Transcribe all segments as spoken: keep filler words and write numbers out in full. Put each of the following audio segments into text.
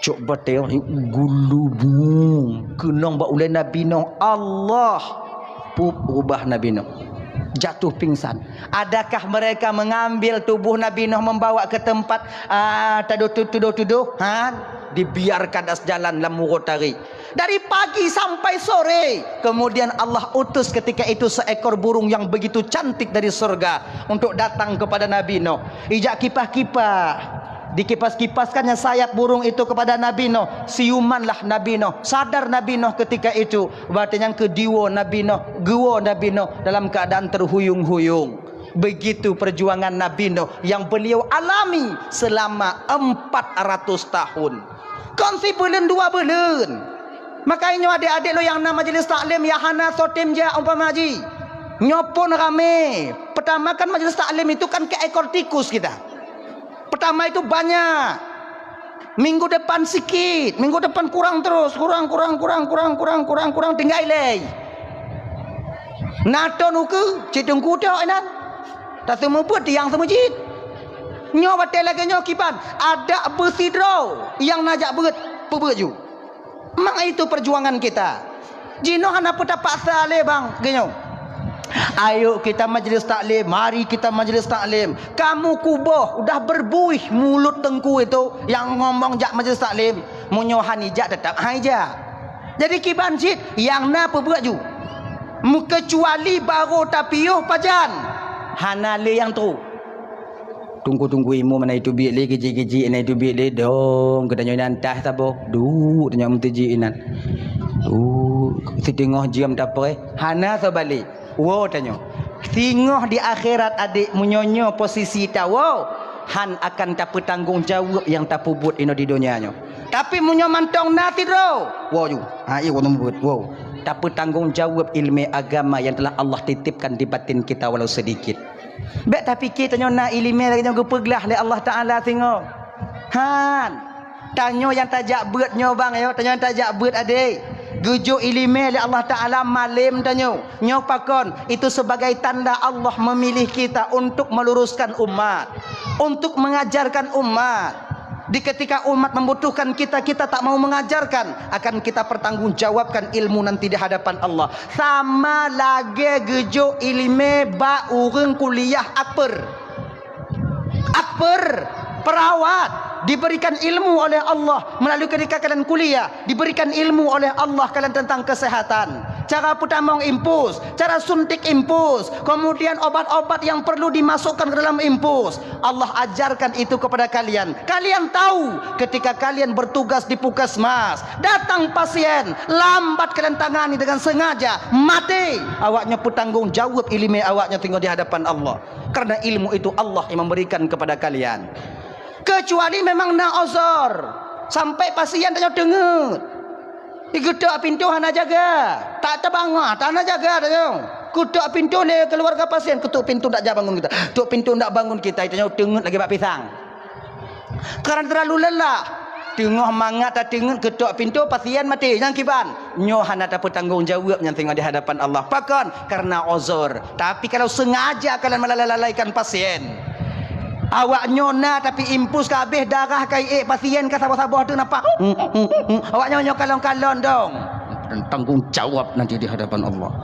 Cok batée gulubung keunong bak ulée Nabi Nuh. Allah! Pup, rubah Nabi Nuh. Jatuh pingsan. Adakah mereka mengambil tubuh Nabi Nuh membawa ke tempat, ah, tudoh-tudoh? Han, dibiarkan atas jalan lam uroe tari. Dari pagi sampai sore. Kemudian Allah utus ketika itu seekor burung yang begitu cantik dari surga untuk datang kepada Nabi Nuh. Ijak kipah-kipah. Dikipas-kipaskannya sayap burung itu kepada Nabi Nuh. Siumanlah Nabi Nuh. Sadar Nabi Nuh ketika itu. Watée nyan keuh diwoe Nabi Nuh, geuwoe Nabi Nuh dalam keadaan terhuyung-huyung. Begitu perjuangan Nabi Nuh yang beliau alami selama empat ratus tahun. Kon sibeuleuen dua beuleuen. Maka nyoe adék-adék lôn nyang na majelis taklim nyang hana soe tem jak umpama jih. Nyoe phon ramé. Pertama kan majelis taklim itu kan keu ekor tikus kita. Pertama itu banyak. Minggu depan sikit, minggu depan kurang terus, kurang, kurang, kurang, tinggai lé. Na thon ukeue, cit teungku tok inan. Taseumeubeuet tiang seumeujid. Nyoe watée lagée nyoe kiban, adak beusidroe nyang na jak beuet, peubeuet ju. Memang itu perjuangan kita. Jinoe hana peutapaksa lé bang, geuhnyoe. Ayo kita majelis taklim, mari kita majelis taklim. Kamu kuboh, udah berbuih mulut teungku itu yang ngomong jak majelis taklim. Meunyoe han ijak, teutap han ijak. Jadi kiban cit, nyang na peubeuet ju. Meukecuali barô tapiôh pajan, hana lé nyang trok. Tunggu-tunggu imeum na iteubiet lé, geuji-geuji na iteubiet lé, dong geutanyoe inan tah saboh. Duek tanyoe meuteujih inan. Duek, siteungoh jeuem tapreh, hana sabalek. Woe tanyoe. Singoh di akhirat adék, meunyoe nyoe posisi tawoe, han akan tapeutanggong jaweueb nyang tapeubuet inoe di donya nyoe. Tapi meunyoe mantong na sidroe, woe ju. Ha, iya, woe teumeubuet, woe. Tapeutanggong jaweueb ileumé agama nyang telah Allah titipkan di batin kita walau sedikit. Bék tapike tanyoe na ileumé lagée nyoe geupeuglah lé Allah Taala singoh. Han. Tanyoe nyang tajak beuet nyoe bang, yo, tanyoe nyang tajak beuet adék. Geujok ileumé lé Allah Taala malém tanyoe. Nyoe pakon? Itu sebagai tanda Allah memilih kita untuk meluruskan umat, untuk mengajarkan umat. Di ketika umat membutuhkan kita, kita tak mau mengajarkan, akan kita pertanggungjawabkan ilmu nanti di hadapan Allah. Sama lagée geujok ileumé bak ureuëng kuliah akper. Akper, perawat, diberikan ilmu oleh Allah melalui ketika kalian kuliah, diberikan ilmu oleh Allah kalian tentang kesehatan. Cara peutamong infus, cara suntik infus, kemudian obat-obat yang perlu dimasukkan ke dalam infus. Allah ajarkan itu kepada kalian. Kalian tahu ketika kalian bertugas di puskesmas, datang pasien, lambat kalian tangani dengan sengaja, mati. Awaknyoe peutanggong jaweueb ileumé awaknyoe singoh di hadapan Allah. Karena ilmu itu Allah yang memberikan kepada kalian. Kecuali memang na uzur, sampai pasien tanyoe teungeut. Digeutok pintoe hana jaga. Tak tabangun, tak na jaga tanyoe. Kutok pintoe lé keluarga pasien, kutok pintoe ndak jak bangun kita. Tok pintoe ndak bangun kita, tanyoe teungeut lagée bak pisang. Karena terlalu lelah. Teungoh mangat tateungeut, geutok pintoe, pasien maté. Nyang kiban? Nyoe hana tapeutanggong jaweueb nyan singoh di hadapan Allah. Pakon? Karena uzur. Tapi kalau sengaja kalian melalaikan pasien, awaknyoe na tapi infus ka habéh, darah ka iék, pasien ka saboh-saboh tu nampak. Awaknyoe nyoe kalon-kalon dong. Dan tanggung jawab nanti di hadapan Allah.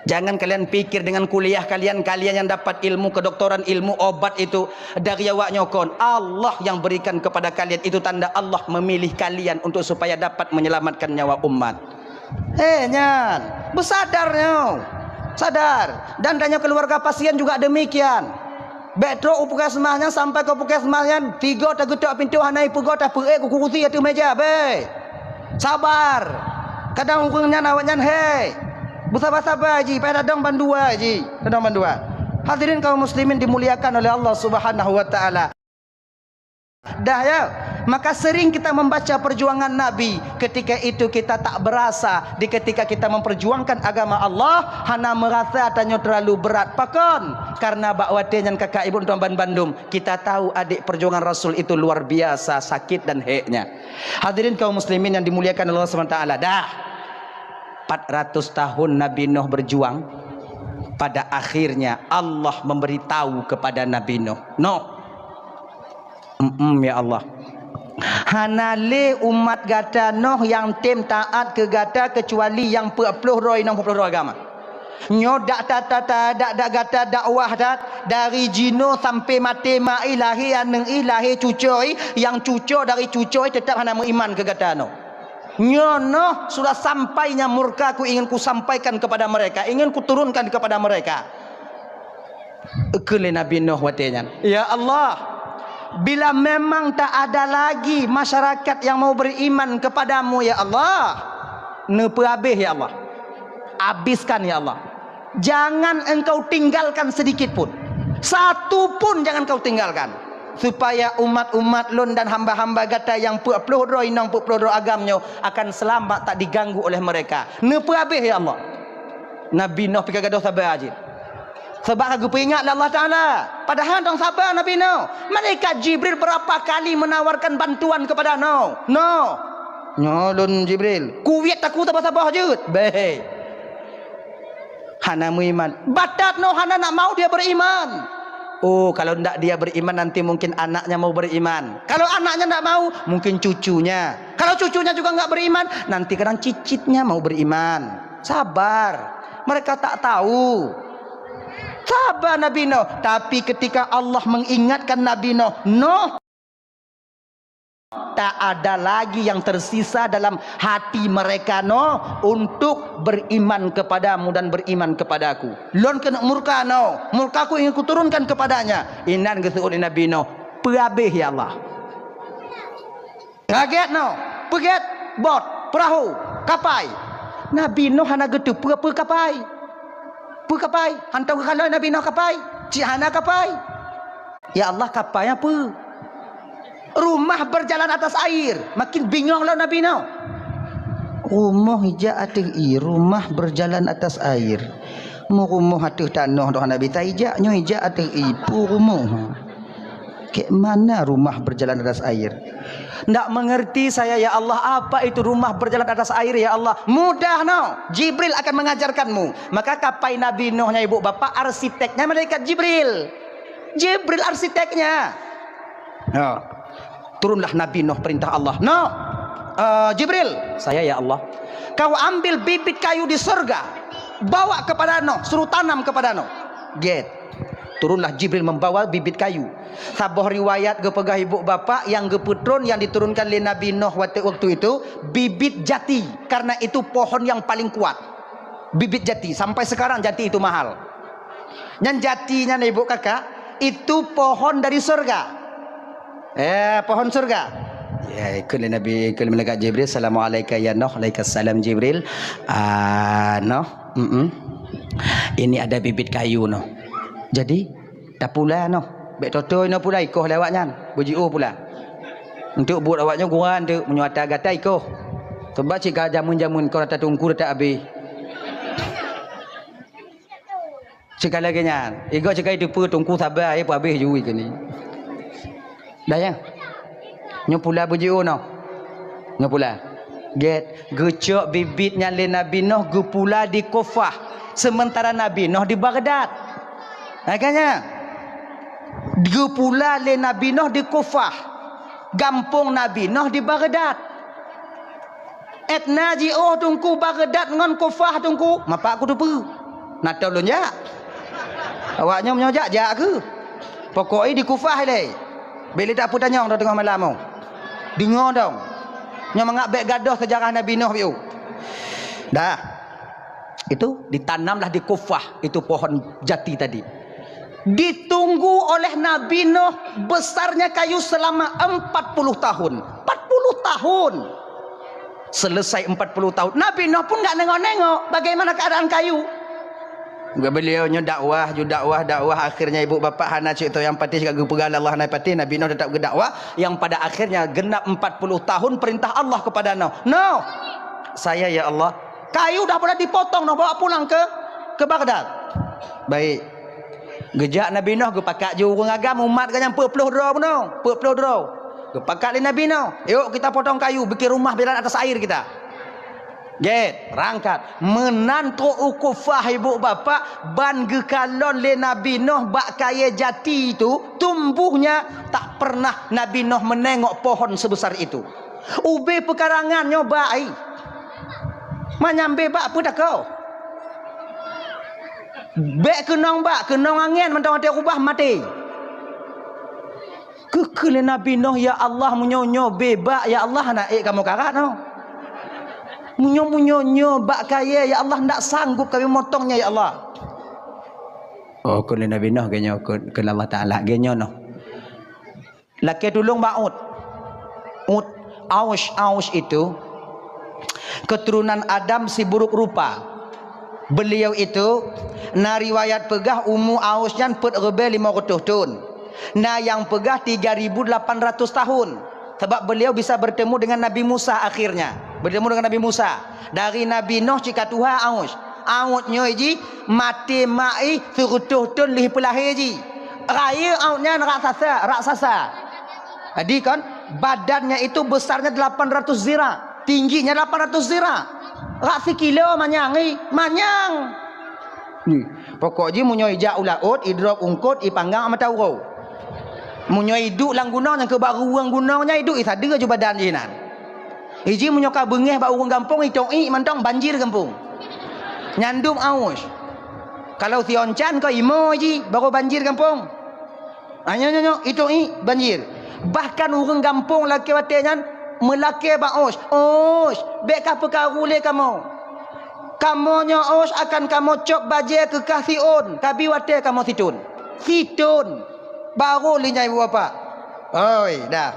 Jangan kalian pikir dengan kuliah kalian, kalian yang dapat ilmu kedokteran, ilmu obat itu dari awaknyoe kon. Allah yang berikan kepada kalian, itu tanda Allah memilih kalian untuk supaya dapat menyelamatkan nyawa umat. Eh, nyan, beusadar nyoe. Sadar. Dan tanyoe keluarga pasien juga demikian. Bék trok u puskesmas nyan, sampai ke puskesmas nyan, tiga tageutok pintoe hana ipeugot, tapeuék ku kurusi ateueh meja, bék. Sabar. Kadang ureuëng nyan awaknyan, hei, beusabar-sabar ji, payah tadong bandua ji, tadong bandua. Hadirin kaum muslimin dimuliakan oleh Allah Subhanahu wa taala. Dah ya, maka sering kita membaca perjuangan Nabi, ketika itu kita tak berasa, di ketika kita memperjuangkan agama Allah, hana merasa tanyoe terlalu berat. Pakon? Karena bak watée nyan kakak ibu tuan bandum, kita tahu adik perjuangan Rasul itu luar biasa sakit dan heknya. Hadirin kaum muslimin yang dimuliakan Allah Subhanahu wa taala, dah empat ratus tahun Nabi Nuh berjuang, pada akhirnya Allah memberitahu kepada Nabi Nuh, "Nuh, mm, ya Allah, Hana lé umat gata Noh nyang tem taát keu gata keucuali nyang peuet ploh droe inong peuet ploh droe agam. Nyoe dak ta-, ta-, ta-, dak, dak gata dakwah that dari jinoe sampai maté mak i, lahé aneuk i, lahé cucoe i, nyang cucoe dari cucoe i teutap hana meuiman keu gata Noh. Nyoe Noh sudah sampai nyang murka ku ingin kusampaikan kepada mereka, ingin kuturunkan kepada mereka. Kheun lé Nabi Noh watée nyan, "Ya Allah, bila memang tak ada lagi masyarakat yang mau beriman kepada-Mu, ya Allah, neupeuhabéh, ya Allah. Habiskan, ya Allah. Jangan Engkau tinggalkan sedikit pun. Satu pun jangan Kau tinggalkan. Supaya umat-umat Lôn dan hamba-hamba Gata nyang peuet ploh droe inong peuet ploh droe agam nyoe akan selamat, tak diganggu oleh mereka. Neupeuhabéh, ya Allah." Nabi Noh pih ka gadôh saba jih. Sabab ka geupeuingat lé Allah Taala. Padahai dong saba Nabi Noh. Malaikat Jibril berapa kali menawarkan bantuan kepada Noh. Noh. Nyoe lôn Jibril. Kuwit takue saboh-saboh jeuet. Beh. Hana meuiman. Batat Noh hana nak mau dia beriman. Oh, kalau ndak dia beriman, nanti mungkin anaknya mau beriman. Kalau anaknya ndak mau, mungkin cucunya. Kalau cucunya juga nggak beriman, nanti kadang cicitnya mau beriman. Sabar. Mereka tak tahu. Sabar Nabi Nuh. Tapi ketika Allah mengingatkan Nabi Nuh, Nuh, tak ada lagi yang tersisa dalam hati mereka, Nuh, untuk beriman kepada-Mu dan beriman kepada-Ku. Lôn keuneuk murka, Nuh. Murka-Ku ingin Kuturunkan kepadanya. Inan geuseuôt lé Nabi Nuh. Peuhabéh, ya Allah. Ka gét Nuh, peugét bot, peurahô, kapai. Nabi Nuh hana geuteupeue peue kapai. Peue kapai? Hantom geukalon Nabi Nuh kapai. Cit hana kapai. Ya Allah, kapai peue? Rumah berjalan atas air. Makin bingong lom Nabi Nuh. Rumoh ijak ateueh ié, rumah berjalan atas air. Meu rumoh ateueh tanoh doh Nabi, ta ijak nyoe ijak ateueh ié, peue rumoh? Kek mana rumah berjalan atas air? Ndak mengerti saya, ya Allah, apa itu rumah berjalan atas air, ya Allah? Mudah, Nuh. Jibril akan mengajarkanmu. Maka kapai Nabi Nuh nyan, ibu bapak, arsiteknya malaikat Jibril. Jibril arsiteknya. Ya. Turunlah Nabi Nuh, perintah Allah. Nuh, eh, Jibril, saya, ya Allah. Kau ambil bibit kayu di surga, bawa kepada Nuh, suruh tanam kepada Nuh. Gét. Turunlah Jibril membawa bibit kayu. Saboh riwayat geupeugah ibu bapak, nyang geupeutron, nyang diturunkan lé Nabi Nuh watée waktu itu, bibit jati, karena itu pohon yang paling kuat. Bibit jati, sampai sekarang jati itu mahal. Nyan jati nyan, ibu kakak, itu pohon dari surga. Eh, pohon surga. Ya, ikut lé Nabi, ikut lé malaikat Jibril, "Assalamualaikum ya Nuh." "Waalaikumsalam Jibril." "Ah, Nuh, mm-mm. Ini ada bibit kayu, Nuh. Jadi, tapula, Nuh. Bék totoe, Nuh, pula ikoh lé awaknyan. Beujiôh pula. Untuk buet awaknyan gura, untuk meunyoe ata gata ikoh. Sebab cit ka jameun-jameun kau rata tungku rata abéh." Cit ka lagée nyan. Igoe cit ka jiteupeue tungku saba, ya, peuhabéh jui keunoe. Dah, ya. Nyoe pula beujiôh Nuh. Nyoe pula. Gét, geucok bibit nyan lé Nabi Nuh geupula di Kufah, sementara Nabi Nuh di Baghdad. Makanya, geupula lé Nabi Nuh di Kufah, gampông Nabi Nuh di Baghdad. Ét na jiôh Teungku Baghdad ngon Kufah Teungku, mapak kuteupeue. Na tom lôn jak. Awaknyoe meunyoe jak, jak kheueh. Pokok i di Kufah ilée. Bék lé tapeutanyong teungoh malam nyoe. Deungoe dong. Nyoe mangat bék gadôh seujarah Nabi Nuh piôh. Dah. Itu ditanamlah di Kufah itu pohon jati tadi. Ditunggu oleh Nabi Nuh besarnya kayu selama empat puluh tahun. Empat puluh tahun. Selesai empat puluh tahun, Nabi Nuh pun nggak nengok-nengok bagaimana keadaan kayu. Beliau nyoe dakwah, ju dakwah, dakwah, akhirnya ibu bapak hana cit toe nyang patéh, ka geupeugah lé Allah hana patéh, Nabi Nuh tetap geudakwah, yang pada akhirnya genap empat puluh tahun perintah Allah kepada Nuh. Nuh, saya ya Allah, kayu dah pula dipotong, Nuh, bawa pulang ke, ke Baghdad. Baik. Geujak Nabi Nuh geupakat ju ureuëng agam umat geuh nyan peuet ploh droe bunoe, peuet ploh droe. Geupakat lé Nabi Nuh, "Yuk kita potong kayu, bikin rumah berjalan atas air kita." Gét, rangkat. Meunan trok u kufah ibu bapak, ban geukalon lé Nabi Nuh bak kayée jati itu, tumbuhnya tak pernah Nabi Nuh menengok pohon sebesar itu. Ubé peukarangan nyoe bak ai. Manyambe bak peue takoe? Bék keunong bak, keunong angén mantong watée rubah maté. Keu-keu lé Nabi Nuh, "Ya Allah, meunyoe nyoe bebak, ya Allah, hana ék kamoe karat nyoe. Meunyoe, meunyoe nyoe bak kayée, ya Allah, ndak sanggup kami motongnya, ya Allah." Oh, keu lé Nabi Nuh, geuh nyoe keu, keu Allah Taala, geuh nyoe noh. Lakée tulông bak ôt. Ôt, Aush, Aush itu keturunan Adam siburuk rupa. Beliau itu na riwayat peugah umu Aush nyan peuet reubée lima reutôh thon. Na nyang peugah tiga ribu delapan ratus tahun. Sabab beliau bisa bertemu dengan Nabi Musa akhirnya. Bertemu dengan Nabi Musa. Dari Nabi Nuh cit ka tuha Aush. Aush nyoe jih maté mak ih sireutôh thon lheueh peulahé jih. Rayeuk Aush nyan raksasa, raksasa. Jadi kan, badannya itu besarnya delapan ratus zira, tingginya delapan ratus zira. Rak sikilo manyang, ih, manyang. Ih, pokok jih meunyoe ijak u laôt, idrop ungkot, ipanggang mata uroe. Meunyoe iduek lam gunong, nyang keu bak ureuëng gunong nyan iduek, isadeue ju badan jih nan. Iji meunyoe ka beungéh bak ureuëng gampông, itôk iek mantong banjir gampông. Nyandum Aush. Kalau sion can keu imo jih, baru banjir gampông. Ah, nyoe, nyoe, nyoe, itôk iek banjir. Bahkan ureuëng gampông lakée watée nyan meulakée bak Aush, "Aush, bék ka peukaru lé kamoe. Kamoe nyoe Aush akan kamoe cok bajée keu kah siôn, kabi watée kamoe sithôn." Sithôn. Baru lé nyan ibu bapak. Oi, dah.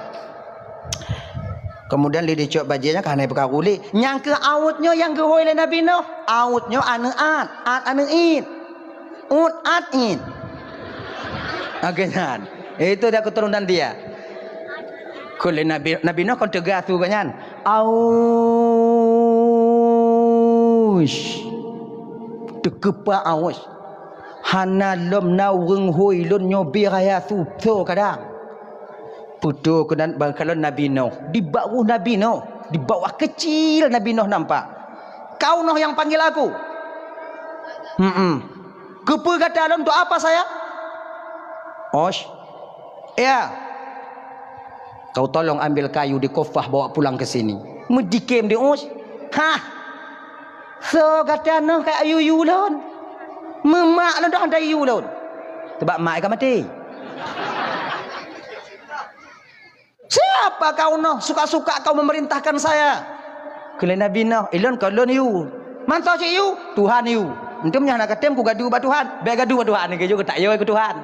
Kemudian lé dicok bajée nyan ka hana peukaru lé. Nyang keu Aush nyoe nyang geuhôi lé Nabi Nuh. Aush nyoe aneuëk Ad, Ad aneuëk It. Ut Ad It. Oke nyan. Itu dia keturunan dia. Keu lé Nabi, Nabi Nuh kon teuga su geuh nyan. Aush. Teukeupak Aush. Hana lom na ureuëng hôi lôn nyoe bie raya su soe kadang. Peutoe keunan bangkalon Nabi Nuh. Di bawah Nabi Nuh. Di bawah kecil Nabi Nuh nampak. Kau Nuh yang panggil aku. Hmm. Keupeue gata lom, untuk apa saya? Osh. Ya. Kau tolong ambil kayu di kofah bawa pulang ke sini. Meudikem di Osh. Hah. So gata Nuh ka ayue-yue lôn. Meumak lôn dah hantai yue lôn. Sebab mak ka maté. Siapa kau Nuh, suka-suka kau memerintahkan saya? Keu lé Nabi Nuh, ilôn kon lôn yue. Mantong cit yue, Tuhan yue. Enteuk nyan hana katem ku gaduh bak Tuhan. Bék gaduh bak Tuhan, geuyue tak yue keu Tuhan.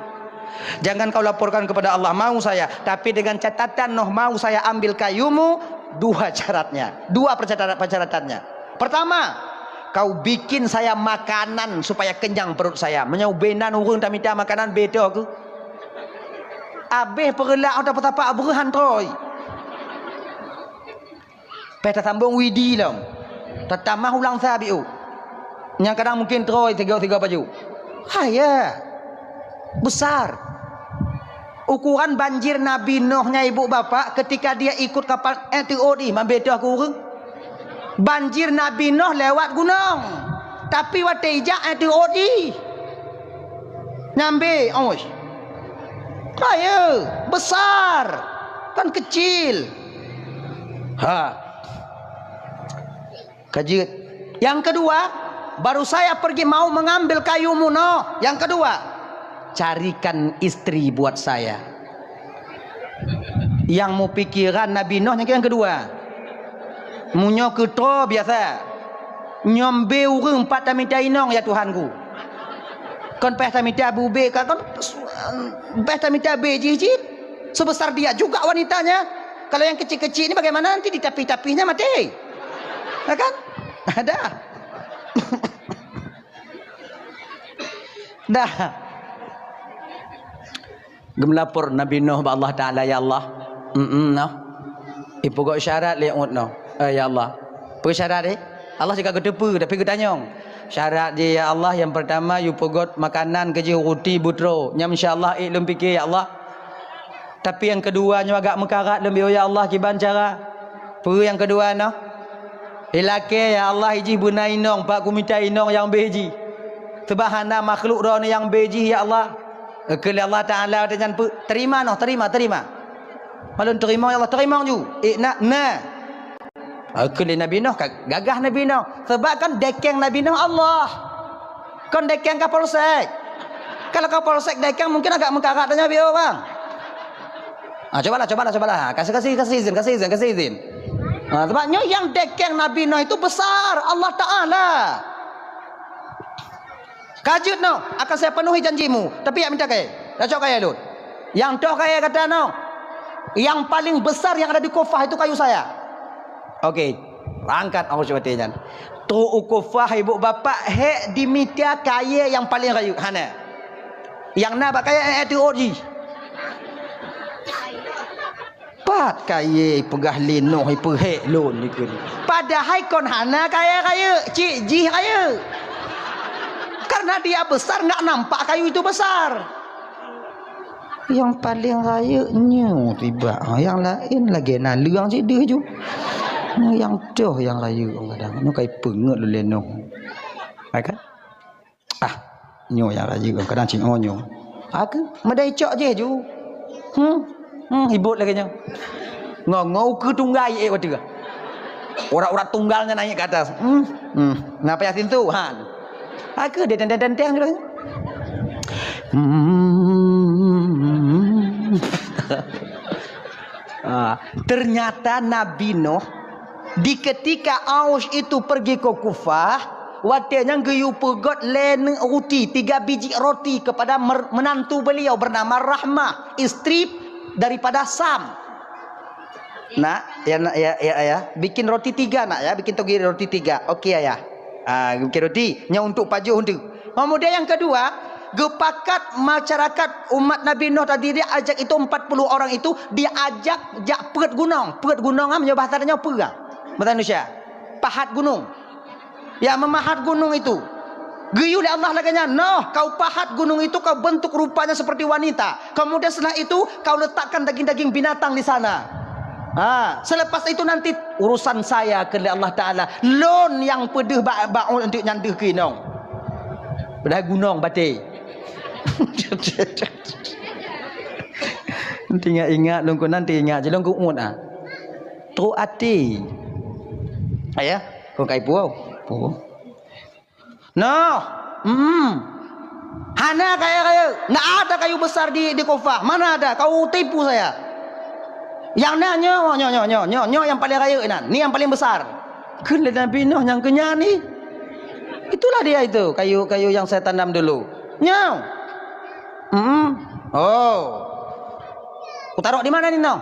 Jangan kau laporkan kepada Allah, mau saya, tapi dengan catatan Nuh mau saya ambil kayumu, dua syaratnya, dua persyaratan-, persyaratannya. Pertama, kau bikin saya makanan supaya kenyang perut saya. Meunyoe ubé nan ureuëng tamita makanan, beda keuh. Abéh peureulak ata peusapak breuh han trôi. Péh tasambong widi lom. Tatamah ulang sa biôh. Nyang kadang mungkin trôi tiga-tiga baju. Haya. Besar. Ukuran banjir Nabi Nuh nya ibu bapak ketika dia ikut kapal, eh, teuôt ih, mambé teuh aku ureuëng. Banjir Nabi Nuh lewat gunong. Tapi watée ijak, eh, teuôt ih. Nyambe, oish. Raya, besar, kan kecil. Ha. Kajeuet. Yang kedua, baru saya pergi mau mengambil kayu munoh. Yang kedua, carikan istri buat saya. Nyang mupikiran Nabi Nuh nyang, nyang keudua. Meunyoe keu droe biasa, nyoe bé ureuëng pat tamita inong, ya Tuhanku. Kon paih tamita bubé ka, kon paih tamita bé jih cit. Sebesar dia juga wanitanya. Kalau yang kecil-kecil ni bagaimana nanti ditapih-tapihnya mati? Ya kan? Ada. Dah. Geumeulapor Nabi Nuh bak Allah Taala, "Ya Allah, mm, mm, noh. Ipeugot syarat lé uet noh. Eh, ya Allah." Peue syarat, eh? Allah cit ka geuteupeue, tapi geutanyong. Syarat jih, "Ya Allah, nyang peurtama, yue peugot makanan keu jih ruti beutroe. Nyan insya Allah ék lôn pike, ya Allah. Tapi nyang keudua nyoe agak meukarat lôn, ya Allah, kiban cara?" Peue nyang keudua noh? Ilakée, "Ya Allah, ijih beuna inong, pat kumita inong nyang béh jih. Sabab hana makhluk droeneuh nyang béh jih, ya Allah." Kheun lé Allah Taala watée nyan, "Peu, terima noh, terima, terima." "Ulôn teurimong, ya Allah." "Teurimong ju." "Eh, na, na." Kheun lé Nabi Nuh, ka gagah Nabi Nuh. Sabab kan dekeng Nabi Nuh Allah. Kon dekeng Kapolsek. Kalau Kapolsek dekeng mungkin agak meukarat tanyoe biôh, bang. Ah, cobalah, cobalah, cobalah. Kasih, kasih, kasih izin, kasih izin, kasih izin. Ah, sebab nyoe nyang dekeng Nabi Nuh itu besar, Allah Taala. Ka jeuet noh, akan saya penuhi janjimu. Tapi jak minta kayèe. Tacok kayèe lôn. Nyang toh kayèe gata noh. Nyang paling besar yang ada di Kufah itu kayu saya. Oke, angkat awak watèe nyan. Trok u Kufah, ibu bapak, hék dimita kayèe nyang paling rayeuk, hana. Nyang na bak kayèe, eh, eh, teuôt jih. Pat kayèe peugah lé Nuh, ipeuhék lôn dikeue. Padahai kon hana kayèe rayeuk, cit jih rayeuk. Karena dia besar, nggak nampak kayu itu besar. Nyang paleng rayeuk nyoe tibak. Ha, nyang laén lagèe naleueng cit deuh ju. Nyoe nyang toh nyang rayeuk kadang. Nyoe kai peungeut lôn lé Nuh. Hai kan? Ah, nyoe nyang rayeuk kadang cit nyoe nyoe. Aku meudai cok jih ju. Hmm. Hmm, hibot lagèe nyoe. Ngo-ngo ukeue tunggai ék watèe. Urat-urat tunggal nyan naik ke atas. Hmm. Hmm. Napa Yasin tu? Ha. Aku dia tenteng-tenteng je. Hmm. Ah, ternyata Nabi Nuh di ketika Aus itu pergi ke Kufah, watèe nyan geuyue peugöt lé neuk ruti, tiga biji roti kepada mer-, menantu beliau bernama Rahmah, istri daripada Sam. Nak, ya, nak, ya, ya, ya. Bikin roti tiga, nak, ya. Bikin togi roti tiga. Oke, ayah. Ah, bikin roti. Nyan untuk pajoh tu. Kemudian yang kedua, geupakat masyarakat umat Nabi Nuh tadi diajak itu empat puluh orang itu diajak jak peuet gunong. Peuet gunong, ah, meunyoe bahasa tanyoe peue, ah? Bahasa Indonesia. Pahat gunong. Ya, memahat gunong itu. Geuyue lé Allah lagèe nyan, "Noh, kau pahat gunong itu, kau bentuk rupanya seperti wanita. Kemudian setelah itu, kau letakkan daging-daging binatang di sana. Ha, selepas itu nanti urusan saya," kheun lé Allah Taala. "Lôn nyang peudeuh bak, bak ôn untuk nyan deuh keu inong." Padahai gunong batèe. Teuingat-ingat lôn keunan, teuingat jih lôn keu ôn, ah. Trok até. Ayah, kon kai puwoe. Puwoe. Noh, hmm. Hana kayèe rayeuk. Ndak ada kayu besar di, di Kufah. Mana ada? Kau tipu saya. Nyang na nyoe, nyoe, nyoe, nyoe, nyoe, nyoe nyang paleng rayeuk inan. Ni nyang paleng besar. Kheun lé Nabi Nuh nyang keu nyan ni. Itulah dia itu, kayu-kayu yang saya tanam dulu. Nyoe. Hmm. Oh. Kutarok di mana ni, Nuh?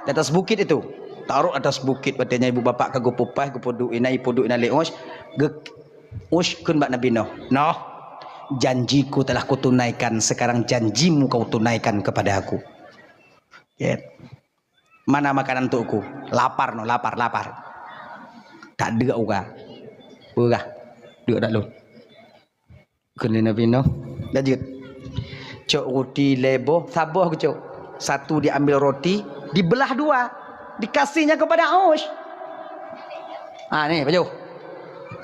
Di atas bukit itu. Tarok atas bukit, watèe nyan ibu bapak ka geupeupaih, geupeuduek inan, ipeuduek inan lé Ush. Ge-, Ush kheun bak Nabi Nuh, "Noh, janjiku telah kutunaikan, sekarang janjimu kau tunaikan kepada aku." Ya. "Mana makanan untukku? Lapar, Nuh, lapar, lapar." "Tak deuek uga." "Uga, deuek dak lôn." Kheun lé Nabi Nuh, "Lanjut." Cok ruti lhèe boh, saboh geucok. Satu diambil roti, dibelah dua, dikasihnya kepada Ush. Ha, ni, pajoh.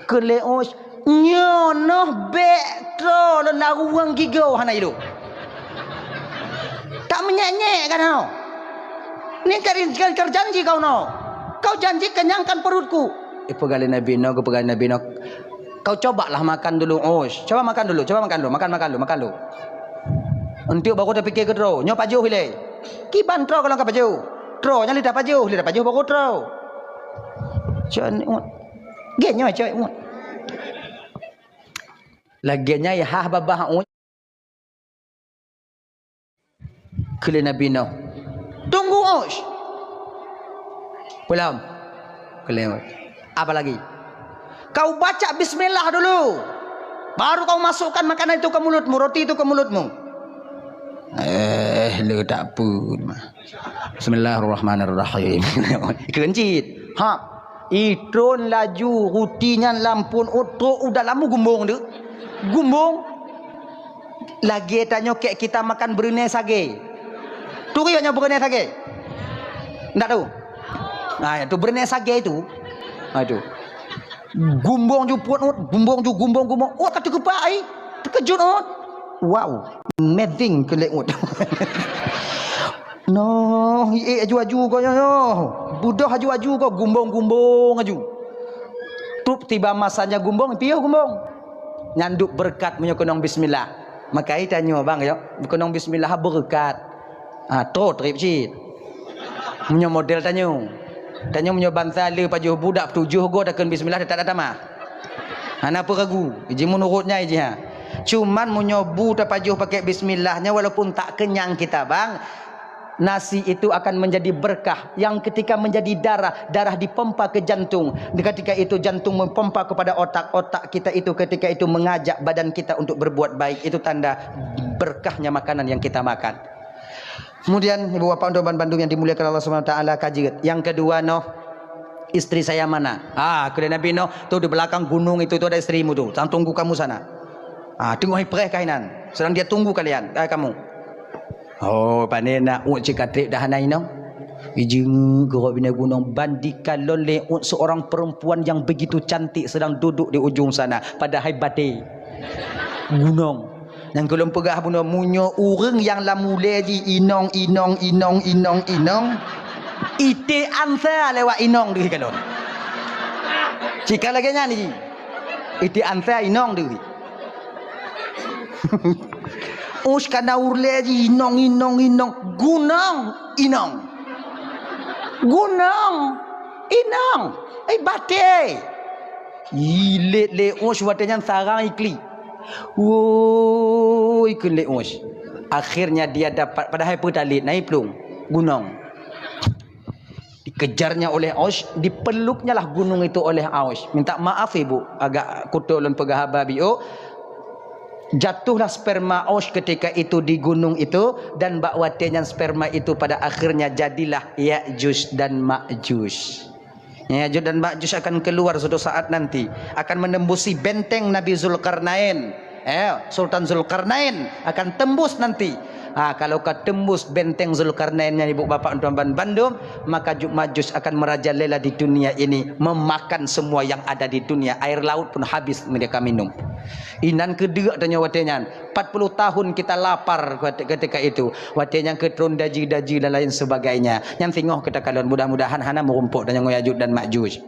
Kheun lé Ush, "Nyoe noh bèk troh lôn laruweueng gigoe hana ilok. Tak meunyèk-nyèk ka noh. Ni ka, ka, ka janji kau noh. Kau janji kenyangkan perutku." Ipeugah lé Nabi Nuh, geupeugah lé Nabi Nuh, "Kau cobalah makan dulu, Ush. Coba makan dulu, coba makan dulu, makan, makan dulu, makan dulu. Enteuk baru tapike keu troh. Nyoe pajoh ilèe. Kiban troh kalau ka pajoh. Troh nyan lé tapajoh, lé tapajoh baru troh." Cok nyoe. Gèt nyoe, cok nyoe. Lagèe nyan yah babah, Ush. Kheun lé Nabi Nuh, "Tunggu, Ush." "Belum." Kheun lé Ush, "Apa lagi?" "Kau baca bismillah dulu. Baru kau masukkan makanan itu ke mulutmu, roti itu ke mulutmu." "Eh, le tak pun mah. Bismillahirrahmanirrahim." Keuncit. Ha. Itron laju ruti nyan lam phôn ôt, trok u dalam gumbong tu. Gumbong. Lagèe tanyoe kèk kita makan beureuné sagé. Tu keuh nyoe beureuné sagé? Ndak tu? Ha, tu beureuné sagé tu. Ha, tu. Gumbong ju peuet uet, gumbong ju gumbong-gumbong. Uet ka teukeupah ai. Teukeujot uet. Wow, amazing keu lé uet. Noh, iék aju-aju goe nyoe. Beudôh aju-aju goe, gumbong-gumbong aju. Trôk tiba masanya gumbong, piôh gumbong. Nyan dum beureukat meunyoe keunong bismillah. Maka tanyoe bang yo, keunong bismillah beureukat. Ah, trôk trép cit. Meunyoe model tanyoe. Tanyoe meunyoe bansa le pajoh budak tujoh goe takheun bismillah, teutap tatamah. Hana peue ragu, ji meunurot nyai ji ha. Cuman meunyoe bu tapajoh pakai bismillah nyan, walaupun tak kenyang kita bang, nasi itu akan menjadi berkah. Yang ketika menjadi darah, darah dipompa ke jantung. Ketika itu jantung mempompa kepada otak, otak kita itu ketika itu mengajak badan kita untuk berbuat baik. Itu tanda berkahnya makanan yang kita makan. Kemudian ibu bapak untuk ban bandum yang dimuliakan Allah Subhanahu wa taala, ka jeuet. Yang kedua noh, istri saya mana? Ah, keu Nabi Nuh, tu di belakang gunung itu, tu ada istrimu tu. Sang tunggu kamu sana. Ah, tengok hai preh kainan. Sedang dia tunggu kalian, eh, kamu. Oh, pane na uet cit ka trép dah hana inong. Ijeungeuk keurok binéh gunong, ban dikalon lé uet seorang perempuan yang begitu cantik sedang duduk di ujung sana, padahai batée gunong. Nyang keu lôn peugah bunoe, meunyoe ureuëng nyang lam ulée jih inong, inong, inong, inong, inong, iték ansa lewat inong deuh kalon. Cit ka lagée nyan jih. Iték ansa inong deuh. Ush kana urlée jih inong, inong, inong, gunong, inong. Gunong, inong, eh, batée. Ilet lé ush watée nyan sarang iklik. Woi, kheun lé ush. Akhirnya dia dapat, padahai peue talet, na iplueng, gunong. Dikejarnya oleh Aus, dipeluknyalah gunung itu oleh Aus. Minta maaf ibu, agak kuto lôn peugah haba biôh. Jatuhlah sperma Aus ketika itu di gunung itu, dan bak watée nyan sperma itu pada akhirnya jadilah Ya'juj dan Ma'juj. Ya'juj dan Ma'juj akan keluar suatu saat nanti, akan menembusi benteng Nabi Zulkarnain. Eh, Sultan Zulkarnain akan tembus nanti. Ha, kalau ka tembus benteng Zulkarnain nyan, ibu bapak tuan ban bandum, maka Juj Majuj akan merajalela di dunia ini, memakan semua yang ada di dunia. Air laut pun habis mereka minum. Inan keudeuk tanyoe watée nyan. Empat puluh tahun kita lapar ketika itu. Watée nyan keutron daji-daji dan lain sebagainya. Nyan singoh kita kalon, mudah-mudahan hana meurumpok tanyoe ngon Ya'juj dan Ma'juj.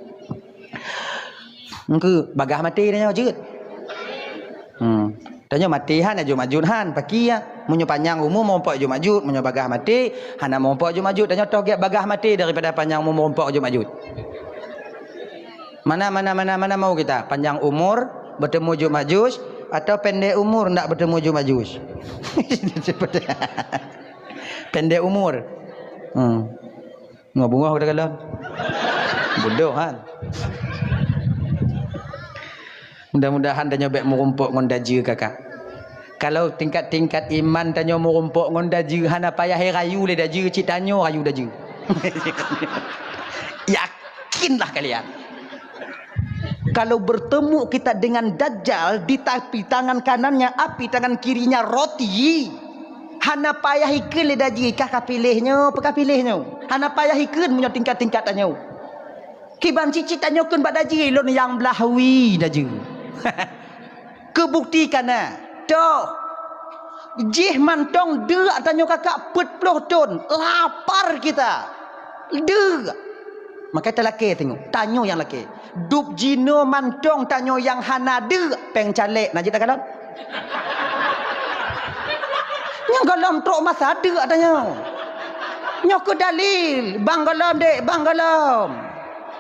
Engkeu bagah maté tanyoe jeuet. Hmm. Tanyoe maté han, Ya'juj Ma'juj han, pakri ya. Meunyoe panyang umu meurumpok Ya'juj Ma'juj, meunyoe bagah maté hana meurumpok Ya'juj Ma'juj. Tanyoe toh gét bagah maté daripada panyang umu meurumpok Ya'juj Ma'juj. Mana, mana, mana, mana mau kita? Panjang umur bertemu Ya'juj Ma'juj atau pendek umur ndak bertemu Ya'juj Ma'juj? Pendek umur. Hmm. Ngo bungoh udah galon. Bodoh kan? Mudah-mudahan tanyoe bék meurumpok ngon daji kakak. Kalau tingkat-tingkat iman tanyoe meurumpok ngon daji, hana payah rayu lé daji, cit tanyoe rayu daji. Yakinlah kalian. Kalau bertemu kita dengan Dajjal, di tapi tangan kanannya api, tangan kirinya roti, hana payah ikheun lé daji, kah ka piléh nyoe, peu ka piléh nyoe. Hana payah ikheun meunyoe tingkat-tingkat tanyoe. Kiban cicit tanyoe kheun bak daji, lôn nyang blah wie daji. Keubukti kana, toh, jih mantong deuk tanyoe kakak peuet ploh thon, lapar kita. Deuk. Maka talakée tanyoe, tanyoe nyang lakée. Dub jinoe mantong tanyoe nyang hana deuk, péng calék na jeuet takalon. Nyang gohlom trok masa deuk tanyoe. Nyoe keuh dalil, bang gohlom dek, bang gohlom.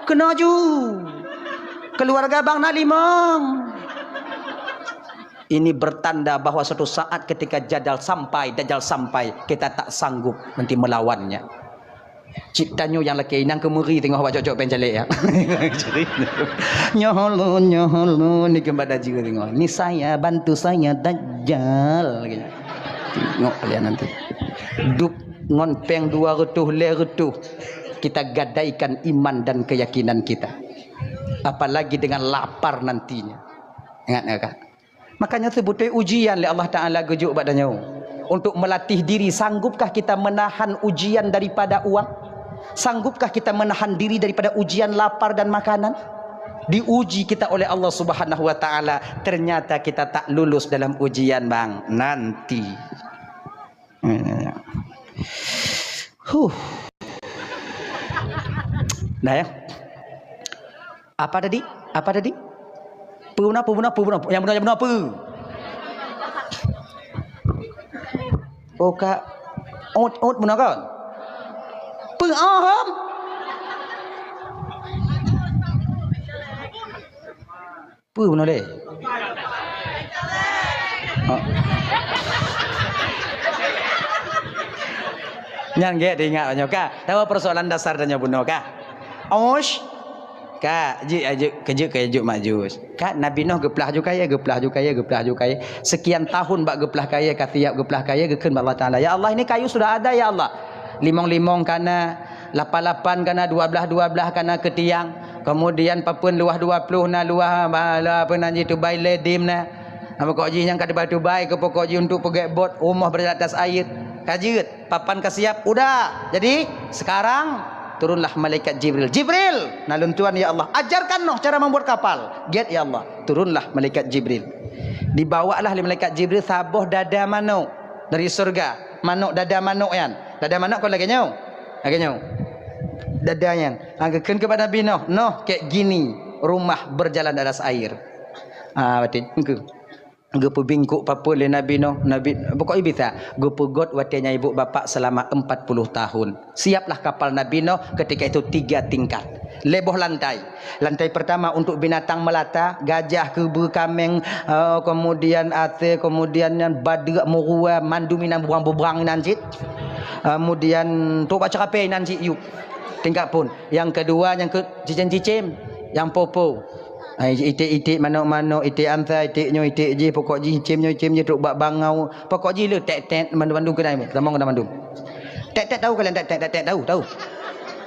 Keunoe ju. Keluarga bang na limong. Ini bertanda bahwa suatu saat ketika Dajjal sampai, Dajjal sampai, kita tak sanggup nanti melawannya. Cit tanyoe nyang lakée, inong keumeuri teungoh bak cok-cok péng calék ya. Nyoe lôn, nyoe lôn, ni keumbang daji teungoh. Ni saya, bantu saya, Dajjal. Tengok kalian nanti. Dub ngon péng dua reutôh, lhée reutôh. Kita gadaikan iman dan keyakinan kita. Apalagi dengan lapar nantinya. Ingat ya, Kak? Makanya seubeutôi ujian lé Allah Ta'ala geujok bak tanyoe. Untuk melatih diri, sanggupkah kita menahan ujian daripada uang? Sanggupkah kita menahan diri daripada ujian lapar dan makanan? Diuji kita oleh Allah Subhanahu wa Ta'ala, ternyata kita tak lulus dalam ujian, bang. Nanti. Huh. Dah, ya? Apa tadi? Apa tadi? Peue bunoe, peue bunoe, peue bunoe. Nyang bunoe, nyang bunoe peue? Oh, ka. Ot, ot bunoe kon? Peue aham? Peue bunoe lé? Oh. Nyan gét ingat nyoe ka. Tahu persoalan dasar tanyoe bunoe ka? Osh. Ka, jeuet, jeuet, keu jeuet, keu jeuet mak jus. Ka, Nabi Nuh geuplah ju kayèe, geuplah ju kayèe, geuplah ju kayèe. Sekian tahun bak geuplah kayèe, ka siap geuplah kayèe, geukheun bak Allah Taala, "Ya Allah, ini kayu sudah ada, ya Allah. Limong-limong ka na, lapan-lapan ka na, dua blaih-dua blaih ka na keu tiang. Kemudian papeuen luwah dua ploh na, luwah, ba-, la-, apa nan jih, tubai lé dim na. Apa kok jih nyang ka tubai-tubai, keu pokok jih untuk peugèt bot, rumoh berjalan atas air." Ka jeuet. Papan ka siap, udah. Jadi, sekarang turunlah malaikat Jibril. "Jibril, na lôn tuan ya Allah, ajarkan noh cara membuat kapal." "Gét ya Allah." Turunlah malaikat Jibril. Dibawalah lé malaikat Jibril saboh dada manok dari surga. Manok, dada manok nyan. Dada manok kon lagèe nyoe. Lagèe nyoe. Dada nyan. Ha, geukheun keu Nabi Nuh, "Nuh, kayak gini rumah berjalan atas air." Ha, betul. Engkau. Geupeubingkok papeuen lé Nabi Nuh, Nabi, pokok jih bisa. Geupeugöt watèe nyan ibu bapak selama empat puluh tahun. Siaplah kapal Nabi Nuh ketika itu tiga tingkat. Lhèe boh lantai. Lantai pertama untuk binatang melata, gajah, keubeu, kaméng, eh, kemudian asèe, kemudian nyan badeuk, meurua, mandum inan bubrang-bubrang inan cit. Kemudian trok bak ceurapèe inan cit yub. Tingkat phôn. Nyang keudua, nyang keu cicém-cicém, nyang po-po. Ai, iték-iték manok-manok, iték ansa, iték nyoe, iték jih, pokok jih, cém nyoe, cém jih, trok bak bangau. Pokok jih le tét-tét, mandum-mandum keudai, tamong keudai mandum. Tét-tét tahu kalian tét-tét, tét-tét tahu, tahu?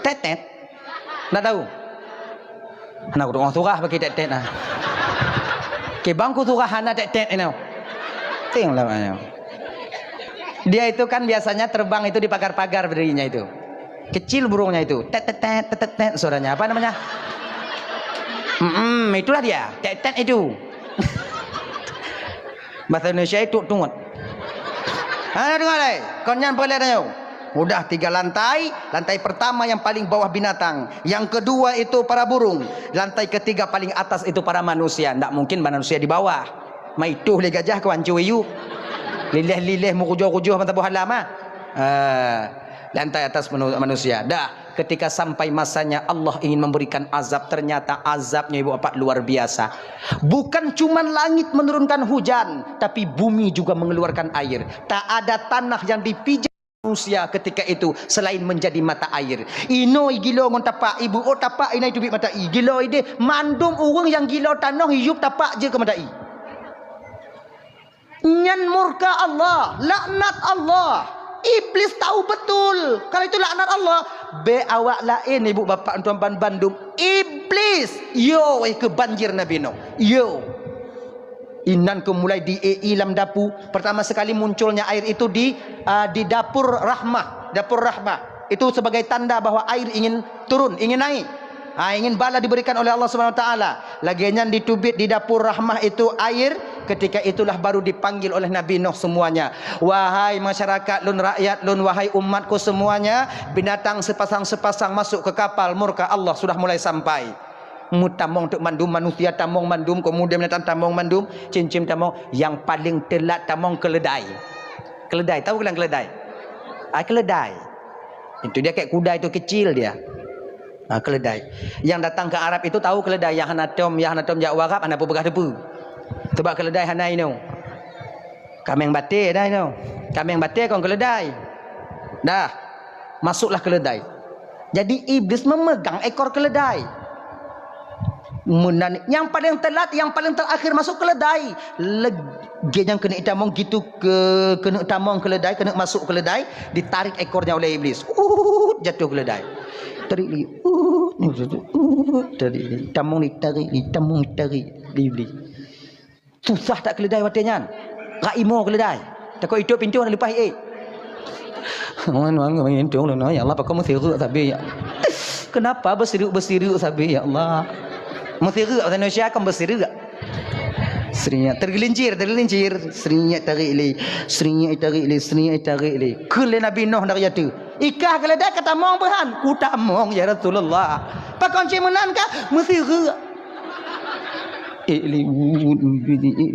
Tét-tét? Ndak tahu? Hana kudeungoe surah bagi tét-tét nah. Kibang ku surah hana tét-tét inoe. Ting lah maknanya. Dia itu kan biasanya terbang itu di pagar-pagar berdirinya itu. Kecil burungnya itu, tet, tet, tet, tet, tet, tet, suaranya. Apa namanya? Mm-mm, itulah dia, tet, tet itu. Bahasa Indonesia itu tungut. Ha, dengar lai. Kon nyan peulét tanyoe. Udah tiga lantai, lantai pertama yang paling bawah binatang, yang kedua itu para burung, lantai ketiga paling atas itu para manusia. Ndak mungkin manusia di bawah. Maitoh lé gajah keu hancô iyu. Lileh-lileh meukujoh-kujoh mata boh halam ah. Ah, lantai atas manu-, manusia. Dah, ketika sampai masanya Allah ingin memberikan azab, ternyata azabnya ibu bapak luar biasa. Bukan cuma langit menurunkan hujan, tapi bumi juga mengeluarkan air. Tak ada tanah yang dipijak manusia ketika itu selain menjadi mata air. Inoe gilo ngon tapak, ibu oh tapak inai teubiet mata i. Gilo ideh, mandum ureuëng nyang gilo tanoh iyup tapak je keu mata i. Nyan murka Allah, laknat Allah. Iblis tahu betul kalau itu laknat Allah. Bèk awak laén ibu bapak tuan ban bandum. Iblis, yo weh keu banjir Nabi Nuh. Yo. Inan keu mulai di A I lam dapu. Pertama sekali munculnya air itu di, ah, di dapur rahmah. Dapur rahmah. Itu sebagai tanda bahwa air ingin turun, ingin naik. Ha, ingin bala diberikan oleh Allah Subhanahu Wa Taala. Lagèe nyan diteubiet di dapur rahmah itu air. Ketika itulah baru dipanggil oleh Nabi Nuh semuanya. Wahai masyarakat lôn, rakyat lôn, wahai umatku semuanya, binatang sepasang-sepasang masuk ke kapal murka Allah sudah mulai sampai. Meutamong teuk mandum, manusia tamong mandum, kemudian binatang tamong mandum, cém-cém tamong, nyang paling teulat tamong keuleudai. Keuleudai, tahu kalian keuleudai? Ah, keuleudai. Itu dia kayak kuda itu kecil dia. Ah, keuleudai. Yang datang ke Arab itu tahu keuleudai, yang hana tom, yang hana tom jak u Arab, hana peugah teupeu. Sebab keuleudai hana inoe. Kaméng batée dah inoe. Kaméng batée kon keuleudai. Dah. Masuklah keuleudai. Jadi Iblis memegang ekor keuleudai. Meunan, yang paling telat, yang paling terakhir masuk keuleudai. Lagée nyang keuneuk tamong gitu ke, keuneuk tamong keuleudai, keuneuk masuk keuleudai, ditarik ekornya oleh Iblis. Uhut, jatuh keuleudai. Tarik lagi. Uhut, uhut, tarik lagi. Tamong ni, tarik lagi, tamong ni, tarik lagi. Iblis. Susah that keuleudai watée nyan. Rak imo keuleudai. Takot itôp pintoh na leupah ék. Wan, wan, wan, pintoh lôn, ya Allah, pakon meusireuk sabe, ya. Kenapa bersireuk-bersireuk sabe, ya Allah? Meusireuk, bahasa Indonesia kan bersireuk. Serinyak tergelincir, tergelincir. Serinyak tarik lé, serinyak tarik lé, serinyak tarik lé. Kheun lé Nabi Nuh dari ateueh. Ikah keuleudai ka tamong peuhan. Kutamong, ya Rasulullah. Pakon cit meunan kah? Meusireuk. Eh, li-,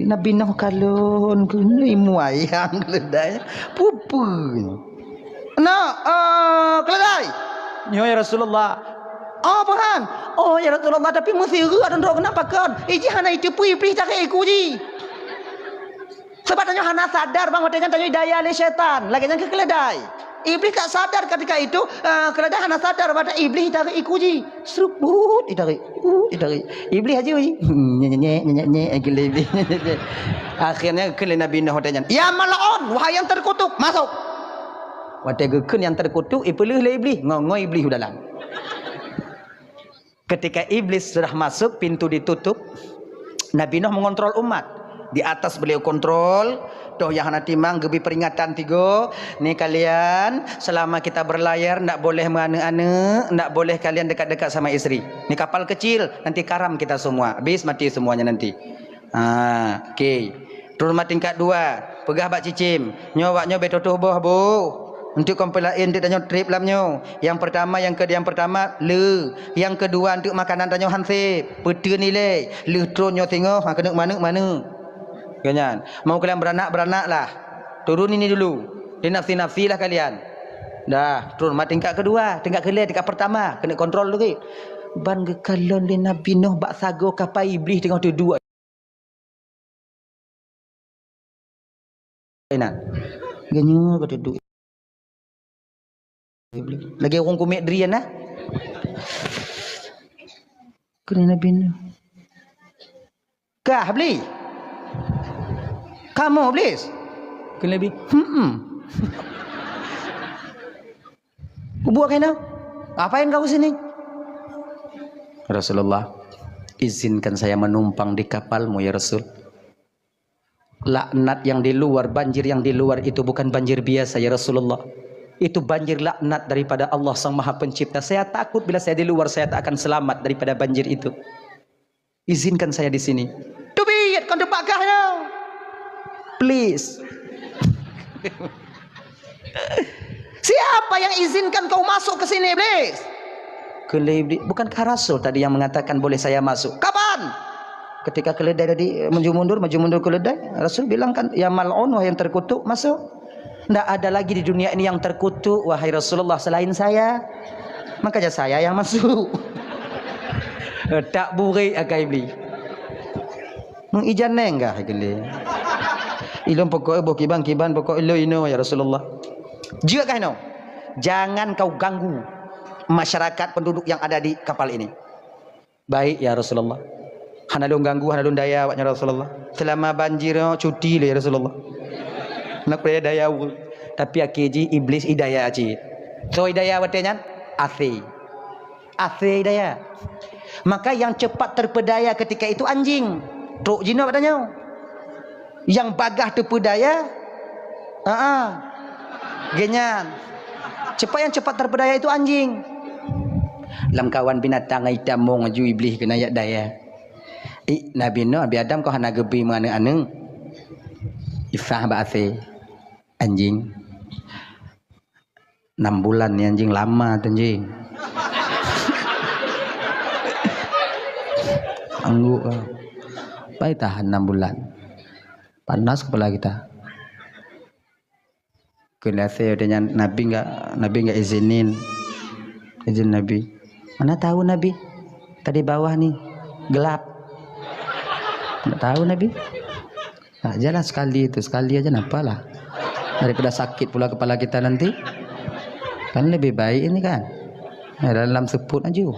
Nabi Nuh kalon keuneuk muayang keuleudai. Pupeue. Nah, eh, keuleudai. Nyoe, ya Rasulullah. Oh, peuhan. Oh, ya Rasulullah, tapi meusireuk droe keunan pakon. Iji hana iteupeue Iblih tarék iku jih. Sebab tanyoe hana sadar bang watée nyan tanyoe daya lé syaitan. Lagée nyan keu keuleudai. Iblih tak sadar ketika itu, eh, keuleudai hana sadar bahwa Iblih tarék iku jih. Sruk, but, itarék, but, itarék. Iblih aju, nyek, nyek, nyek, nyek, nyek, geuléh Iblih. Akhirnya kheun lé Nabi Nuh watée nyan, "Ya mal'un, wahai yang terkutuk, masuk!" Watée geukheun yang terkutuk, ipeuleueh lé Iblih, ngo-ngo Iblih u dalam. Ketika Iblis sudah masuk, pintu ditutup, Nabi Nuh mengontrol umat. Di atas beliau kontrol, toh nyang hana timang geubri peringatan tigo, ni kalian selama kita berlayar ndak boleh meuaneuk-aneuk, ndak boleh kalian dekat-dekat sama istri. Ni kapal kecil, nanti karam kita semua, habis mati semuanya nanti. Ha, okey. Trôn mat tingkat dua, peugah bak cicém, "Nyoe awak nyoe bèk tutoh boh, Bu. Eunteuk kon peulaén eunteuk tanyoe trép lam nyoe. Nyang peurtama, nyang keu-, nyang peurtama le, nyang keudua eunteuk makanan tanyoe hansé. Peuteun ilée, lheueh trôn nyoe singoh, ha, keuneuk manök-manök." Keu nyan, mau kalian beranak, beranaklah. Turun ini dulu. Dinafsi-nafsilah kalian. Dah, trôn mat tingkat keudua, tingkat keulhèe, tingkat peurtama, keuneuk kontrol lagèe. Ban geukalon lé Nabi Nuh bak sagoe kapai Iblih teungoh teuduek. Inan. Geunyoe ka teuduek. Lagèe ureueng kumèk drien, nah. Keuneuk Nabi Nuh. Kah, Iblis? Kamoe, Iblis? Kheun lé Iblis, "Hmm." Kubuat keunoe. "Ngapain kau ke sini?" "Rasulullah, izinkan saya menumpang di kapalmu, ya Rasul. Laknat yang di luar, banjir yang di luar itu bukan banjir biasa, ya Rasulullah. Itu banjir laknat daripada Allah Sang Maha Pencipta. Saya takut bila saya di luar, saya tak akan selamat daripada banjir itu." "Izinkan saya di sini." "Teubiet kon teupakah nyoe. Please." "Siapa yang izinkan kau masuk ke sini, Iblis?" Kheun lé Iblis, "Bukankah Rasul tadi yang mengatakan boleh saya masuk?" "Kapan?" "Ketika keledai tadi maju mundur, maju mundur keledai, Rasul bilang kan, 'Ya mal'un, wahai yang terkutuk, masuk.'" "Ndak ada lagi di dunia ini yang terkutuk, wahai Rasulullah, selain saya. Makanya saya yang masuk." Tak burik akai Iblis. Meuijan neng kah geuh lé? "Ilôn pokok boh kiban-kiban pokok ilôn inoe, ya Rasulullah." "Jeuet kah inoe? Jangan kau ganggu masyarakat penduduk yang ada di kapal ini." "Baik, ya Rasulullah. Hana lôn ganggu, hana lôn daya awak nyan, Rasulullah. Selama banjir nyoe cuti lé, ya Rasulullah. Hana lôn daya." Tapi akhé jih Iblis idaya cit. Soe idaya watèe nyan? Asé. Asé idaya. Maka yang cepat terpedaya ketika itu anjing. Trok jinoe bak tanyoe. Nyang bagaih teupeudaya, ha, geuh nyan. Cepat, yang cepat terpedaya itu anjing. Lamkawan binatang itamong laju Iblis keuneuk jak daya. "Ih, Nabi Nuh, Nabi Adam kok hana geubri meuaneuk-aneuk?" Isah bak asé. "Anjing, enam bulan ni anjing lama tu, anjing." "Angguk ah. Pai tahan enam bulan. Panas kepala kita." Kheun lé asé, "Watèe nyan Nabi enggak, Nabi enggak izinin. Izin Nabi." "Mana tahu Nabi? Tadi bawah ni gelap. Enggak tahu Nabi." "Nah, jalan sekali tu, sekali aja nampalah. Daripada sakit pula kepala kita nanti. Kan lebih baik ini kan. Ya, dalam seput aju."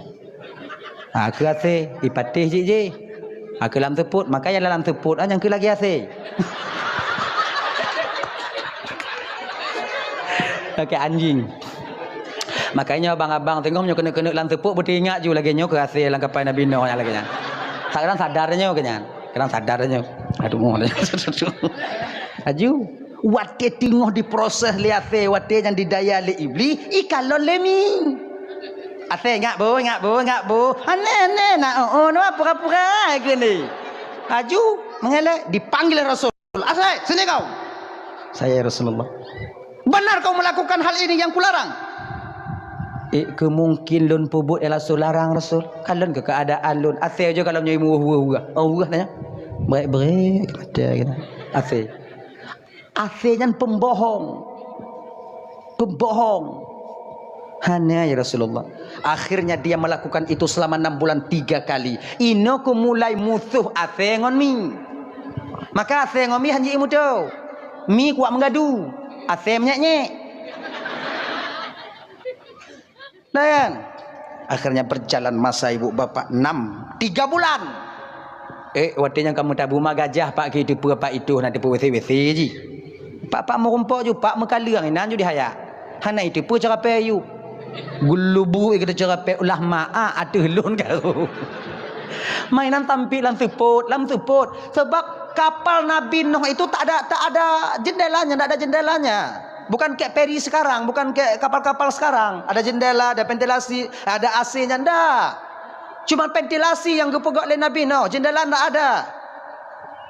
Ha, keu asé, ipatéh jih jih. Ha, keu lam seput, maka nyang lam seput, ha, nyang keu lagèe asé. Oke, anjing. Makanya abang-abang tengok nyoe keuneuk-keuneuk lam seput, beuteuingat ju lagèe nyoe keu asé lam kapai Nabi Nuh nyang lagèe nyan. Kadang sadar nyoe keu nyan. Kadang sadar nyoe. Aduh, aju. Watèe teungoh diproses lé asé, watèe nyang didaya lé Iblih, ikalon lé mi. "Asèe, ingat bu, ingat bu, ingat bu." "Aneh, aneh, nak, oh, oh, nama pura-pura keuneuk." Laju mengelak, dipanggil Rasul. "Asèe, sini kau." "Saya, ya Rasulullah." "Benar kau melakukan hal ini yang kularang?" "Eh, keu mungkin lôn peubuet nyang Rasul larang, Rasul. Kalon keu keuadaan lôn. Asèe jih kalon nyoe meuweuh-weuh, oh, weuh nyan. Brek-brek mata keunan. Asèe." Asèe nyan pembohong. Pembohong. "Hana, ya Rasulullah." Akhirnya dia melakukan itu selama enam bulan tiga kali. Inoe keu mulai musoh asèe ngon mi. Maka asèe ngon mi hanjeuet muto. Mi kuat meugadu. Asèe menyek-nyek. Layan. Akhirnya berjalan masa ibu bapak enam, tiga bulan. Eh, watèe nyan kamoe tabu ma gajah pak keu teupeu pak itoh na teupeu W C-W C jih. Pak-pak meurumpok ju, pak meukaleueng inan ju dihayat. Hana iteupeu cara pèe yub. Geulubu ikat cara pèe ulah ma'a ateueh lôn karu. Mainan tampik lam seupôt, lam seupôt. Sebab kapal Nabi Nuh itu tak ada, tak ada jendelanya, tak ada jendelanya. Bukan kayak feri sekarang, bukan kayak kapal-kapal sekarang. Ada jendela, ada ventilasi, ada A C-nya, ndak. Cuma ventilasi nyang geupeugöt lé Nabi Nuh, jendela ndak ada.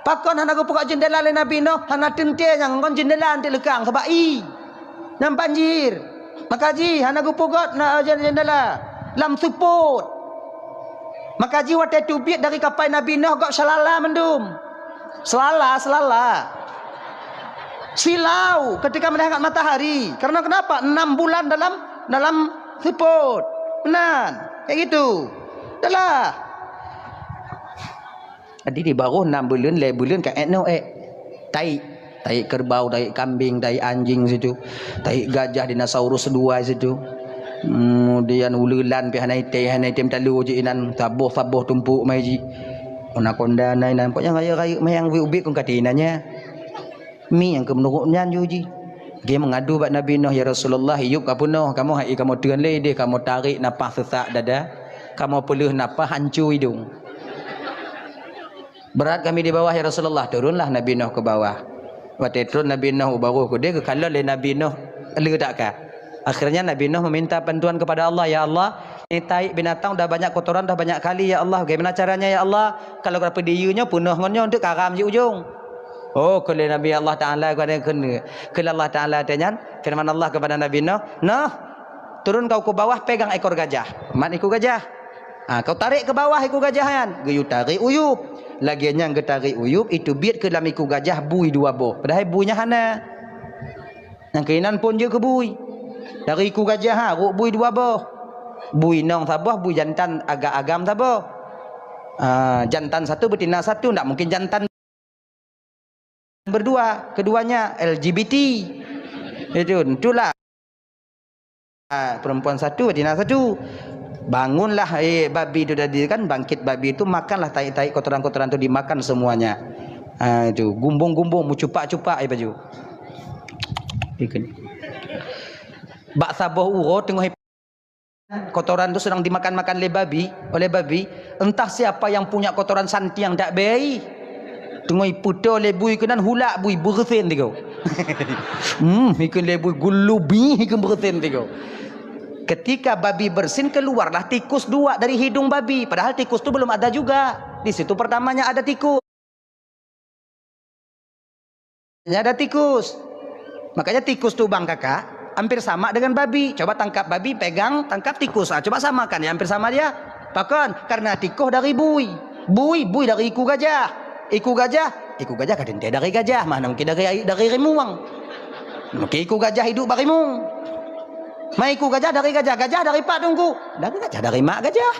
Pakon hana geupeugöt jendela lé Nabi Nuh, hana teuntèe nyang ngon jendela eunteuk leukang, sabab ie. Nyang banjir. Maka jih hana geupeugöt na jen-, jendela lam seupôt. Maka jih watèe teubiet dari kapai Nabi Nuh, göt seulala mandum. Seulala, seulala. Silau ketika melihat matahari. Karena kenapa? Enam bulan dalam, dalam seupôt. Meunan. Kayak gitu. Dah lah. Jadi di barôh nam buleuen, lhèe buleuen ka èk noe èk. Taék. Taék kerbau, taék kambing, taék anjing situ. Taék gajah, dinosaurus dua situ. Kemudian uleulan pih hana item, hana item talo jih inan, saboh-saboh tumpôk mai jih. Anakonda na inan, pokoknya rayeuk-rayeuk manyang ubit-ubit kon ka inan nyan. Mi nyang keu meunurot nyan ju jih. Geuh meungadu bak Nabi Nuh, "Ya Rasulullah, yub ka peunoh, kamoe hai kamoe teun lé deh, kamoe tarek nafah seusak dada, kamoe peuleueh nafah hanco idông." "Berat kami di bawah, ya Rasulullah." Turunlah Nabi Nuh ke bawah. Watèe turun Nabi Nuh u barôh keudéh, geukalon lé Nabi Nuh le that ka. Akhirnya Nabi Nuh meminta bantuan kepada Allah, "Ya Allah, ini taék binatang dah banyak kotoran, dah banyak kali, ya Allah. Bagaimana caranya, ya Allah? Kalau ka peudiyeu nyoe peunoh ngon nyoe, eunteuk karam jih ujông." Oh, kheun lé Nabi Allah Taala, kheun, kheun Allah Taala teuh nyan, firman Allah kepada Nabi Nuh, "Nuh, turun kau ke bawah, pegang ekor gajah." Mat ikôt gajah. Ha, kau tarek ke bawah ikôt gajah nyan. Geuyue tarek u yub. Lagèe nyan geutarek u yub, iteubiet keu lam ikôt gajah bui dua boh. Padahai bui nyan hana. Nyang keunan phôn jeuet keu bui. Dari ikôt gajah, ha, rhot bui dua boh. Bui inong saboh, bui jantan agam-agam saboh. Ah, jantan satu, betina satu, ndak mungkin jantan berdua, keduanya L G B T. Itu, itulah. Ah, perempuan satu, betina satu. Bangunlah, eh, babi itu tadi kan, bangkit babi itu, makanlah taék-taék kotoran-kotoran itu dimakan semuanya. Ah, itu, gumbong-gumbong, meucupak-cupak, eh, baju. Ikut. Bak saboh uroe teungoh kotoran tu sedang dimakan-makan lé babi, oleh babi. Entah siapa yang punya kotoran santiang dak bei. Teungoh ipeutoe lé bui keunan, hulak bui, beureusen tigo. Hmm, ikheun lé bui, geulubi ikheun beureusen tigo. Ketika babi bersin, keluarlah tikus dua dari hidung babi. Padahal tikus tu belum ada juga. Di situ pertamanya ada tikus. Nya ada tikus. Makanya tikus tu bang kakak, hampir sama dengan babi. Coba tangkap babi, pegang, tangkap tikus. Ah, coba samakan, ya hampir sama dia. Pakon? Karena tikus dari bui. Bui, bui dari ikôt gajah. Ikôt gajah, ikôt gajah ka teuntèe dari gajah, mana mungkin dari, dari rimueng. Mungkin ikôt gajah hidup bak rimueng. Ma ikôt gajah dari gajah, gajah dari pat teungku. Dari gajah, dari mak gajah.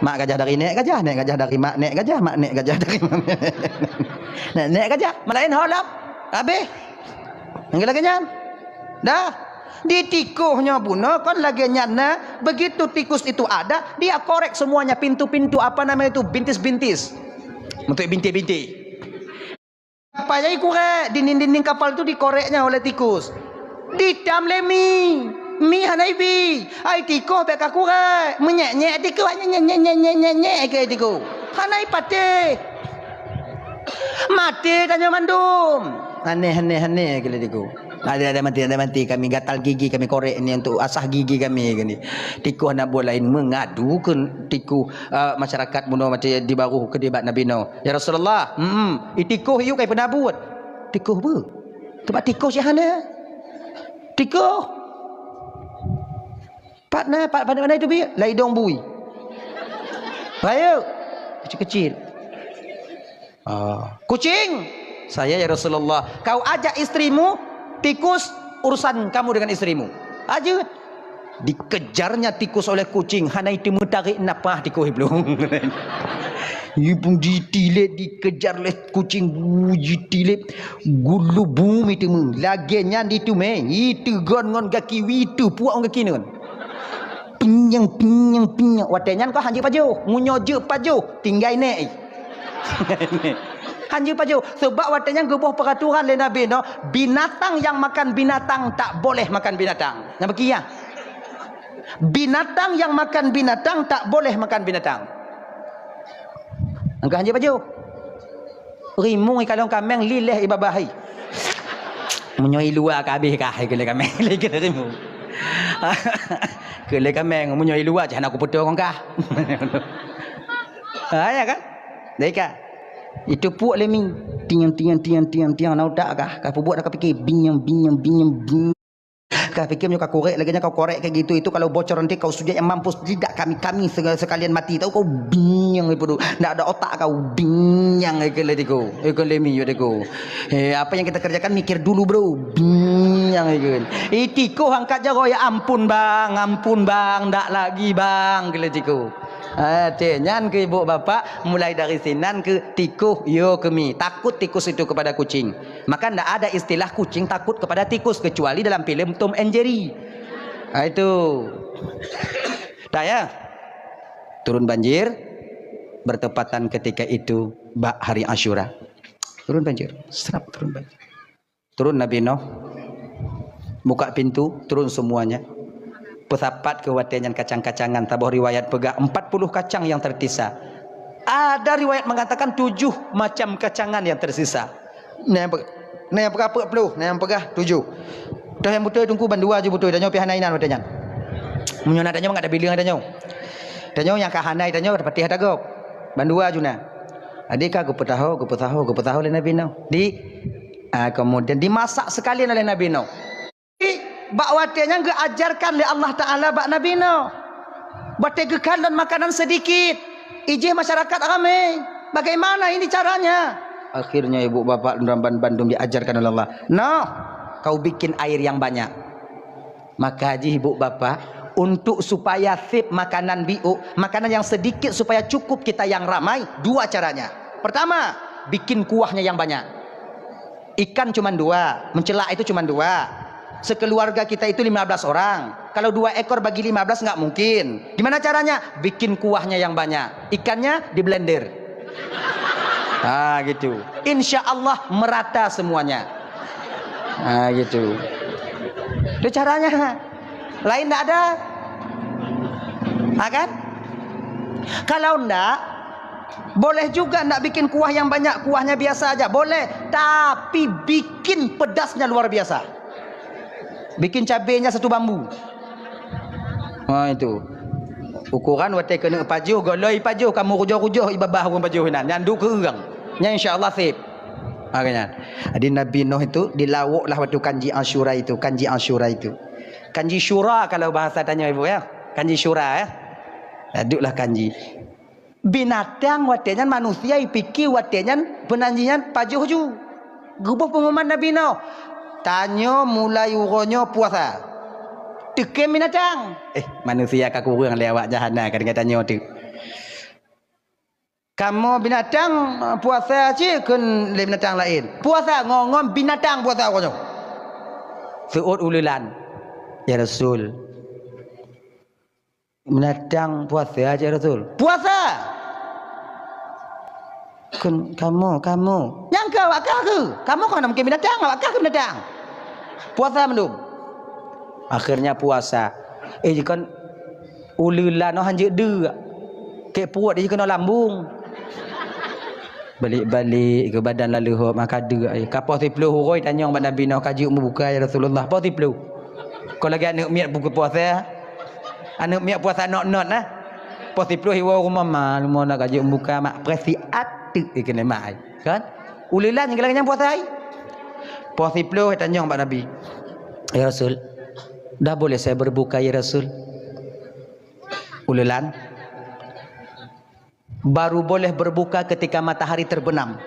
Mak gajah dari nèk gajah, nèk gajah dari mak nèk gajah, mak nèk gajah dari mak nèk, nèk gajah. Malaén ho lom. Habéh. Nyang lagèe nyan. Dah. Di tikus nyoe bunoe kon lagèe nyan na, begitu tikus itu ada, dia korek semuanya pintu-pintu, apa namanya itu, bintis-bintis. Untuk bintis-bintis. Apa jadi korek? Dinding-dinding kapal tu dikoreknya oleh tikus. Ditam lé mi. Mi hana ibi. Ai tikus bèk ka korek. Meunyèk-nyèk tikus, nyèk-nyèk, nyèk-nyèk, nyèk-nyèk, nyèk-nyèk ke tikus. Hana ipatéh. Maté tanyoe mandum. Aneh, aneh, aneh ke lé tikus. Ada, ada mati, ada mati. Kami gatal gigi, kami korek ni untuk asah gigi kami ni. Tikoh na buet lain mengadu ke tikoh, eh, masyarakat bunoe macam di Baroh ke di bak Nabi Noh. "Ya Rasulullah, hmm, itikoh yuk kai pernah buat." "Tikoh bu?" Tempat tikoh sih hana. Tikoh. Pat na, pat pandai-pandai tu bi, lai dong bui. Rayeuk. Kecil-kecil. Ah, "Kucing!" "Saya, ya Rasulullah." "Kau ajak istrimu, tikus, urusan kamu dengan istrimu." Aja. Dikejarnya tikus oleh kucing, hana itu meutarek napah tikus ibloe. Ipun jitilek, dikejar lé kucing, bu jitilek, gulu bumi teuma. Lagée nyan ditumé, iteugon ngon gaki, iteupuak ngon gaki nyan. Pinyang, pinyang, pinyang. Watée nyan kau hanjeuet pajoh. Meunyoe jeuet pajoh, tinggai nék. Hanjeuet pajoh. Sebab watée nyan geuboh peraturan lé Nabi Nuh, binatang yang makan binatang tak boleh makan binatang. Nyang beukiyah. Binatang yang makan binatang tak boleh makan binatang. Angka hanjeuet pajoh. Rimueng ikalon kaméng lileh ibabah hai. Meunyoe i luwa ka habéh kah, hai keu lé kaméng, lé keu lé rimueng. Keu lé kaméng, meunyoe i luwa cah hana kupeutoe ngon kah. Ha, ya kan? Dai ka. Itu puak lé mi. Tiang, tiang, tiang, tiang, tiang, na utak kah? Ka peubuet dah ka pike, binyang, binyang, binyang, binyang. Ka pike meunyoe ka korek lagée nyan, kau korek kayak gitu, itu kalau bocor nanti kau sujud yang mampus, tidak kami, kami se-, sekalian mati. Tahu kau binyang itu tu. Ndak ada otak kau, binyang ikeu lé tiku. Ikeu lé mi yo tiku. Eh, apa yang kita kerjakan mikir dulu, bro. Binyang ikeu. Itikoh angkat jaroe, "Ya ampun, Bang, ampun, Bang, ndak lagi, Bang," keu lé tiku. Ah, teh nyan keu ibu bapak, mulai dari sinan keu tikoh yo keu mi. Takut tikus itu kepada kucing. Maka ndak ada istilah kucing takut kepada tikus kecuali dalam filem Tom and Jerry. Ah, itu. Dah ya. Turun banjir bertepatan ketika itu bak hari Asyura. Turun banjir, serap turun banjir. Turun Nabi Nuh, buka pintu, turun semuanya. Peusapat keu watée nyan kacang-kacangan, saboh riwayat peugah empat puluh kacang yang tersisa. Ada riwayat mengatakan tujuh macam kacangan yang tersisa. Nah, yang pe-, nah, yang peugah peuet ploh, nah, yang peugah tujuh. Toh nyang beutôi Teungku, bandua ju beutôi, tanyoe pih hana inan watée nyan. Meunyoe na tanyoe, ngat tabileung tanyoe. Tanyoe nyang ka hana tanyoe, tapatih ata gob. Bandua ju na. Jadi ka geupeutaho, geupeutaho, geupeutaho lé Nabi Nuh. Di, ah, kemudian dimasak sekalian oleh Nabi Nuh. Bak watée nyan geuajarkan lé Allah Taala bak Nabi Nuh. Watée geukalon makanan sedikit, ijih masyarakat ramé. Bagaimana ini caranya? Akhirnya ibu bapak dan ban-, bandum diajarkan oleh Allah. Nuh, kau bikin air yang banyak. Maka jih ibu bapak, untuk supaya sip makanan biuk, makanan yang sedikit supaya cukup kita yang ramai, dua caranya. Pertama, bikin kuahnya yang banyak. Ikan cuma dua, mencelak itu cuma dua. Sekeluarga kita itu lima belas orang. Kalau dua ekor bagi lima belas nggak mungkin. Gimana caranya? Bikin kuahnya yang banyak. Ikannya di blender. Ah, gitu. Insya Allah merata semuanya. Ah, gitu. Itu caranya. Lain ndak ada. Ha, kan? Kalau ndak, boleh juga ndak bikin kuah yang banyak, kuahnya biasa aja. Boleh, tapi bikin pedasnya luar biasa. Bikin cabenya satu bambu. Ha, itu. Ukuran watée keuneuk pajoh, goloi pajoh, kamoe rujoh-rujoh ibabah ureuëng pajoh inan. Nyan duek keu ureuëng. Nyan insya Allah sip. Ha, kan nyan. Jadi Nabi Nuh itu dilawok lah waktu kanji Asyura itu, kanji Asyura itu. Kanji syura kalau bahasa tanyoe ibu ya. Kanji syura ya. Duduklah kanji. Binatang watée nyan manusia ipike watée nyan peunanji nyan pajoh ju. Geuboh pengumuman Nabi Nuh. Tanyoe mulai uroe nyoe puasa. Teukem binatang. Eh, manusia ka kureueng lé awak jahana ka deungon tanyoe tu. Kamoe binatang, puasa cit kheun lé binatang laén. Puasa ngon-ngon binatang puasa uroe nyoe. Seuôt uleulan. Ya Rasul. Binatang puasa cit Rasul. Puasa! Kheun kamoe, kamoe. Nyang keu awak kah keu? Kamoe kon mungken binatang, awak kah keu binatang. Puasa mandum. Akhirnya puasa. Eh, jikon uleulan oh hanjeuet deuk. Kek puet jikon lambung. Balik-balik ke badan lalu hop, maka deuek ai. Ka poh siplôh uroe tanyong bak Nabi noh, "Ka jeuet meubuka, ya Rasulullah?" Poh siplôh. Kon lagèe aneuk miet buka puasa. Aneuk miet puasa not-not nah. Poh siplôh iwoe rumoh, "Ma, rumoh na ka jeuet meubuka, mak." Presi ateuk keuneuk mak ai. Kan? Uleulan nyang lagèe nyan puasa ai. Poh siplôh tanyong bak Nabi, "Ya Rasul, dah boleh saya berbuka, ya Rasul?" Uleulan. Baru boleh berbuka ketika matahari terbenam.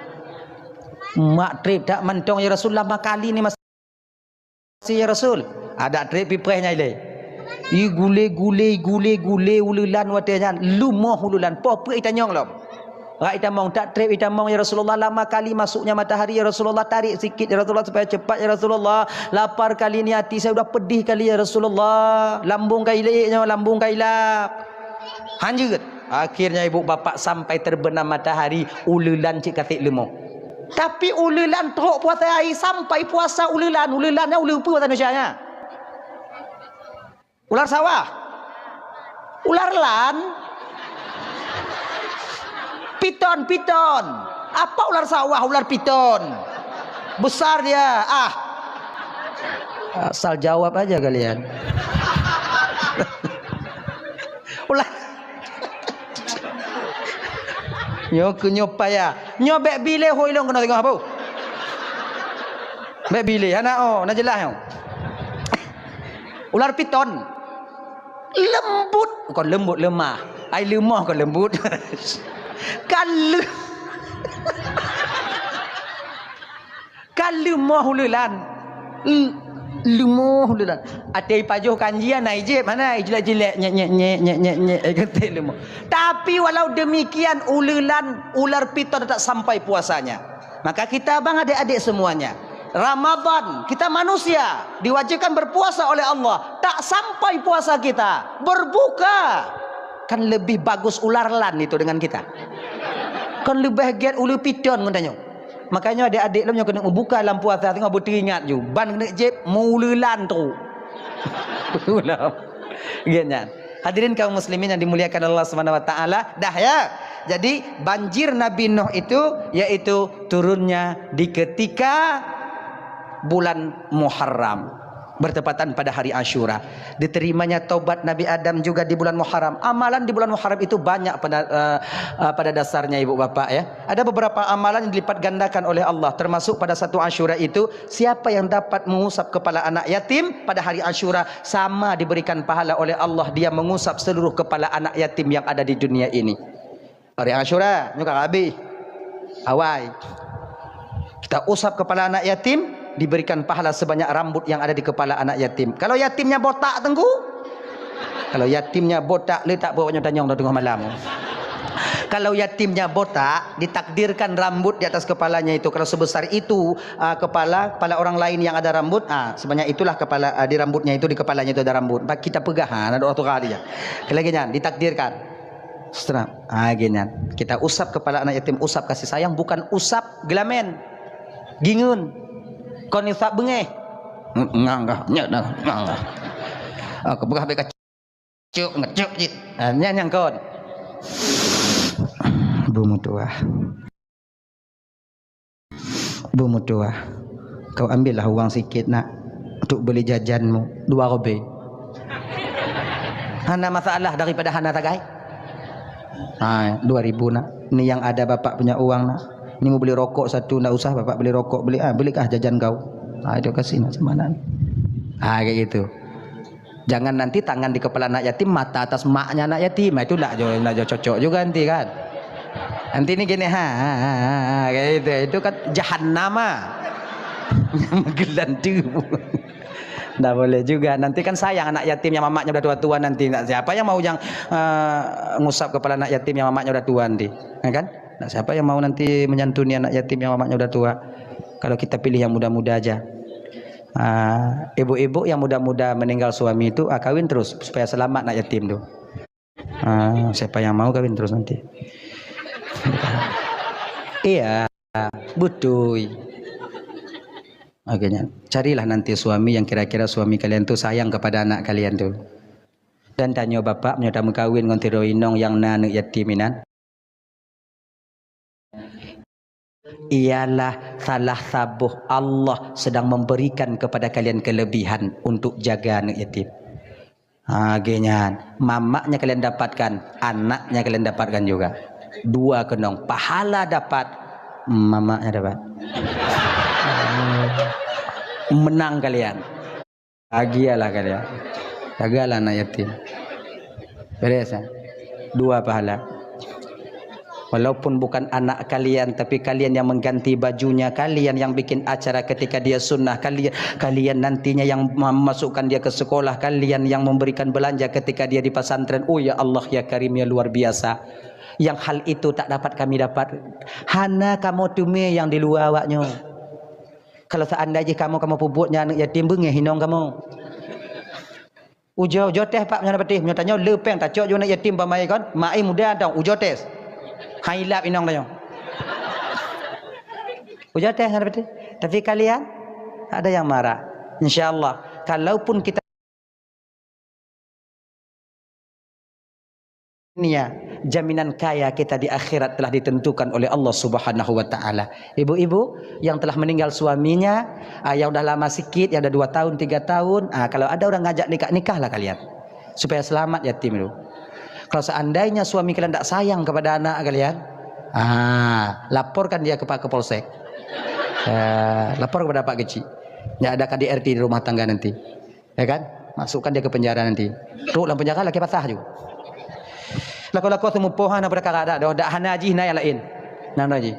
Mak trép that mantong, "Ya Rasul, lama kali ni masih, ya Rasul." Adak trép pipreh nyai lé. I gule-gule, i gule-gule uleulan watèe nyan. Leumoh uleulan. Poh peuet itanyong lom. Rak itamong, that trép itamong, "Ya Rasulullah, lama kali masuknya matahari, ya Rasulullah, tarik sikit, ya Rasulullah, supaya cepat, ya Rasulullah. Lapar kali ni hati saya, udah pedih kali, ya Rasulullah. Lambung ka ilek nyoe, lambung ka ilap." Hanjeuet. Akhirnya ibu bapak sampai terbenam matahari, uleulan cit ka sép leumoh. Tapi uleulan trok puasa ai sampai puasa uleulan, uleulan nyan uleue peue bahasa Indonesia nya? Ular sawah. Ular lan. Piton, piton. Apa ular sawah, ular piton? Besar dia. Ah. Asal jawab aja kalian. Ulah. Nyoe keu nyoe payah. Nyoe bèk bilé hôi lôn keunoe singoh, Bu. Bèk bilé, hana, oh, na jeulaih, oh. Ular piton. Lembut, kon lembut, lemah. Ai leumoh kon lembut. Kan leu-, Ka leumoh uleulan. L-, leumoh uleulan. Até ipajoh kanji hana ijép, hana ijilek-jilek, nyek, nyek, nyek, eh, keutek leumoh. Tapi walau demikian, uleulan, ular piton tetap sampai puasanya. Maka kita, abang, adik-adik semuanya, Ramadan, kita manusia, diwajibkan berpuasa oleh Allah. Tak sampai puasa kita, berbuka. Kan lebih bagus ular lan itu dengan kita. Kan leubeh gét uleue piton ngon tanyoe. Makanya adik-adik lom nyang keuneuk meubuka lam puasa teungoh beuteuingat ju. Ban keuneuk jép meuleulan tu. Ulam. Gét nyan. Hadirin kaum muslimin yang dimuliakan Allah Subhanahu wa taala, dah ya. Jadi banjir Nabi Nuh itu yaitu turunnya di ketika bulan Muharram. Bertepatan pada hari Asyura. Diterimanya taubat Nabi Adam juga di bulan Muharram. Amalan di bulan Muharram itu banyak pada, eh, eh, pada dasarnya, ibu bapak, ya. Ada beberapa amalan yang dilipat gandakan oleh Allah, termasuk pada satu Asyura itu, siapa yang dapat mengusap kepala anak yatim pada hari Asyura, sama diberikan pahala oleh Allah dia mengusap seluruh kepala anak yatim yang ada di dunia ini. Hari Asyura, nyoe ka habéh. Awai. Kita usap kepala anak yatim, diberikan pahala sebanyak rambut yang ada di kepala anak yatim. Kalau yatimnya botak, Teungku? Kalau yatimnya botak, le tak buat nyoe tanyong dah tengah malam. Kalau yatimnya botak, ditakdirkan rambut di atas kepalanya itu. Kalau sebesar itu, ah, kepala, kepala orang lain yang ada rambut, ah, sebanyak itulah kepala, ah, di rambutnya itu, di kepalanya itu ada rambut. Bak kita peugah, ha, ada orang tukar dia. Lagi nyan, ditakdirkan. Seterah. Ha, gini. Kita usap kepala anak yatim, usap kasih sayang, bukan usap gelamen. Gingun. Kon usap beungéh. Ngang kah, nyak dah, ngang kah. Ah, kepeugah bèk kacuk, ngecuk cit. Ha, nyan nyang kon. Bumeutuah. Bumeutuah, kau ambillah uang sikit, nak, untuk beli jajanmu, dua robé. Hana masalah daripada hana sagai. Ha, dua ribu, nak. Ni yang ada bapak punya uang, nak. Ni mau beli rokok satu, ndak usah bapak beli rokok, beli, ah, beli kah jajan kau. Ha, itu kasih, nak, sama anak. Ha, kayak gitu. Jangan nanti tangan di kepala anak yatim, mata atas maknya anak yatim. Nah, itu ndak jo, ndak jo cocok juga nanti kan. Nanti ni gini, ha, ha, ha, ha, ha, kayak gitu. Itu kan jahannam, ah. Meugeulante. Ndak boleh juga. Nanti kan sayang anak yatim yang mamaknya udah tua-tua nanti. Ndak siapa yang mau yang, eh, ngusap kepala anak yatim yang mamaknya udah tua nanti. Ya kan? Ndak siapa yang mau nanti menyantuni anak yatim yang mamaknya udah tua. Kalau kita pilih yang muda-muda aja. Ah, ibu-ibu yang muda-muda meninggal suami itu, ah, kawin terus supaya selamat anak yatim tu. Ah, siapa yang mau kawin terus nanti. Iya, betul. Akhirnya, carilah nanti suami yang kira-kira suami kalian tu sayang kepada anak kalian tu. Dan tanyoe bapak meunyoe tameukawen ngon sidroe inong nyang na aneuk yatim inan. ialah salah saboh Allah sedang memberikan kepada kalian kelebihan untuk jaga aneuk yatim. Ha, lagèe nyan. Mamaknya kalian dapatkan, anaknya kalian dapatkan juga. Dua keunong, pahala dapat, mamaknya dapat. Menang kalian. Bahagialah kalian. Jagalah anak yatim. Beres, ha? Dua pahala. Walaupun bukan anak kalian, tapi kalian yang mengganti bajunya, kalian yang bikin acara ketika dia sunnah, kalian, kalian nantinya yang memasukkan dia ke sekolah, kalian yang memberikan belanja ketika dia di pesantren. Oh ya Allah, ya Karim, ya luar biasa. Yang hal itu tak dapat kami dapat. Hana kamoe teumé nyang di luwa awaknyoe. Kalau seandai jih kamoe, kamoe peubuet nyan aneuk yatim, beungéh inong kamoe. Ujoe, ujoe tes, Pak, meunyoe na patéh. Meunyoe tanyoe le péng tacok ju aneuk yatim bak mai kon, mai muda tong, ujoe tes. Hai lap inong tanyoe. Ujoe tes meunyoe na patéh. Tapi kalian, ada yang marah. Insya Allah, kalaupun kita dunia, jaminan kaya kita di akhirat telah ditentukan oleh Allah Subhanahu wa Ta'ala. Ibu-ibu yang telah meninggal suaminya, ah, yang udah lama sikit, yang udah dua tahun, tiga tahun, ah, kalau ada orang ngajak nikah, nikahlah kalian. Supaya selamat yatim itu. Kalau seandainya suami kalian tak sayang kepada anak kalian, ah, laporkan dia ke Pak Kapolsek. Ah, lapor kepada Pak Kecik. Yang ada K D R T di rumah tangga nanti. Ya kan? Masukkan dia ke penjara nanti. Trok lam penjara, laki patah ju. Lakoe-lakoe seumupoh hana peukara dak doh, dak hana jih na nyang laén. Nah, na jih.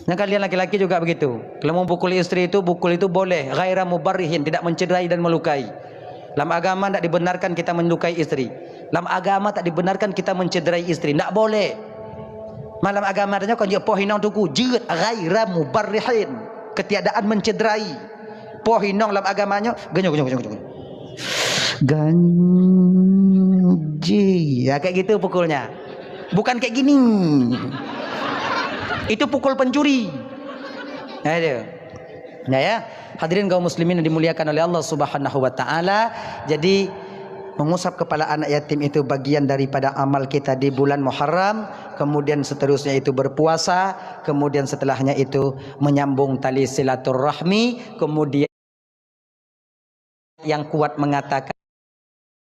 Nyang kalian laki-laki juga begitu. Kalau mau pukul istri itu, pukul itu boleh, ghaira mubarrihin, tidak mencederai dan melukai. Lam agama tak dibenarkan kita melukai istri. Lam agama tak dibenarkan kita mencederai istri. Tak boleh. Malam agama tanyoe kon jeuet poh inong tuku, jeuet ghaira mubarrihin. Ketiadaan mencederai. Poh inong lam agama nyoe, geunyoe, geunyoe, geunyoe, geunyoe. Ganji. Ya, kayak gitu pukulnya. Bukan kayak gini. Itu pukul pencuri. Nah, itu. Ya, ya. Hadirin kaum muslimin yang dimuliakan oleh Allah Subhanahu wa Ta'ala. Jadi, mengusap kepala anak yatim itu bagian daripada amal kita di bulan Muharram. Kemudian seterusnya itu berpuasa. Kemudian setelahnya itu menyambung tali silaturahmi. Kemudian yang kuat mengatakan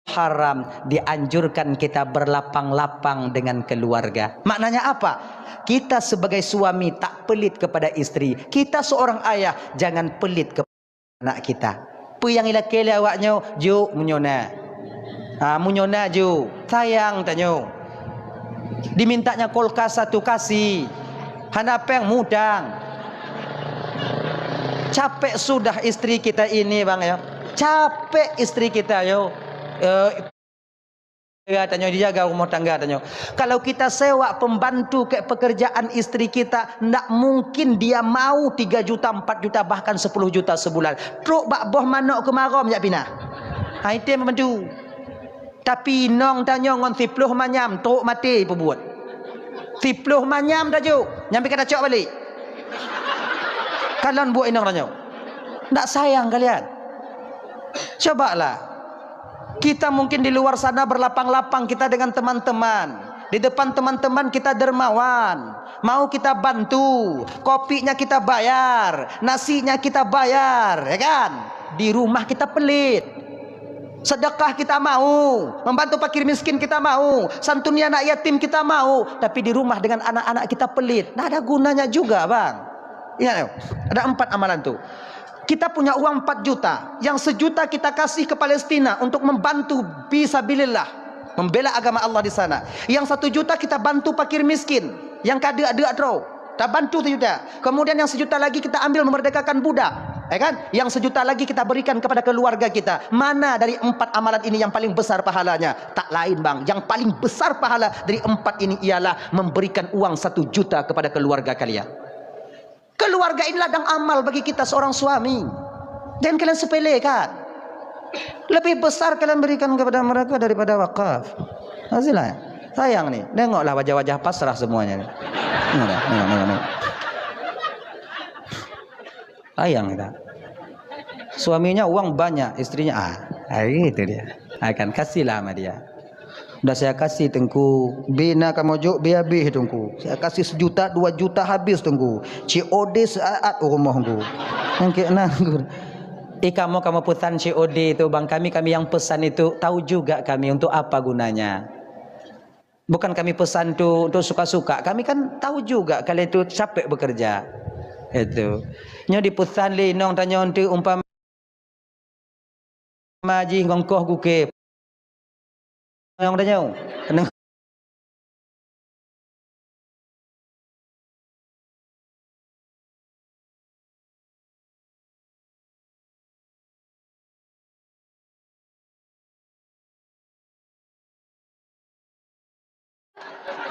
haram, dianjurkan kita berlapang-lapang dengan keluarga. Maknanya apa? Kita sebagai suami tak pelit kepada istri. Kita seorang ayah jangan pelit kepada anak kita. Peue nyang ilakée lé awaknyoe, jok meunyoe na. Ha, meunyoe na jok, sayang tanyoe. Dimintanya kulkas satu, kasih. Hana péng, mutang. Capek sudah istri kita ini, Bang, ya. Capek istri kita, yo. Eh, ya, tanyoe dijaga rumah tangga tanyoe. Kalau kita sewa pembantu ke pekerjaan istri kita, ndak mungkin dia mau tiga juta, empat juta, bahkan sepuluh juta sebulan. Trok bak boh manok keumarom jak pinah. Ha, item pembantu. Tapi inong tanyoe ngon siploh manyam trok maté peubuet. Siploh manyam tajok, nyang pih ka tacok balek. Kalon buet inong tanyoe. Ndak sayang kalian? Cobalah. Kita mungkin di luar sana berlapang-lapang kita dengan teman-teman. Di depan teman-teman kita dermawan. Mau kita bantu, kopinya kita bayar, nasinya kita bayar, ya kan? Di rumah kita pelit. Sedekah kita mau, membantu fakir miskin kita mau, santuni anak yatim kita mau, tapi di rumah dengan anak-anak kita pelit. Ndak ada gunanya juga, Bang. Ingat, yo, ada empat amalan tu. Kita punya uang empat juta, yang sejuta kita kasih ke Palestina untuk membantu fisabilillah, membela agama Allah di sana. Yang satu juta kita bantu fakir miskin, yang ka deuk-deuk droe. Tabantu sejuta. Kemudian yang sejuta lagi kita ambil memerdekakan budak. Ya kan? Yang sejuta lagi kita berikan kepada keluarga kita. Mana dari empat amalan ini yang paling besar pahalanya? Tak lain, Bang. Yang paling besar pahala dari empat ini ialah memberikan uang satu juta kepada keluarga kalian. Keluarga ini ladang amal bagi kita seorang suami. Jangan kalian sepelekan. Lebih besar kalian berikan kepada mereka daripada wakaf. Hasilnya, sayang ni. Tengoklah wajah-wajah pasrah semuanya ni. Tengok dah, tengok, tengok, tengok. Sayang kita. Suaminya uang banyak, istrinya, ah, ah, gitu dia. Akan kasihlah sama dia. Dah saya kasih Teungku, bi na kamoe jok, bi habéh Teungku. Saya kasih sejuta, dua juta habis Teungku. C O D saat u rumoh Teungku. Nyang kek na Teungku. Eh, kamoe, kamoe pesan C O D tu, Bang. Kami, kami yang pesan itu tahu juga kami untuk apa gunanya. Bukan kami pesan tu untuk suka-suka. Kami kan tahu juga kalian itu capek bekerja. Itu. Nyoe dipesan lé inong tanyoe tu umpama jih ngon koh gukée. Inong tanyoe.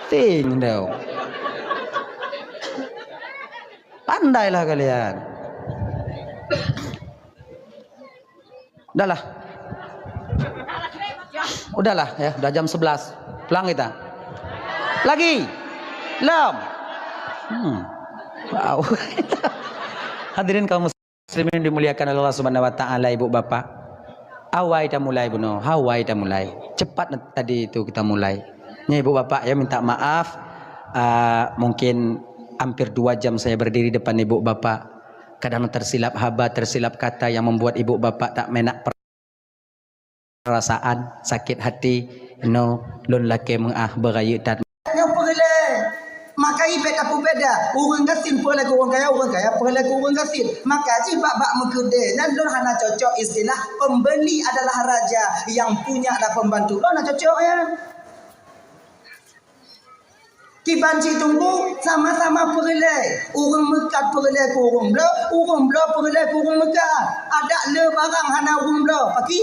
Ting dong. Pandailah kalian. Udahlah. Udahlah ya, udah jam sebelas. Pulang kita. Lagi. Lom. Hmm. Wow. Hadirin kaum muslimin dimuliakan oleh Allah Subhanahu wa taala, ibu bapak. Awai ta mulai bunoe, awai ta mulai. Cepat tadi itu kita mulai. Nya ibu bapak ya, minta maaf, ah, mungkin hampir dua jam saya berdiri depan ibu bapak. Kadang tersilap haba, tersilap kata yang membuat ibu bapak tak menak perasaan, sakit hati. No, lôn lakée meu'ah beurayeuk that. Nyoe peureulée. Maka ibet aku beda. Ureuëng gasien peureulée keu ureuëng kaya, ureuëng kaya peureulée keu ureuëng gasien. Maka jih bak-bak meukeudée nyan lôn hana cocok istilah pembeli adalah raja, yang punya adalah pembantu. Lôn hana cocok ya. Kiban cit Teungku sama-sama peureulée. Ureuëng meukat peureulée keu ureuëng bloe, ureuëng bloe peureulée keu ureuëng meukat. Adak le barang hana ureuëng bloe, paki?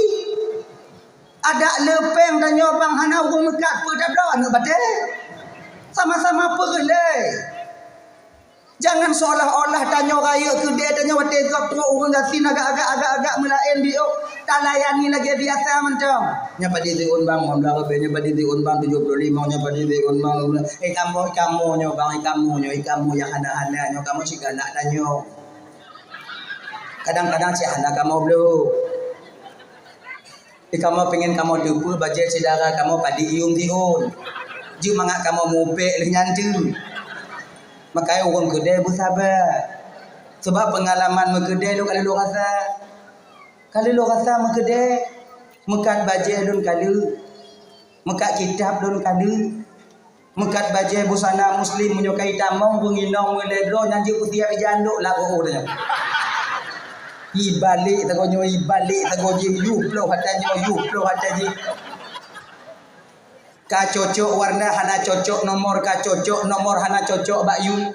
Adak le péng tanyoe bang hana ureuëng meukat peue tabloe aneuëk batée. Sama-sama peureulée. Jangan seolah-olah tanyoe rayeuk keudée tanyoe watée gob trok ureuëng gasien agak-agak, agak-agak meulaén biôh, talayani lagée biasa mantong. Nyoe padit siôn bang, lima belas ribée, nyoe padit siôn bang, tujoh ploh limong, nyoe padit siôn bang, lima belas. Eh, kamoe, kamoe nyoe bang, eh, kamoe nyoe, eh, kamoe nyang hana-hana nyoe, kamoe cit keunak tanyoe. Kadang-kadang cit hana kamoe bloe. Di kamoe pengen kamoe teupeue bajée syedara kamoe padit yuem siôn. Jeuet mangat kamoe mupék lheueh nyan teuk. Makajih ureuëng keudée beusaba. Sabab peungalaman meukeudée lôn ka lheueh lôn rasa. Ka lheueh lôn rasa meukeudée, meukat bajée lôn ka lheueh, meukat kitab lôn ka lheueh. Meukat bajée busana muslim meunyoe ka itamong ureuëng inong meulée droe nyan jeuet kusiab ija andok lam rot-rot nyoe. Ibalek sagoe nyoe, ibalek sagoe jih, yue ploh ata nyoe, yue ploh ata jih. Ka cocok warna hana cocok nomor, ka cocok nomor hana cocok bak yue.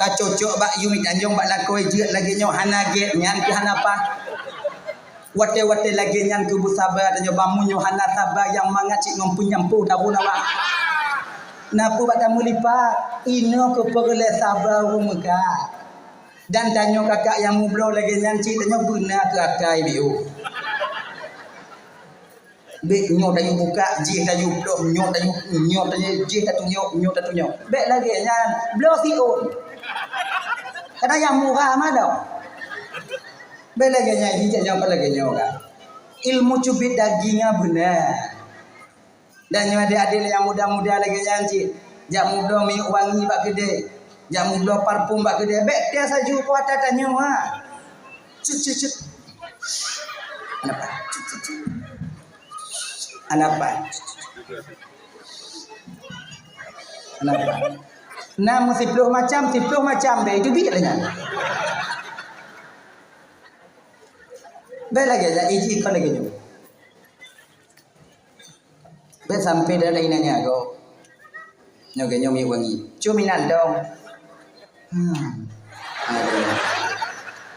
Ka cocok bak yue mitanjong bak lakoe jeuet lagée nyoe hana gét nyan keuh hana paih. Watée-watée lagée nyan keuh beusaba tanyoe bang meunyoe hana saba nyang mangat cit ngon peunyampoh tahun awak. Na peue bak tameulipat, inoe keuh peureulée saba ureuëng meukat. Dan tanyoe kakak nyang mubloe lagée nyan cit tanyoe beuna keu akai biôh. Bék nyoe tanyoe buka, jih tanyoe bloe, nyoe tanyoe, nyoe tanyoe, jih tatunyok, nyoe tatunyok. Bék lagée nyan, bloe siôn. Kadang nyang murah mah dong. Bék lagée nyan, jih tanyoe kon lagée nyoe kan. Ilmu cubit daging nyan beuna. Dan nyoe adék-adék nyang muda-muda lagée nyan cit, jak mubloe minyeuk wangi bak keudée, jak mubloe parfum bak keudée, bék tias laju kuat tanyoe ha. Cut, cut, cut. Anapa? Cut, cut, cut. Anapa? Anapa? Na meusiploh macam, siploh macam deh, itu bit nyan. Bék lagée nyan, iji kon lagée nyoe. Bék sampai dah lain nanya kau. Nyoe geuh nyoe minyeuk wangi. Cuma inan dong. Hmm. Aduh.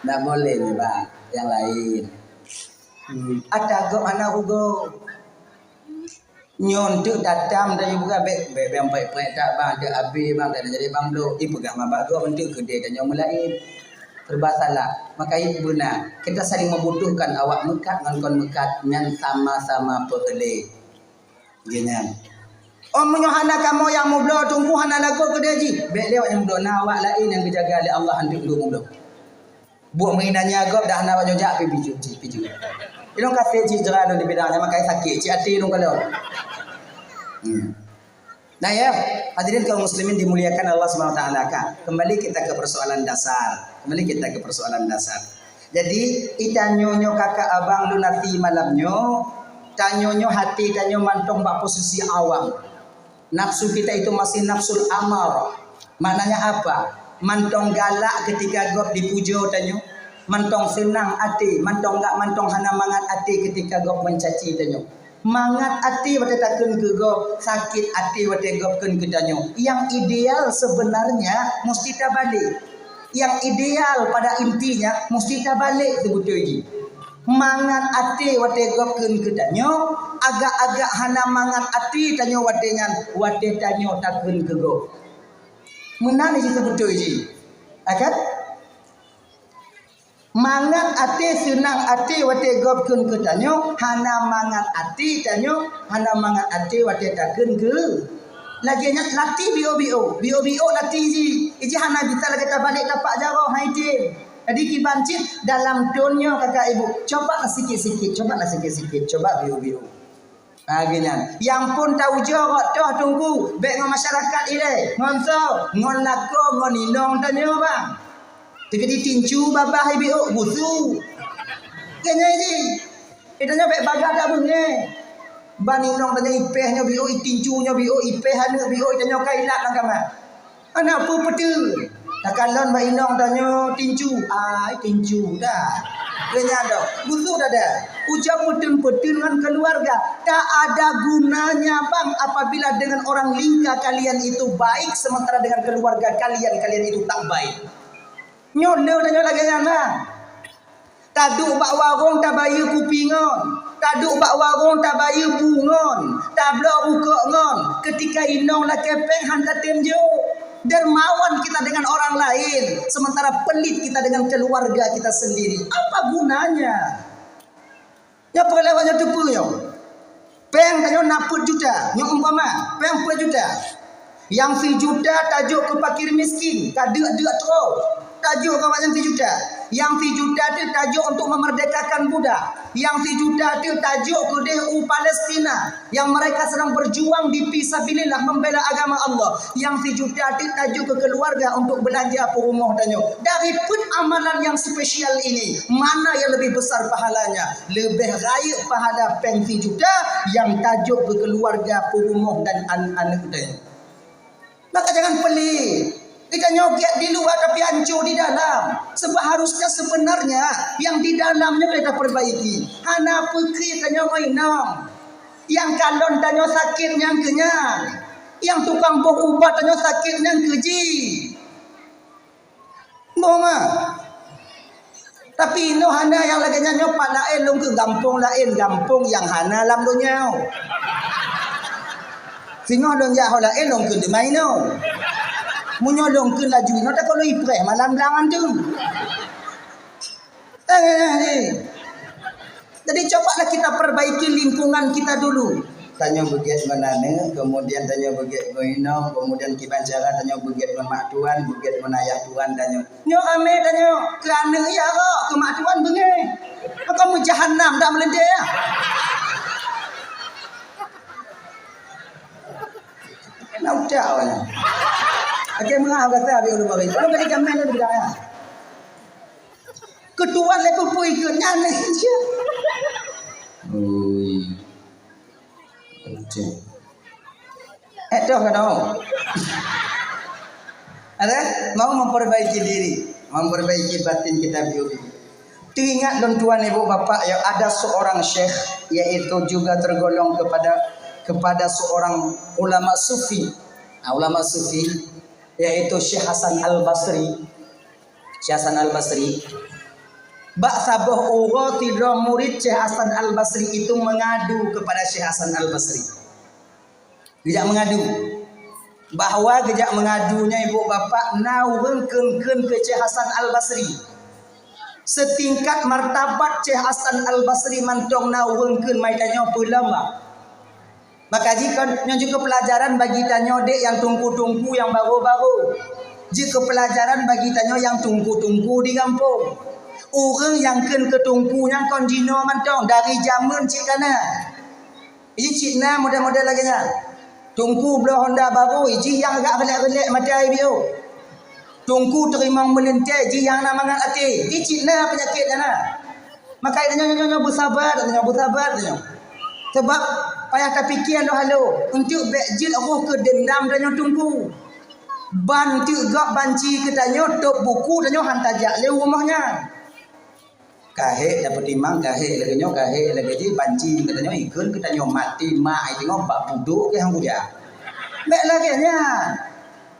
Ndak boleh ni bang. Yang lain. Hmm. Ada gop anak ugo. Nyoe untuk datang dari bukan bék bék bék bék tak bang, tak habis bang, tak jadi bang belum. Ipeugah mabak gop untuk kedai dan nyoe melain. Serba salah. Maka ibu beuna. Kita saling membutuhkan awak meukat ngon kon meukat nyan sama-sama peureulée. Geuh nyan. Oh, meunyoe hana kamoe nyang mubloe teungku hana lagoe keudeh jih. Bék lé awak nyang mubloe, na awak laén nyang geujaga lé Allah anteuk lôn mubloe. Buet meuinan nyan gob dah hana awak jojak pi piju, pi piju. Ilôn kaseh cit jera lôn di bidang nyan makai sakét cit até lôn kalon. Hmm. Nah ya, hadirin kaum muslimin dimuliakan Allah Subhanahu wa taala, kan? Kembali kita ke persoalan dasar. Kembali kita ke persoalan dasar. Jadi, itanyoe nyoe kakak abang lôn até malam nyoe, tanyoe nyoe até tanyoe mantong bak posisi awam. Nafsu kita itu masih nafsul amar. Maknanya apa? Mantong galak ketika gob dipujoe tanyoe, mantong seunang até, mantong ga-, mantong hana mangat até ketika gob mencaci tanyoe. Mangat até watée takheun keu gob, sakét até watée gob kheun keu tanyoe. Yang ideal sebenarnya musti tabalek. Yang ideal pada intinya musti tabalek seubeutôi jih. Mangat até watée gob kheun keu tanyoe, agak-agak hana mangat até tanyoe watée nyan, watée tanyoe takheun keu gob. Meunan jih seubeutôi jih. Ya kan? Mangat até, seunang até watée gob kheun keu tanyoe, hana mangat até tanyoe, hana mangat até watée takheun keu. Lagée nyan latih biôh-biôh, biôh-biôh latih jih. Ijih hana bisa lagée tabalek tapak jaroe, hai tem. Jadi kiban cit dalam thon nyoe kakak ibu, cobalah sikit-sikit, cobalah sikit-sikit, coba biôh-biôh. Ha, geuh nyan. Nyang phon taujoe rot toh teungku, bék ngon masyarakat ilée, ngon soe, ngon lakoe, ngon inong tanyoe bang. Teukeudi tincu babah ibi ôk gusu. Keu nyan jih. Itanyoe bék bagah dak beungéh. Ban inong tanyoe ipéh nyoe biôk, itincu nyoe biôk, ipéh aneuk biôk, itanyoe ka ilat lam kama. Hana peue-peue. Takalon bak inong tanyoe tincu, ai tincu dah. Keu nyan doh, busuk dada. Ujoe peuteun-peuteun ngon keluarga. Tak ada gunanya bang apabila dengan orang lingka kalian itu baik sementara dengan keluarga kalian, kalian itu tak baik. Nyoe le tanyoe lagée nyan na. Taduek bak warong tabayeue kupi ngon, taduek bak warong tabayeue bu ngon, tablok rukok ngon, keutika inong lakée péng han tatem jok. Dermawan kita dengan orang lain, sementara pelit kita dengan keluarga kita sendiri. Apa gunanya? Nyoe peue lewat nyoe teupeue nyoe. Péng tanyoe na peuet juta, nyoe umpama, péng peuet juta. Nyang sijuta tajok keu fakir miskin, ka deuk-deuk troh. Tajok keu awak nyan sijuta. Nyang sijuta teuh tajok untuk memerdekakan budak. Nyang sijuta teuh tajok keudeh u Palestina yang mereka sedang berjuang di fisabilillah membela agama Allah. Nyang sijuta teuh tajok keu keluarga untuk belanja peurumoh tanyoe. Dari peuet amalan yang spesial ini, mana yang lebih besar pahalanya? Leubeh rayeuk pahala péng sijuta nyang tajok keu keuluwarga, peurumoh dan an-, aneuk teuh. Maka jangan pelit. Geutanyoe gét di luwa tapi ancô di dalam. Sebab harusnya sebenarnya nyang di dalam nyoe ka taperbaiki. Hana peukri tanyoe ngon inong. Nyang kalon tanyoe sakét nyang keu nyan. Nyang tukang boh ubat tanyoe sakét nyang keu jih. Boh mah. Tapi inoe hana nyang lagée nyan nyoe pat laén lôn keu gampông laén, gampông nyang hana lam donya. Singoh lôn jak ho laén lôn keu teuma inoe. Meunyoe lôn keu laju inoe takot lôn ipreh malam blang anteuk. Eh, eh, eh. Jadi cobalah kita perbaiki lingkungan kita dulu. Tanyoe beugét ngon aneuk, kemudian tanyoe beugét ngon inong, kemudian kiban cara tanyoe beugét ngon mak tuan, beugét ngon ayah tuan tanyoe. Nyoe amé tanyoe keu aneuk ya kok, keu mak tuan beungéh. Maka meujahanam dak meuleude ya. Nak ucap awak nyan. Oke, meuah kata habis ulama bagi. Kalau bagi jamin dah beda ya. Ketua level pun ikut nyan ni. Ui. Oke. Eh, dah kena. Ada? Mau memperbaiki diri, memperbaiki batin kita biu-biu. Teuingat lôn tuan ibu bapak ya, ada seorang syekh yaitu juga tergolong kepada kepada seorang ulama sufi. Nah, ulama sufi yaitu Syekh Hasan Al Basri. Syekh Hasan Al Basri. Bak saboh uroe sidroe murid Syekh Hasan Al Basri itu mengadu kepada Syekh Hasan Al Basri. Geujak mengadu. Bahwa geujak mengadu nyan ibu bapak na ureuëng kheun-kheun keu Syekh Hasan Al Basri. Setingkat martabat Syekh Hasan Al Basri mantong na ureuëng kheun mai tanyoe peulama. Maka jih kon nyoe jeuet keu pelajaran bagi tanyoe dek nyang tungku-tungku nyang baro-baro. Jeuet keu pelajaran bagi tanyoe nyang tungku-tungku di gampông. Ureuëng nyang kheun keu tungku nyan kon jinoe mantong dari jameun cit kana. Ih, cit na model-model lagée nyan. Teungku bloe honda barô, jih nyang agak reulek-reulek maté ai biôh. Teungku teurimong meulintèe, jih nyang na mangat até. Jih cit na peunyakét nyan na. Maka tanyoe, nyoe, nyoe, nyoe beusaba, tanyoe beusaba, tanyoe. Sabab payah tapiké halo-halo, eunteuk bèk jeuet roh keu deundam tanyoe teungku. Ban teuk gob banci keu tanyoe, tôb buku tanyoe han tajak lé u rumoh nyan. Ka hék tapeutimang, ka hék lagèe nyoe, ka hék lagèe jih, banci keu tanyoe, ikheun keu tanyoe, maté mak ai teungoh bak pudôk keu han kujak. Bèk lagèe nyan.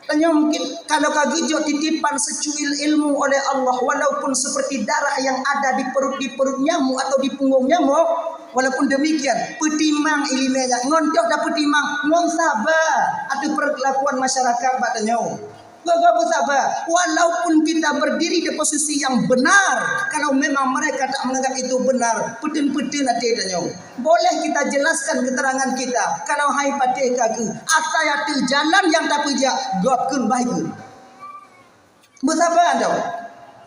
Tanyoe mungkin kalau ka geujok titipan secuil ilmu oleh Allah, walaupun seperti darah yang ada di perut, di perut nyamuk atau di punggung nyamuk, walaupun demikian, peutimang ileumèe nyan, ngon toh tapeutimang, ngon saba ateueh perlakuan masyarakat bak tanyoe. Geuh-geuh beusaba, walaupun kita berdiri di posisi yang benar, kalau memang mereka tak menganggap itu benar, peuteun-peuteun até tanyoe. Boleh kita jelaskan keterangan kita, kalau hai patéh ka geuh, asai ateueh jalan nyang tapeujak, gob kheun bah ikheun. Beusaba tanyoe.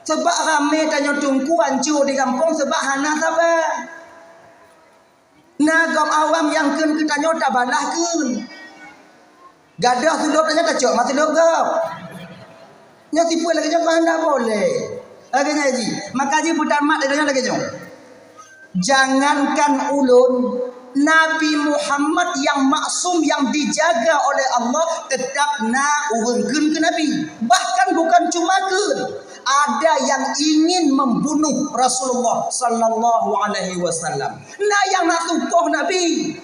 Sabab ramé tanyoe teungku hanco di gampông sabab hana saba. Na gob awam nyang kheun keu tanyoe tabalah kheun. Gadôh sulôb tanyoe tacok ma sulôb gob. Nyoe tipeue lagèe nyoe kon hana boleh. Lagèe nyan jih. Maka jih peutamat lagèe nyoe, lagèe nyoe. Jangankan ulôn, Nabi Muhammad yang maksum, yang dijaga oleh Allah, tetap na ureueng kheun keu Nabi. Bahkan bukan cuma kheun, ada yang ingin membunuh Rasulullah sallallahu alaihi wasallam. Na nyang na tukoh Nabi.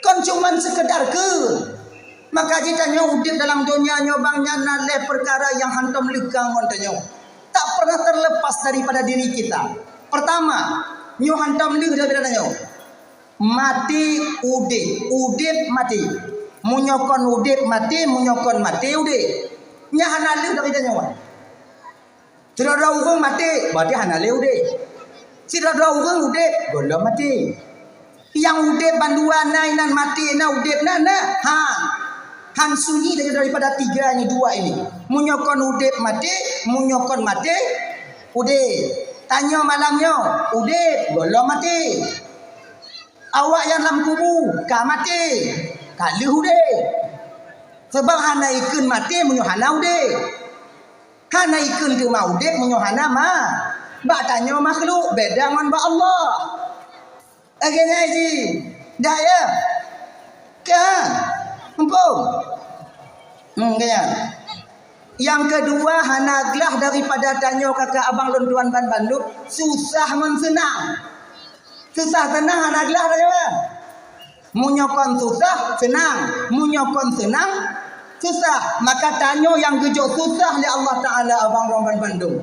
Kon cuman sekedar kheun. Maka jih tanyoe udép dalam donya nyoe bang nyan na lhèe peukara nyang hantom lheueh ka ngon tanyoe. Tak pernah terlepas daripada diri kita. Pertama, nyoe hantom lheueh daripada tanyoe. Maté, udép, udép, maté. Meunyoe kon udép, maté, meunyoe kon maté, udép. Nyan hana lheueh dari tanyoe. Sidroe-droe ureueng maté, berarti hana lé udép. Sidroe-droe ureueng udép, gohlom maté. Nyang udép bandua na, inan maté na, udép na, na. Ha. Han sunyi dari-, daripada tiga ini, dua ini. Meunyoe kon udép maté, meunyoe kon maté, udép. Tanyoe malam nyoe, udép, gohlom maté. Awak nyang lam kubu ka maté, ka lheueh udép. Sabab hana ikheun maté meunyoe hana udép. Hana ikheun teuma udép meunyoe hana ma-, bak tanyoe makhluk beda ngon bak Allah. Lagèe nyan jih. Dah ya? Ka. Muphom? Hmm, ka nyan. Nyang keudua, hana glah daripada tanyoe kaka abang lôn tuan ban bandum, susah ngon seunang. Susah seunang hana glah tanyoe. Meunyoe kon susah, seunang. Meunyoe kon seunang, susah. Maka tanyoe nyang geujok susah lé Allah Taala abang droe ban bandum.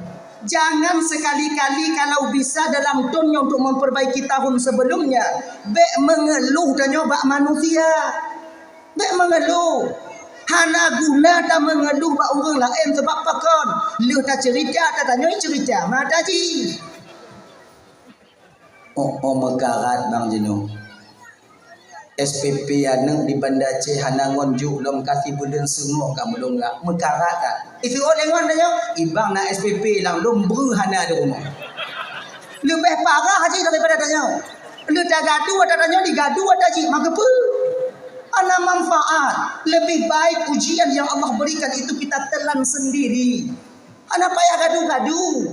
Jangan sekali-kali kalau bisa dalam thôn nyoe untuk memperbaiki tahun sebelumnya, bèk mengeluh tanyoe bak manusia. Bèk mengeluh. Hana guna tameungeluh bak ureueng laén, sabab pakon? Lheueh taceurita, tatanyoe ceurita mata jih. Oh, oh, meukarat bang jinoe. S P P aneuk di Banda Aceh hana ngon juk lom ka sibuleuen seungoh ka meulonggak. Meukarat ka. Iseuôt lé ngon tanyoe, ibang na S P P lam lôn breuh hana di rumoh. Leubeh parah jih daripada tanyoe. Lheueh tagadu ata tanyoe, digadu ata jih. Maka peue? Hana manfaat. Lebih baik ujian yang Allah berikan itu kita telan sendiri. Hana payah gadu-gadu.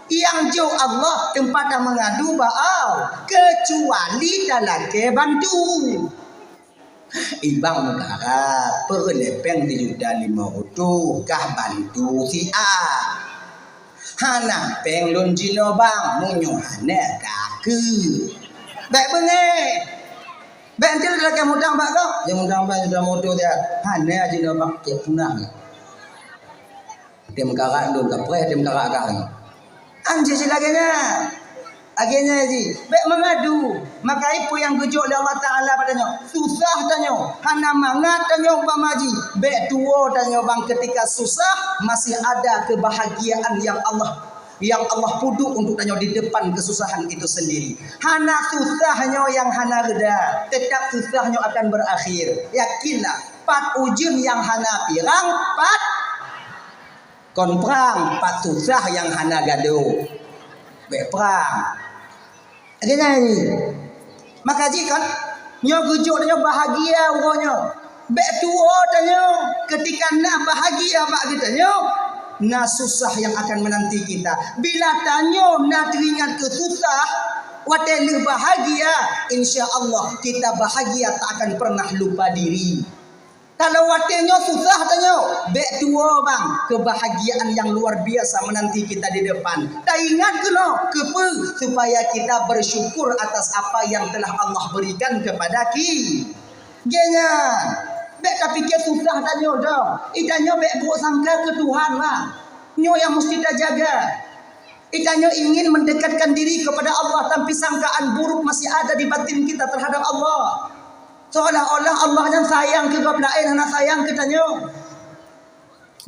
Nyang jok Allah teumpat tameungadu bak Allah, keucuali talakèe bantu. Ibang meukarat, peureulèe pèng sijuta limong reutôh kah bantu si A. Hana pèng lôn jinoe bang, meunyoe hana ka keu. Bèk beungèh. Bèk enteuk lagèe mudang bak gob. Nyang mudang bak sudah moto dia. Hana jinoe bang, cit punah. Tem karak lôn kapreh, tem karak kah. Anjih si lagèe nyan. Lagèe nyan jih. Bèk meungadu. Maka peue nyang geujok lé Allah Taala bak tanyoe? Susah tanyoe. Hana mangat tanyoe umpama jih. Bèk tuwoe tanyoe bang ketika susah masih ada kebahagiaan yang Allah, yang Allah peuduek untuk tanyoe di depan kesusahan itu sendiri. Hana susah nyoe nyang hana reda. Tetap susah nyoe akan berakhir. Yakinlah, pat ujeuen nyang hana pirang, pat kon prang, pat susah nyang hana gado. Bèk prang. Lagèe nyan. Maka jih kan, Nyoe geujok tanyoe bahagia uroe nyoe. Bék tuwoe tanyoe, keutika na bahagia bak geutanyoe, na susah nyang akan meunanti kita. Bila tanyoe na teuingat keu susah, watée lheueh bahagia, insya Allah kita bahagia tak akan pernah lupa diri. Kalau watée nyoe susah tanyoe, bék tuwoe bang, kebahagiaan yang luar biasa menanti kita di depan. Taingat keunoe, keupeue? Supaya kita bersyukur atas apa yang telah Allah berikan kepada ki-, geuhnyan. Bék tapike susah tanyoe dong. Itanyoe bék buruk sangka keu Tuhan lah. Nyoe yang mesti tajaga. Itanyoe ingin mendekatkan diri kepada Allah, tapi sangkaan buruk masih ada di batin kita terhadap Allah. Seolah-olah Allah nyan sayang keu gob laén, hana sayang keu tanyoe.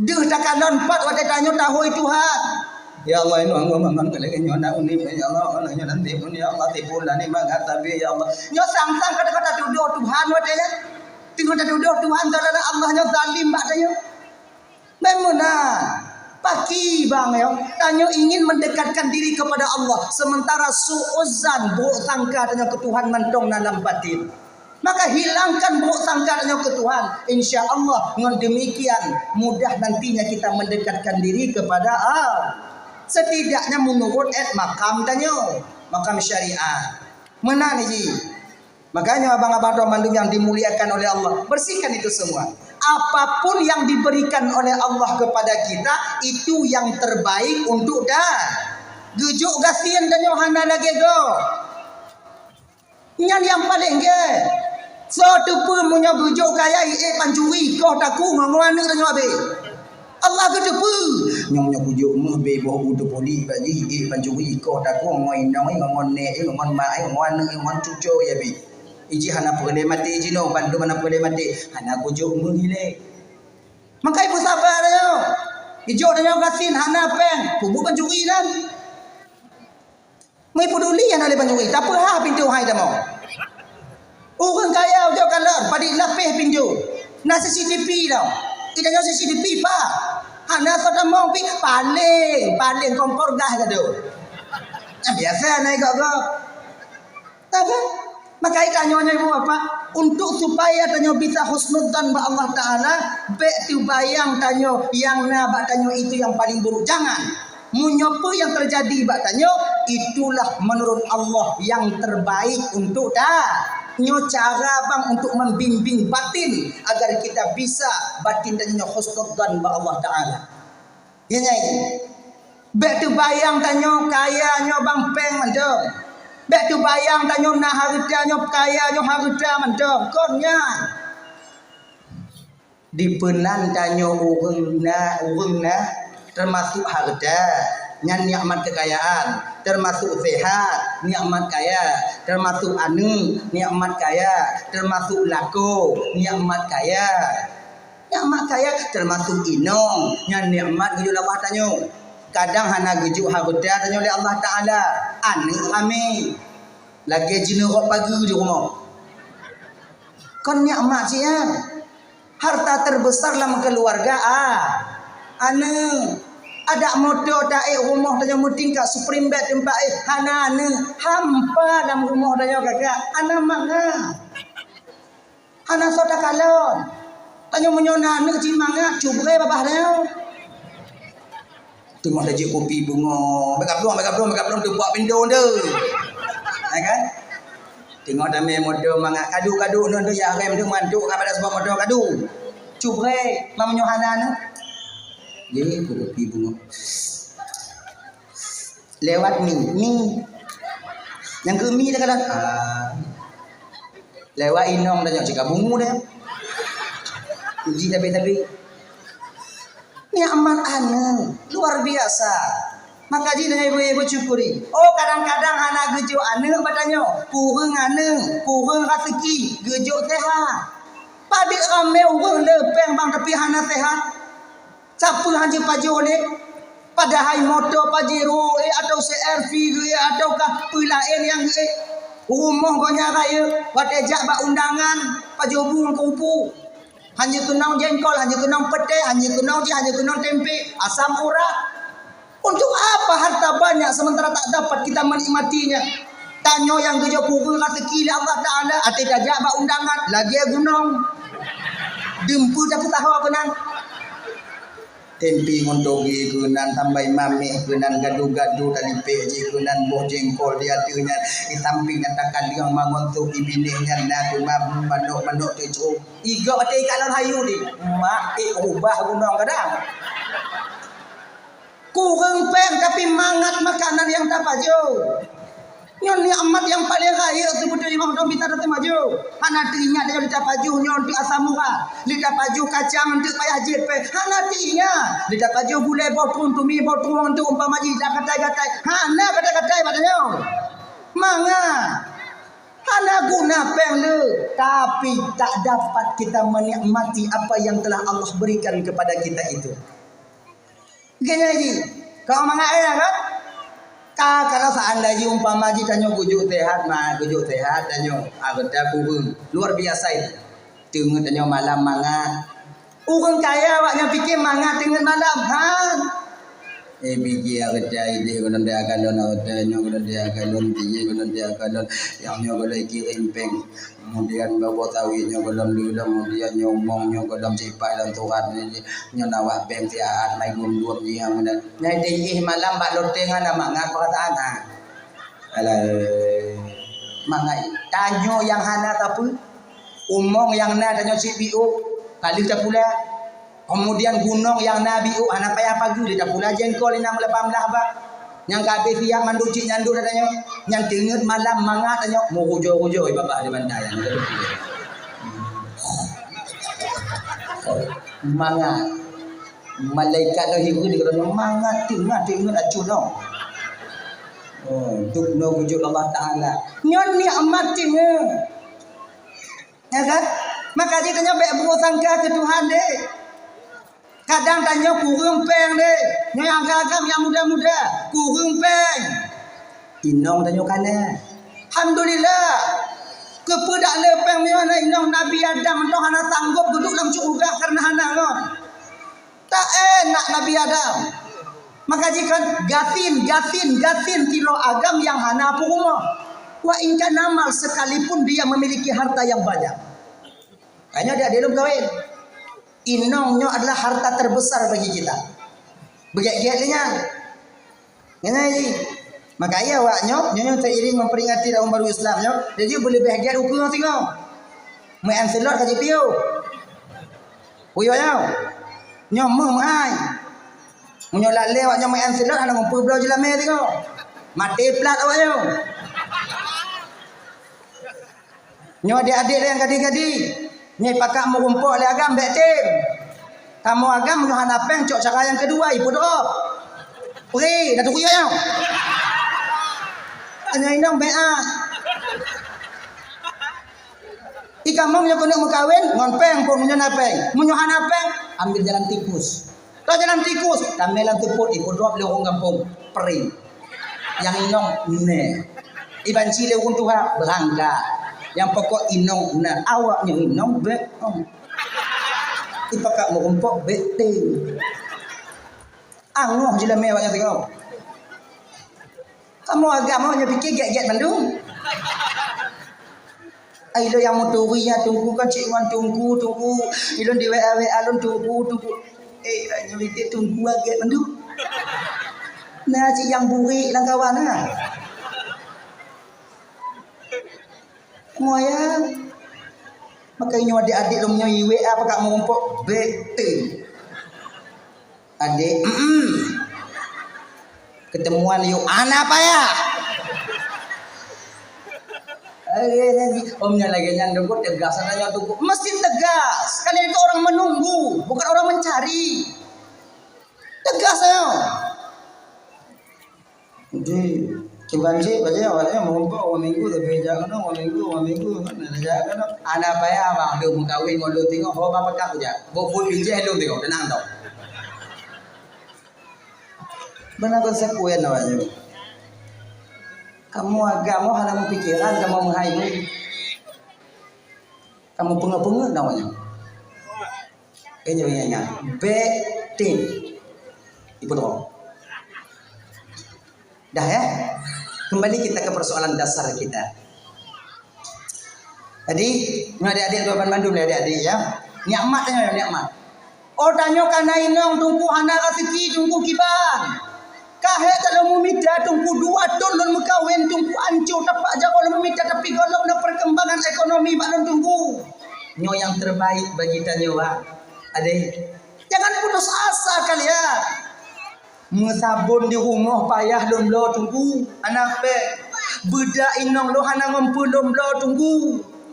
Deuh takalon pat watée tanyoe tahôi Tuhan. Ya Allah, inoe ngon mangat keu lagée nyoe na uneuk, ya Allah, nyoe nanti pun, ya Allah, tipu lani mangat tabi, ya Allah. Nyoe sang-sang ka teuka tatudoh Tuhan watée nyan. Teungoh tatudoh Tuhan, saudara, Allah nyoe zalim bak tanyoe. Memang na. Paki bang yo, tanyoe ingin mendekatkan diri kepada Allah, sementara su'uzan, buruk sangka tanyoe keu Tuhan mantong na lam batin. Maka hilangkan buruk sangka tanyoe keu Tuhan. Insya Allah, ngon demikian mudah nantinya kita mendekatkan diri kepada Allah. Setidaknya menurut et makam tanyoe, makam syariat. Meunan ji. Makanya abang-abang tuan mandum yang dimuliakan oleh Allah, bersihkan itu semua. Apapun yang diberikan oleh Allah kepada kita, itu yang terbaik untuk dah. Geujok gasien tanyoe hana lagée gob. Nyan yang paling gét. Soe teupeu meunyoe geujok kaya ié pancuri koh taku ngon aneuk tanyoe abéh. Allah geuteupeue. Nyoe meunyoe geujok meuh bé boh u teupulik bak jih ié pancuri koh taku ngon inong, ngon nek, ngon mak, ngon aneuk, ngon cucoe ya bi. Iji hana peureulée maté jinoe, bandum hana peureulée maté. Hana geujok meuh ilée. Maka ibu sabar tanyoe. Ijok tanyoe gasien hana péng, peubuet pancuri nan. Meupeduli hana lé pancuri, tapeuhah pintoe hai tamong. Ureuëng kaya ujok kalon, padit lapéh pintoe. Na C C T V tau. Itanyoe C C T V pa. Hana soe tamong pi paléng, paléng kompor gas gadoh. Nah, biasa na igok-gok. Tahu kan? Maka itanyoe nyoe ibu bapak, untuk supaya tanyoe bisa husnudzan bak Allah Taala, bék teubayang tanyoe yang na bak tanyoe itu yang paling buruk. Jangan. Meunyoe peue nyang teujadi bak tanyoe, itulah menurut Allah yang terbaik untuk ta-, nyoe cara bang untuk membimbing batin agar kita bisa batin tanyoe husnudzan bak Allah Taala. Ya nyai. Bék teubayang tanyoe kaya nyoe bang péng mantong. Bék teubayang tanyoe na hareuta nyoe kaya nyoe hareuta mantong. Kon nyan. Dipeunan tanyoe ureuëng na, ureuëng na, teumasuk hareuta, nyan nikmat keukayaan, teumasuk sehat, nikmat kaya, teumasuk aneuk, nikmat kaya, teumasuk lakoe, nikmat kaya. Nikmat kaya, teumasuk inong, nyan nikmat geujok lé Allah tanyoe. Kadang hana geujok hareuta tanyoe lé Allah Taala, aneuk ramé. Lagée jineurok pageue di rumoh. Kon nikmat cit nyan. Harta terbesar lam keluarga, ah, aneuk. Adak moto taék rumoh tanyoe meutingkat Supreme bag teumpat éh hana aneuk. Hampa lam rumoh tanyoe kakak, hana mangat. Hana soe takalon. Tanyoe meunyoe na aneuk cit mangat, cubre babah tanyoe. Teungoh tajak kupi beungoh, "Meugablong, meugablong, meugablong," teupak pintoe tu. Ya kan? Teungoh damé moto mangat, kadu-kadu nyoe tu ya rem tu mantuk ka pada sebab moto kadu. Cubre, meunyoe hana aneuk. Ye, kupi beungoh. Lewat mi, mi. Nyang keu mi dah kadang. Ah. Lewat inong dah nyok cika bungu dah. Uji tapi-tapi. Nikmat aneuk luar biasa. Maka jih dengan ibu-ibu syukuri. Oh, kadang-kadang hana geujok aneuk batanyoe. Kureueng aneuk, kureueng raseuki, geujok sehat. Padit ramé ureueng le péng bang tapi hana sehat. Sapeue han jipajoh lé? Padahai moto Pajero, eh, atau C R V, eh, ataukah peue laén nyang, eh, rumoh gobnyan rayeuk, watée jak bak undangan, pajoh bu ngon kubu. Hana keunong jengkol, hana keunong peuteh, hana keunong jih, hana keunong tempe, asam urat. Untuk apa harta banyak sementara tak dapat kita menikmatinya? Tanyoe nyang geujok kureueng raseuki lé Allah Taala, até tajak bak undangan, lagée gunong. Dum peue tapeusaho keunan. Tempi ngon toge keunan, tambai mameh keunan, gadu-gadu talipek jih keunan, boh jengkol di ateueh nyan, di samping nyan takaleueng mangon sop di binéh nyan, na teuma manok-manok teucok. Igok até ikalon hayu di. Mak, eh, ubah gunong kadang. Kureueng péng tapi mangat makanan nyang tapajoh. Nyoe nikmat nyang paleng rayeuk seubeutôi nyoe, dong bisa teumajoh. Hana teuingat lé tapajoh nyoe untuk asam urat, lé tapajoh kacang untuk payah jép péng. Hana teuingat lé tapajoh gulai boh trueng, tumi boh trueng untuk umpama jih dak gatai-gatai. Hana gatai-gatai bak tanyoe. Mangat. Hana guna péng le, tapi tak dapat kita menikmati apa yang telah Allah berikan kepada kita itu. Gini ji, kau mangat ya kan? Ka, kalau seandainya umpama ji tanyoe gujok sehat, ma gujok sehat tanyoe, ah, beda kureueng. Luar biasa itu. Teungeut tanyoe malam mangat. Ureueng kaya awaknyan pike mangat teungeut malam. Han. Eh, pike awaknyan ideh gohlom dia kalon, awaknyan nyoe gohlom dia kalon, pike gohlom dia kalon. Nyang nyoe gohlom kirém péng. Kemudian bak boh sawit nyoe gohlom deuh, kemudian nyoe umong nyoe gohlom sipat lam surat nyoe, nyoe na wak bank siat mai gum-gum jih nyang meunan. Nyang ideh malam bak loteng hana mangat peurasaan, ha. Alah, mangat. Tanyoe nyang hana sapeue, umong nyang na tanyoe cit biôh, ka lheueh tapula. Kemudian gunong nyang na biôh hana payah pageue, tapula jengkol inong lapan blah bak. Nyang ka abéh siap mandum cit nyan duek tanyoe. Nyan teungeut malam mangat tanyoe, meurujoe-rujoe babah di bantai. Mangat. Malaikat dah hireuen di dalam mangat teungeut, teungeut acuh nyoe. Oh, dubnoe gujok Allah Taala. Nyoe nikmat teungeut. Ya kan? Maka jih tanyoe bék buruk sangka keu Tuhan deh. Kadang tanyoe kureueng péng deh. Nyoe agam-agam nyang muda-muda, kureueng péng. Inong tanyoe ka na. Alhamdulillah. Keupeue dak le péng meunyoe hana inong? Nabi Adam mantong hana sanggob geuduek lam syeuruga kareuna hana ngon. Tak enak Nabi Adam. Maka jih kan gasien, gasien, gasien sidroe agam nyang hana peurumoh. Wa in kana mal, sekalipun dia memiliki harta yang banyak. Hanya dia belum kahwin. Inong nyoe adalah harta terbesar bagi kita. Beugét-gét lé nyan. Nyan jih. Maka iya awak nyoe, nyoe, nyoe seiring memperingati tahun baru Islam nyoe, jadi beuleubeh gét ukeue singoh. Meu'en seulot ka jipiôh. Peue nyoe? Nyoe meuh meu'ai. Meunyoe lalé awak nyoe meu'en seulot hana mupeue bloe jeulamé singoh. Maté plat awak nyoe. Nyoe adék-adék nyang gadih-gadih, nyoe pakak meurumpok lé agam bék tem. Kamoe agam nyoe hana péng cok cara nyang keudua, ipeudrop. Pri, na tukuyok nyoe. Nyoe inong bék ah. Di kamoe nyoe keuneuk meukawen ngon péng pun, meunyoe na péng. Meunyoe hana péng, ambil jalan tikus. Ka jalan tikus, tamé lam seupôt, ipeudrop lé ureueng gampông. Pri. Nyang inong, nè. Ibanci lé ureueng tuha, beurangkat. Nyang pokok inong, nè. Awak nyang inong, bék, oh. Ipakak meurumpok, bék, tem. Angoh jeulamé awak nyan singoh. Kamoe agam awak nyoe pike gét-gét mandum. Ai lôn nyang meuturi nyan teungku kan cit ngon teungku, teungku. Ilôn di W A, W A lôn teungku, teungku. Eh, nyoe pike teungku gét mandum. Na cit nyang burék lam kawan na. Moya. Maka nyoe adék-adék lôn nyoe W A pakak meurumpok, bék tem. Adék, mm-mm. Ketemuan yuk, hana payah. Om nyan lagèe nyan dong, tegas, hana nyan dong. Mesti tegas. Karena itu orang menunggu, bukan orang mencari. Tegas ayo. Jadi, kiban cit, baca awaknyan meurumpok dua minggu, tapi jak keunoe, dua minggu, dua minggu, kan, jak keunoe. Hana payah, bang, lôn meukawen ngon lôn singoh, ho bang peugah kujak. Bok-bok bijéh lôn singoh, teunang tau. Beuna konsekuensi awaknyan. Kamoe agam, kamoe hana meupikéran, kamoe meuhai. Kamoe peungeut-peungeut awaknyan. Ingat, ingat, ingat. Bék tem. Ipeudrop. Dah, ya? Kembali kita ke persoalan dasar kita. Jadi, nyoe adik-adik, dua bandum lé adik-adik, ya. Nikmat nyoe, nikmat. Oh, tanyoe ka na inong Teungku, hana raseuki Teungku kiban. Ka hék that lôn meumita Teungku, dua thon lôn meukawen Teungku, ancô tapak jaroe lôn meumita, tapi gohlom na perkembangan ekonomi bak lôn Teungku. Nyoe nyang terbaik bagi tanyoe, Wak. Adik, jangan putus asa kalian. Meusabon di rumoh payah lôn bloe Teungku, hana péng. Beudak inong lôn hana ngon peue lôn bloe Teungku.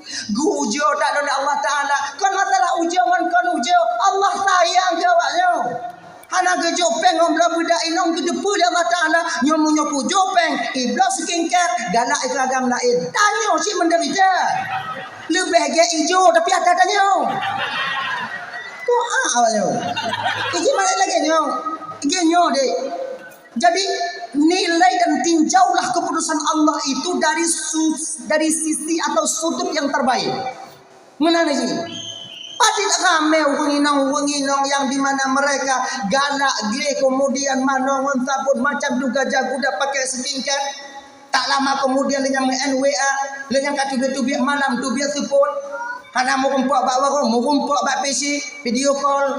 Geu-ujoe that lôn lé Allah Taala. Kon masalah ujoe ngon kon ujoe, Allah sayang keu awak nyoe. Hana geujok péng ngon bloe beudak inong, geuteupeue lé Allah Taala. Nyoe meunyoe kujok péng, ibloe skincare, galak ikeu agam laén. Tanyoe cit menderita. Leubeh gét ijo tapi ata tanyoe. Doa awak nyoe. Iji malah lagèe nyoe. Iji nyoe deh. Jadi, nilai dan tinjaulah keputusan Allah itu dari su-, dari sisi atau sudut yang terbaik. Meunan jih. Padit ramé ureueng inong-ureueng inong yang di mana mereka galak gleh, kemudian manoe ngon sabon macam tu gajah guda pakai skincare. Tak lama kemudian lé nyan meu-N W A, lé nyan ka teubiet-teubiet malam, teubiet seupôt. Hana meurumpok bak warong, meurumpok bak P C, video call.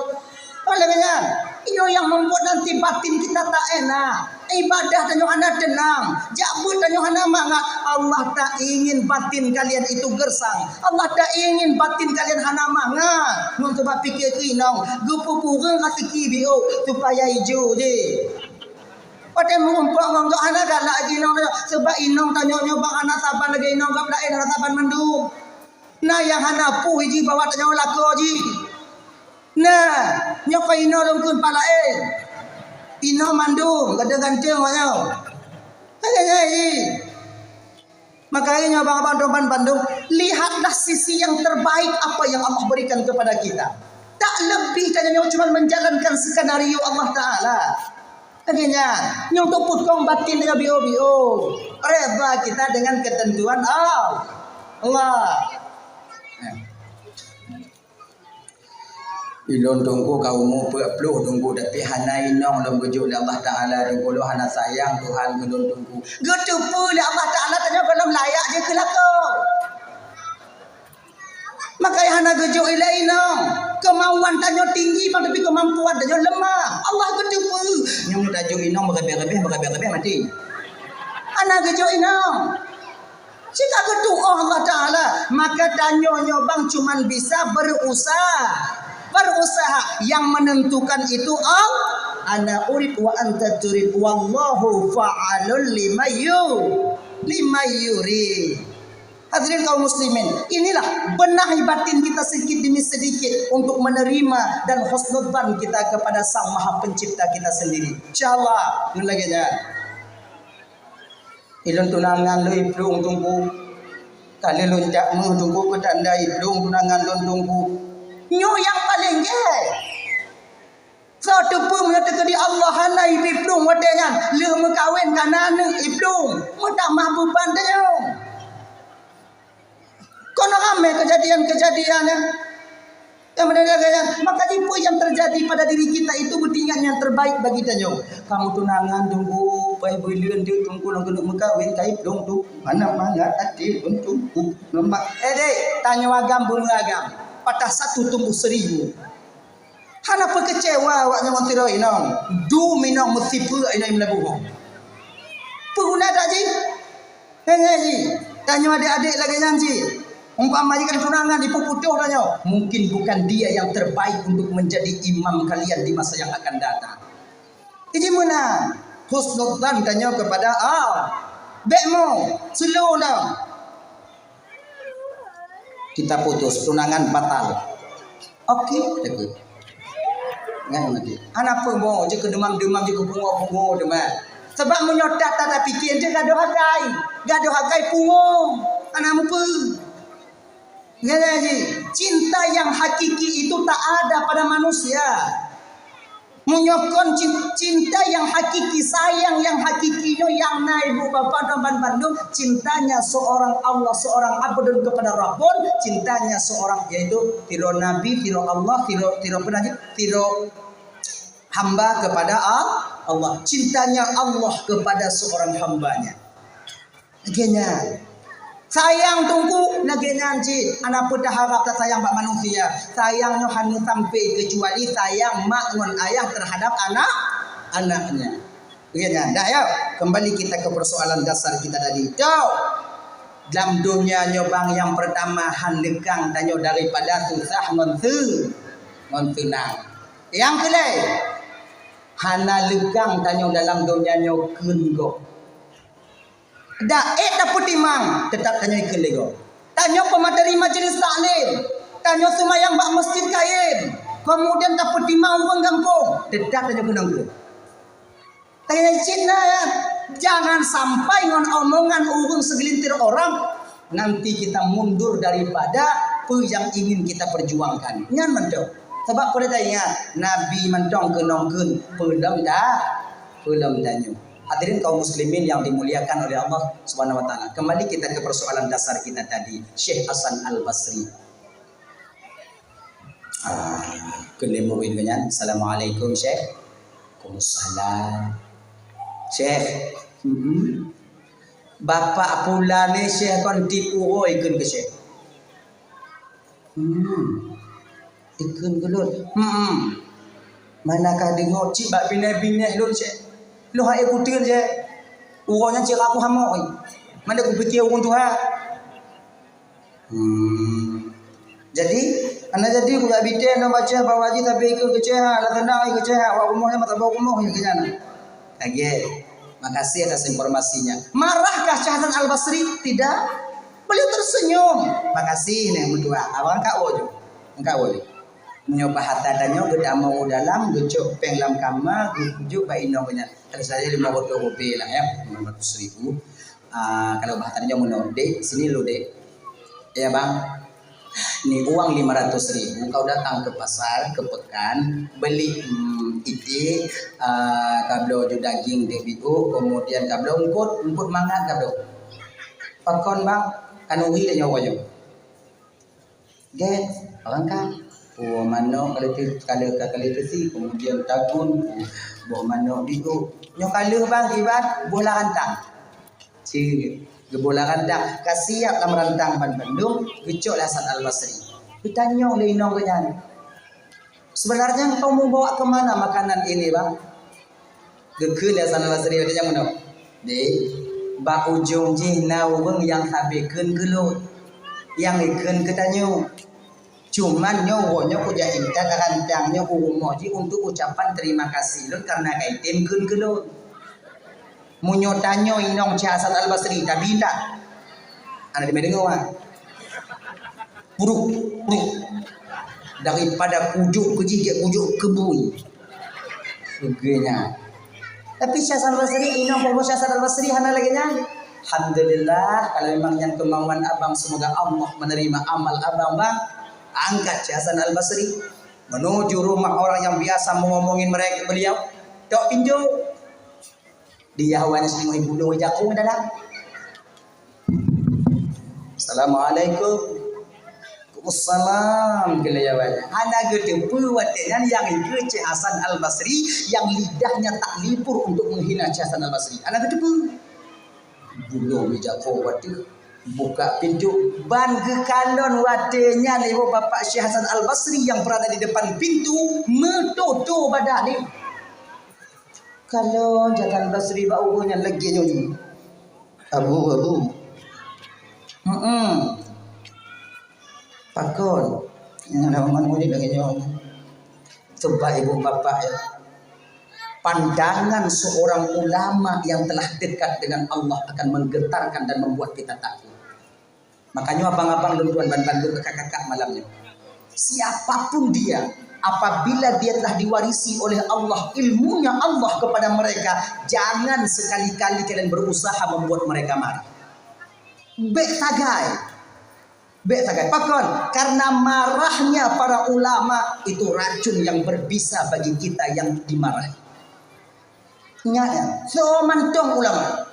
Oleh nyan, inoe nyang membuat nanti batin kita tak enak. Ibadah tanyoe hana tenang. Jak beuet tanyoe hana mangat. Allah tak ingin batin kalian itu gersang. Allah tak ingin batin kalian hana mangat. Ngon sabab pikir keu inong, geupeukureueng raseuki biôh supaya ijo jih. Watèe meurumpok ngon gob hana galak lagèe inong tanyoe, sabab inong tanyoe nyoe bang hana saban lagèe inong gob laén, hana saban mandum. Na nyang hana puih jih bahwa tanyoe lakoe jih. Nah, nyoe kon inoe lôn kheun pat laén. Inoe mandum, ganteng-ganteng awak nyoe. Hai, hai, hai. Makanya abang-abang dan bandum, lihatlah sisi yang terbaik apa yang Allah berikan kepada kita. Tak lebih, tanyoe nyoe cuma menjalankan skenario Allah Taala. Lagèe nyan, nyoe untuk peukong batin tanyoe biôh-biôh. Reda kita dengan ketentuan Allah. Allah. Ulôn Teungku ka umu peuet ploh Teungku, tapi hana inong lôn geujok lé Allah Taala Teungku, lôn hana sayang Tuhan keu lôn Teungku. Geuteupeue lé Allah Taala tanyoe gohlom layak jih keu lakoe. Makanya hana geujok ilèe inong. Keumauan tanyoe tinggi bang, tapi keumampuan tanyoe lemah. Allah geuteupeue. Nyoe tajok inong meureumbeh-reumbeh, meureumbeh-reumbeh maté. Hana geujok inong. Cit ka geutuoh Allah Taala, maka tanyoe nyoe bang cuman bisa berusaha. Berusaha, yang menentukan itu Allah. Ana urid wa anta turid, wallahu fa'alul lima yu-, lima yurid. Hadirin kaum muslimin, inilah benahi batin kita sedikit demi sedikit untuk menerima dan husnudzan kita kepada Sang Maha Pencipta kita sendiri. Insya Allah, ngon lagèe nyan. Ilôn tunangan lôn iplueng Teungku. Ka lheueh lôn jak méuh Teungku, peutanda iplueng tunangan lôn Teungku. Nyoe nyang paleng gét. Soe teupeu meunyoe teukeudi Allah hana iplueng watèe nyan, lheueh meukawen ka na aneuk iplueng, meutamah beuban tanyoe. Kon ramé keujadian-keujadian nyan. Nyang beuna lagèe nyan, maka jipeue nyang teujadi pada diri kita itu beutingat nyang terbaik bagi tanyoe. Kamoe tunangan Teungku, pai buleuen teuk Teungku lôn keuneuk meukawen, ka iplueng Teungku. Mana mangat até lôn Teungku. Leumah. Eh, dek, tanyoe agam beumeuagam. Patah satu tumbuh seribu. Hana peukeucewa awak nyoe ngon sidroe inong. Dum inong meusipeue inong meulaboh. Peue guna that jih? Hei, hei, jih. Tanyoe adek-adek lagèe nyan jih. Umpama jih kan tunangan, ipuputôh tanyoe. Mungkin bukan dia yang terbaik untuk menjadi imam kalian di masa yang akan datang. Jadi meunan husnudzan tanyoe kepada Allah. Bèk mo, slow down. Kita putus, tunangan batal. Oke, kata ku. Ngai mati. Hana peue mo, jeuet keu deumam-deumam, jeuet keu pungo-pungo teuma. Sebab meunyoe that, that, that pikir, jeuet gadôh akai. Gadôh akai pungo. Hana mupeue. Ngai lagèe, cinta yang hakiki itu tak ada pada manusia. Meunyoe kon cin-, cinta yang hakiki, sayang yang hakiki nyoe nyang na ibu bapak dan ban-, bandum, cintanya seorang Allah, seorang abdun kepada Rabbun, cintanya seorang, yaitu tiru Nabi, tiru Allah, tiru, tiru apa lagi? Tiru hamba kepada Al-, Allah. Cintanya Allah kepada seorang hambanya. Lagèe nyan. Sayang Teungku, lagèe nyan cit. Hana peue taharab tasayang bak manusia. Sayang nyoe hana sampai kecuali sayang mak ngon ayah terhadap anak, anaknya. Lagèe nyan. Dah ya, kembali kita ke persoalan dasar kita tadi. Tau. Dalam dunia nyoe bang nyang pertama han leukang tanyoe daripada susah ngon se-, ngon seunang. Nyang keulhèe, hana leukang tanyoe dalam dunia nyoe kheun gob. Dak ék tapeutimang, teutap tanyoe ikheun lé gob. Tanyoe peumateri majelis taklim, tanyoe seumayang bak masjid kayém, keumudian tapeutimang ureueng gampông, teutap tanyoe keunong kheun. Tanyoe cit na, ya, jangan sampai ngon omongan ureueng segelintir orang nanti kita mundur daripada peue nyang ingin kita perjuangkan. Nyan mantong. Sabab peue taingat, Nabi mantong keunong kheun, peue lom dah, peue lom tanyoe. Hadirin kaum muslimin yang dimuliakan oleh Allah Subhanahu wa Taala. Kembali kita ke persoalan dasar kita tadi, Syekh Hasan Al-Basri. Ah, keuneuk murit nyan. Assalamualaikum, Syekh. Waalaikumsalam. Syekh. Hmm. Bapak pula ni, Syekh, kon tiep uroe ikheun keu Syekh. Hmm. Ikheun keu lôn. Hmm. Mana ka deungoe cit bak binéh-binéh lôn, Syekh. Lôn hai kuteun, Syekh. Uroe nyan cit aku hamok. Mana kupiké ureueng tuha. Hmm. Jadi, hana jadi kujak biteng ngon baca bahwa jih tapi ikheun keu Syekh, ha, dah tenang ikheun keu Syekh, ha, wak rumoh nyan mata bau rumoh ikheun nyan. Lagèe, makasih atas informasinya. Marahkah Syekh Hasan Al-Basri? Tidak. Beliau tersenyum. Makasih neh meutuah. Abang kak woe ju. Kak woe ju. Meunyoe bahasa tanyoe geutamong u dalam, geucok péng lam kama, geujuk bak inong nyan. Kalau saya lima ratus rupiah lah ya, lima ratus ribu. Ah, kalau bahasa tanyoe meunoe, "Dek, sini lu, Dek." "Ya, Bang." "Ni uang lima ratus ribu, kau datang ke pasar, ke pekan, beli, hmm, iték, ah, kabloe ju daging dek biôk, kemudian kabloe eungkôt, eungkôt mangat kabloe." "Pakon, Bang?" "Kanuri tanyoe uroe nyoe." Gét, barangkah. Boh manok ka lheueh teu-, ka lheueh, ka lheueh teusi, kemudian tagun, boh manok biôk. Nyoe ka lheueh bang, kiban, boh lam rantang. Ci, geuboh lam rantang. Ka siap lam rantang ban bandum, geucok lé Hasan Al-Basri. Geutanyong lé inong geuh nyan, "Sebenarnya engkau membawa ke mana makanan ini, Bang?" Geukheun lé Hasan Al-Basri watèe nyan meunoe, "Dek, bak ujong jih na ureueng nyang sabe kheun keu lôn, nyang ikheun keu tanyoe. Cuman nyoe uroe nyoe kujak intat rantang nyoe u rumoh jih untuk ucapan terima kasih lôn karena ka item kheun keu lôn. Meunyoe tanyoe inong Syekh Hasan Al-Basri, tabi intat." Hana teumé deungoe, ha. Puruk, puruk. Daripada kujok keu jih, jak kujok keu bui. Lagèe nyan. Tapi Syekh Hasan Basri, inong boh Syekh Hasan Basri hana lagèe nyan. Alhamdulillah, kalau memang nyan kemauan abang, semoga Allah menerima amal abang, bang. Angkat Syekh Hasan Al-Basri menuju rumah orang yang biasa mengomongin mereka, beliau. Tok pintu. Dia awaknyan singoh ibu lôn jaku dalam. "Assalamualaikum." "Waalaikumsalam," kheun lé awaknyan. Hana geuteupeue watèe nyan nyang ikheun Syekh Hasan Al-Basri yang lidahnya tak libur untuk menghina Syekh Hasan Al-Basri. Hana geuteupeue. Bulong ija po watèe buka pintu, ban geukalon watèe nyan ibu bapak Syekh Hasan Al-Basri yang berada di depan pintu meutoto badan ni. Kalon Hasan Al-Basri bak ureueng nyan lagèe nyoe. "Abu, abu." "Heeh." "Pakon?" "Nyan dah umat murid lagèe nyoe." Coba ibu bapak ya. Pandangan seorang ulama yang telah dekat dengan Allah akan menggetarkan dan membuat kita takut. Makanya abang-abang lôn tuan ban bandum kakak-kakak malam ni. Siapapun dia, apabila dia telah diwarisi oleh Allah ilmunya Allah kepada mereka, jangan sekali-kali kalian berusaha membuat mereka marah. Bèk sagai. Bèk sagai. Pakon? Karena marahnya para ulama itu racun yang berbisa bagi kita yang dimarahi. Ingat ya, soe mantong ulama.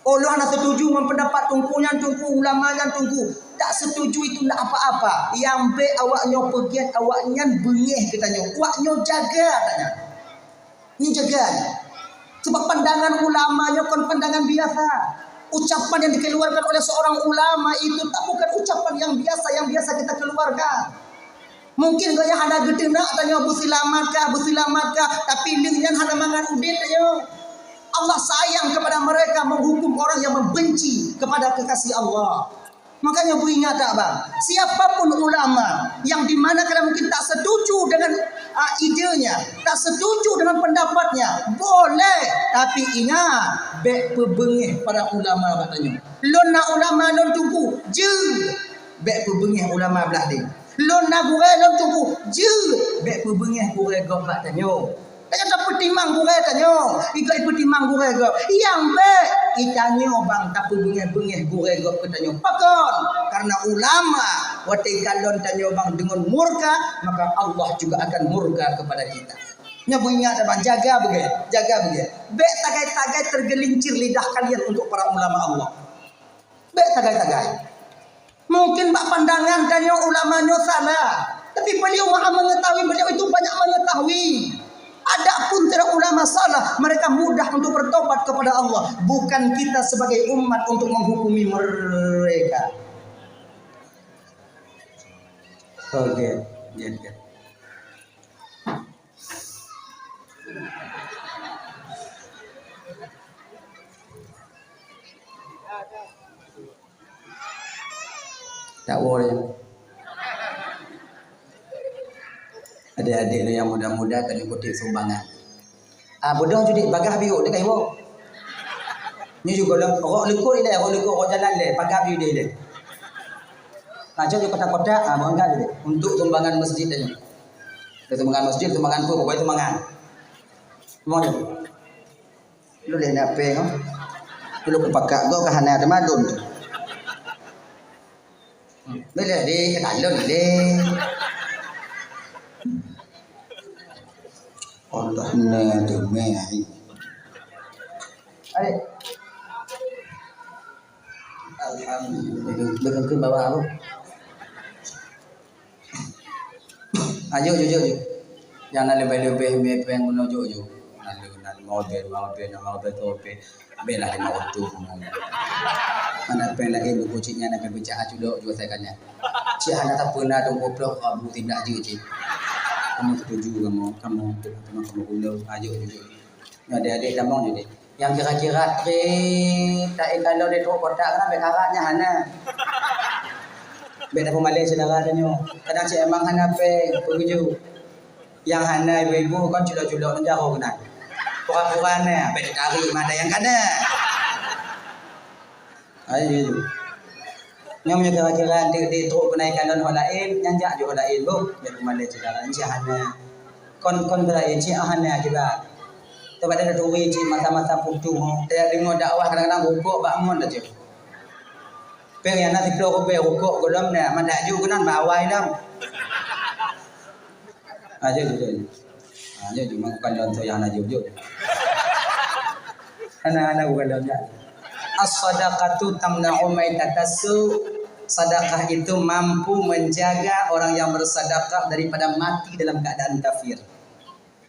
Ulôn hana setuju ngon pendapat teungku nyan, teungku ulama nyan, teungku. Tak setuju itu ndak apa-apa. Nyang bèk awak nyoe peugèt awak nyan beungèh geutanyoe. Awak nyoe jaga tanyoe. Nyoe jaga nyoe. Sebab pandangan ulama nyoe kon pandangan biasa. Ucapan yang dikeluarkan oleh seorang ulama itu tak bukan ucapan yang biasa, yang biasa kita keluarkan. Mungkin gobnyan hana geuteunak tanyoe beuseulamat kah, beuseulamat kah, tapi leuh nyan hana mangat udeb tanyoe. Allah sayang kepada mereka, menghukum orang yang membenci kepada kekasih Allah. Makanya beuingat tak bang, siapapun ulama yang di mana kalian mungkin tak setuju dengan, ah, idenya, tak setuju dengan pendapatnya, boleh, tapi ingat, bèk peubeungéh para ulama bak tanyoe. Lôn na ulama lôn tugu, jeuet, bèk peubeungéh ulama blah deh. Lôn na gurèe lôn tugu, jeuet, bèk peubeungéh gurèe gob bak tanyoe. Tanyoe tapeutimang gurèe tanyoe, ikôt ipeutimang gurèe gob. Nyang bèk, geutanyoe bang tapeubeungéh-beungéh gurèe gob keu tanyoe. Pakon? Karena ulama, watèe kalon tanyoe bang deungon murka, maka Allah juga akan murka kepada kita. Nyoe beuingat bang, jaga beugèt, jaga beugèt. Bèk tagai-tagai tergelincir lidah kalian untuk para ulama Allah. Bèk tagai-tagai. Mungkin bak pandangan tanyoe ulama nyoe salah, tapi beliau maha mengetahui, beliau itu banyak mengetahui. Adapun terhadap ulama salah, mereka mudah untuk bertobat kepada Allah. Bukan kita sebagai umat untuk menghukumi mereka. Oke, oke, oke. Tak boleh. Adik-adik nyang muda-muda ka jeuet kutip sumbangan. Ah, beudôh judit, bagaih biôk, dia ka iwoe. Nyoe juga dah, rok likot ilèe, rok likot, rok jalan ilèe, bagaih biôk ilèe. Ah, jeuet kotak-kotak, ah, bagaih judit. Untuk sumbangan masjid tadi. Sumbangan masjid, sumbangan tu, pokoknya sumbangan. Semuanya. Lôn lé na péng, oh. Lôn kupakat goe ka hana teumadon. Boleh deh, ketalon deh. Allah na teumé. Adik. Alhamdulillah. Betul ke bawah apa? Ayo, jujur, jujur. Jangan leubeh-leubeh mé péng guna jujur. Lalu, lalu, mau be, mau be, mau be, tu be. Be lah lima ratus. Mana péng lagi buku cik nyan akan pecah acu dok jua saya kanya. Cik hana tak pernah dong goblok abu tindak je cik. Kamu setuju kamu, kamu, kamu, kamu guna. Ayo, jujur. Nyoe adik-adik tamong jadi. Nyang kira-kira trép, tak ikalon di trok kotak kan, bèk karat nyan hana. Bèk tapeumalèe syedara tanyoe. Kadang cit emang hana péng, peugujôk. Nyang hana ibu-ibu kon culok-culok nyan jaroe keunan. Pura-pura na, bèk tarik mata nyang kana. Ayo, ayo. Nyoe meunyoe kira-kira di, di trok keunan ikalon ho laén, nyan jak ju ho laén boh, bèk peumalèe syedara. Insya hana. Kon, kon beulai cit, ah, hana akibat. Teuma ada turi cit masa-masa putuh. Teudeungoe dakwah kadang-kadang rukok bak ngon aja. Péng nyang na siplôh rubèe rukok gohlom na, mandak ju keunan bak awai lom. Ah, jeuet, jeuet, jeuet. Ah, jeuet, jeuet. Bukan lom tu nyang na jeuet, jeuet. Hana, hana bukan lom nyan. As-sadaqatu tamna'u maitatas su'. Sedekah itu mampu menjaga orang yang bersedekah daripada mati dalam keadaan kafir.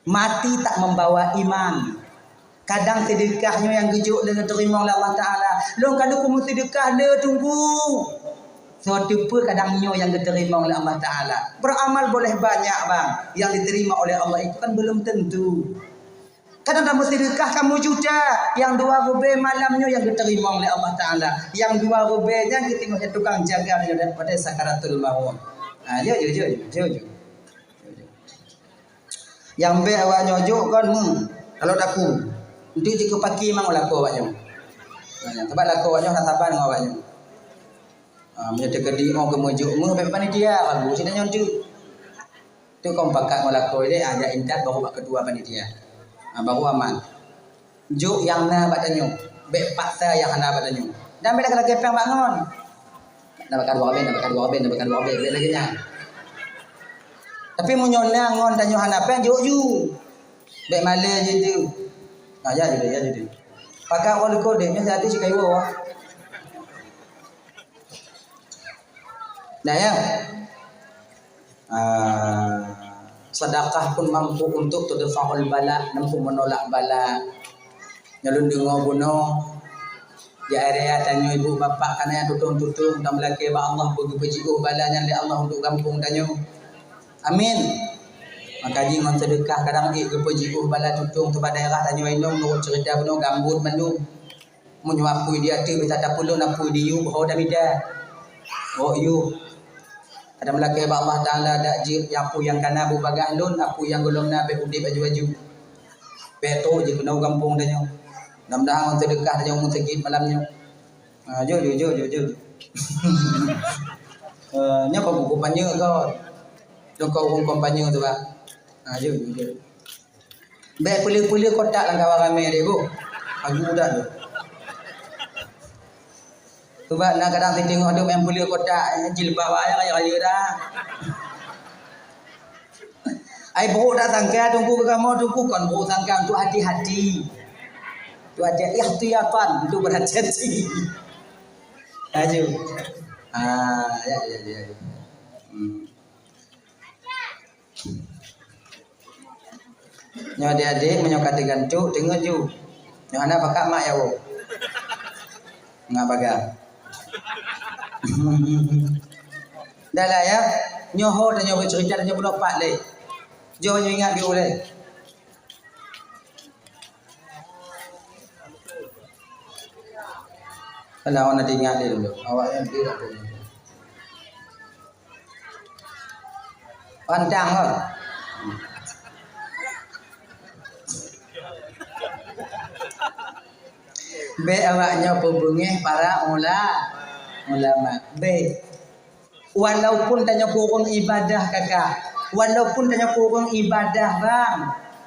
Mati tak membawa iman. Kadang seudeukah nyoe nyang geujok lé geuteurimong lé Allah Taala. Lôn ka lheueh peumeuseudekah lé teungku. Soe teupeu kadang nyoe nyang geuteurimong lé Allah Taala. Beramal boleh banyak bang, yang diterima oleh Allah itu kan belum tentu. Kadang dah meuseudekah kamoe juta, nyang dua rubèe malam nyoe nyang geuteurimong lé Allah Taala. Nyang dua rubèe nyan geuteungoh tukang jaga nyoe daripada sakaratul maut. Ha, jeuet, jeuet, jeuet, jeuet, jeuet. Nyang bèk awak nyoe jok kon meuh, kalau daku. Enteuk jikeupaki mang lakoe awak nyoe. Ha, sabab lakoe awak nyoe hana saban ngon awak nyoe. Ha, meunyoe teukeudi oh keumeujok meuh bèk panitia, lagu cit nyoe enteuk. Tu kon pakat ngon lakoe ilèe, ha, jak intat baru bak ketua panitia. Ha, baru aman. Jok nyang na bak tanyoe, bèk paksa nyang hana bak tanyoe. Dan bèk lagèe-lagèe péng bak ngon. Na bak dua ribèe, na bak dua ribèe, na bak dua ribèe, bèk lagèe nyan. Tapi meunyoe na ngon tanyoe hana péng, jok ju. Bèk malèe jih tu. Ha, ya jih, ya jih. Pakat ngon likot deh, nyan satu cit kayu awak. Nah, ya. Ah, sedekah pun mampu untuk tudfa'ul bala, mampu menolak bala. Nyang lôn deungoe bunoe, Di akhirat tanyoe ibu bapak kana nyang tutong-tutong, tameulakée bak Allah beugeupeujeuet bala nyan lé Allah untuk gampông tanyoe. Amin. Maka jih ngon seudeukah kadang ék geupeujeuet bala tutong teuba daerah tanyoe inong nurot ceurita bunoe gambot mandum. Meunyoe apui di ateueh bisa tapeulon apui di yub ho tamita. Oh yub. Kadang meulakée bak Allah Taala dak jeuet apui nyang kana bubagaih lôn, apui nyang gohlom na bék udeb aju-aju. Bék trok jikeunoe gampông tanyoe. Mudah-mudahan ngon seudeukah tanyoe meuseujid malam nyoe. Ha, jeuet, jeuet, jeuet, jeuet, jeuet. Eh, nyoe kau buku panyeu kau. Dong kau ureueng kampanye tu bah. Ha, jeuet, jeuet, jeuet. Bék peuleueh-peuleueh kotak lam kawan ramé deh, Bu. Agu dah tu. Sebab na kadang siteungoh dum nyang peuleueh kotak, eh, jilbab ayah raya-raya dah. Ai brok dak sangka Teungku keu kamoe, Teungku kon brok sangka, untuk hati-hati. Untuk hati, ihtiyatan, untuk berhati-hati. Laju. Ah, ya, ya, ya, ya. Hmm. Nyoe adik-adik, meunyoe ka teugantok, teungeut ju. Nyoe hana pakat mak ya, woe. Ngat pagat. Dah lah ya. Nyoe ho tanyoe beucerita, tanyoe bunoe pat lé. Jom nyoe ingat di ulée. Kalau awak nak ingat dia dulu. Awak yang dia tak boleh. Pantang lah. Bék awak nyoe peubeungéh para ula-, ulama. Bék. Walaupun tanyoe kureueng ibadah kakak, walaupun tanyoe kureueng ibadah bang,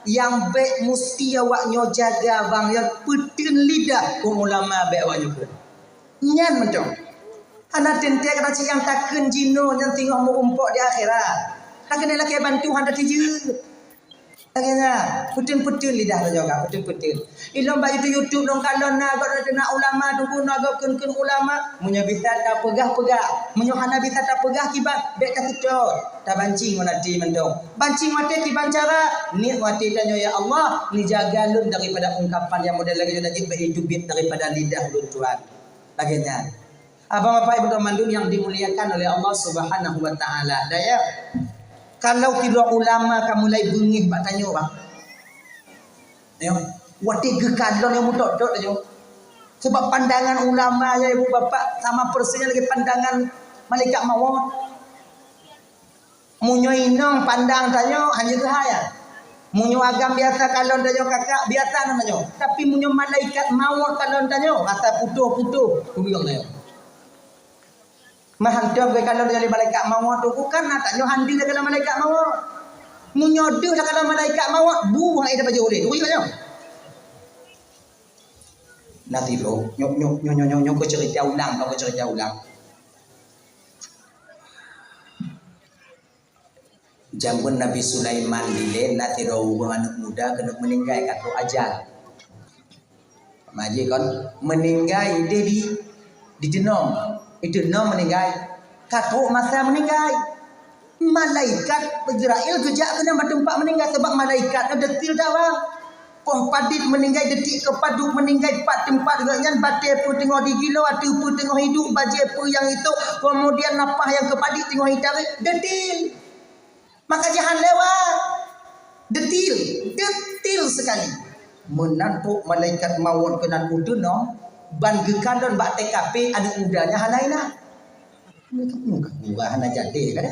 nyang bék musti awak nyoe jaga bang, nyang peuteun lidah keu ulama bék awak nyoe kureueng. Nyan mantong. Hana teuntée kata cit nyang takheun jinoe nyang teungoh meurumpok di akhirat. Takheun lakée bantu hana tijeuet. Lagée nyan, peuteun-peuteun lidah tanyoe ka, peuteun-peuteun. Ilôn bak YouTube-YouTube lôn kalon na gob na ulama, Teungku na gob kheun-kheun ulama. Meunyoe bisa tapeugah, peugah. Meunyoe hana bisa tapeugah kiban, bék taseutôt. Tabanci ngon até mantong. Banci ngon até kiban cara, niet ngon até tanyoe, "Ya Allah, neujaga lôn daripada ungkapan nyang model lagée nyoe, dan jeuet bék jiteubiet daripada lidah lôn, Tuhan." Lagée nyan. Abang, Bapak, Ibu, teman mandum yang dimuliakan oleh Allah Subhanahu wa Taala. Dayah, kalau sidroe ulama ka mulai beungéh bak tanyoe, bang. Nyoe, watée geukalon nyang meutot-tot tanyoe. Sebab pandangan ulama, ya Ibu Bapak, sama persisnya lagée pandangan malaikat maut. Meunyoe inong pandang tanyoe, hana jeuet keuhai, ya. Meunyoe agam biasa kalon tanyoe kakak, biasa na tanyoe. Tapi meunyoe malaikat maut kalon tanyoe, rasa putôh-putôh, kubieng tanyoe. Meuhantong geukalon tanyoe lé malaikat maut tu, bukan na tanyoe handi takalon malaikat maut. Meunyoe deuh takalon malaikat maut, bu hai tapajoh ulée, kubieng tanyoe. Nanti bro, nyoe, nyoe, nyoe, nyoe, nyoe, nyoe keu cerita ulang, nyoe keu cerita ulang. Jameun Nabi Sulaiman dilée na sidroe ureuëng aneuëk muda keuneuk meuninggai ka trok ajal. Maji kon meuninggai idéh di, di teunong. Di teunong meuninggai. Ka trok masa meuninggai. Malaikat Jibrail geujak keunan bak teumpat meuninggai, sabab malaikat nyan detil that, bang. Poh padit meuninggai, detik keupadub meuninggai, pat teumpat geuh nyan, batée peue teungoh digilo, ateueh peue teungoh iduek, bajée peue nyang itôk, keumudian nafah nyang keupadit teungoh itarek, detil. Maka jihan lewat. Detil, detil sekali. Meunan trok malaikat maut keunan u teunong, ban geukalon bak T K P aneuëk muda nyan hana inan. Muka hana jadi kada.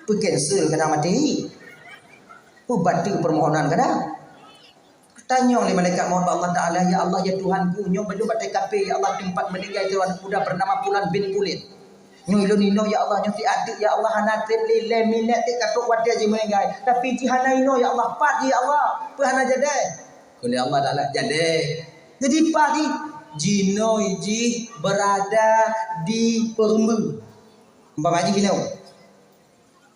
Peucancel kada mati. Peubateue permohonan kada. Tanyong lé malaikat maut bak Allah Taala, "Ya Allah, ya Tuhanku, nyoe bandum bak T K P, ya Allah, teumpat meuninggai sidroe aneuëk muda bernama Pulan bin Pulan. Nyoe lôn inong, ya Allah, nyoe siat teuk, ya Allah, hana treb lé lhée minét teuk ka trok watée jih meuninggai. Tapi jih hana inong, ya Allah, pat jih, ya Allah, peue hana jadi?" Kheun lé Allah Taala, "Jadi." Jadi pat jih? Jinoe jih berada di peureumbeue. Umpama jih jinoe.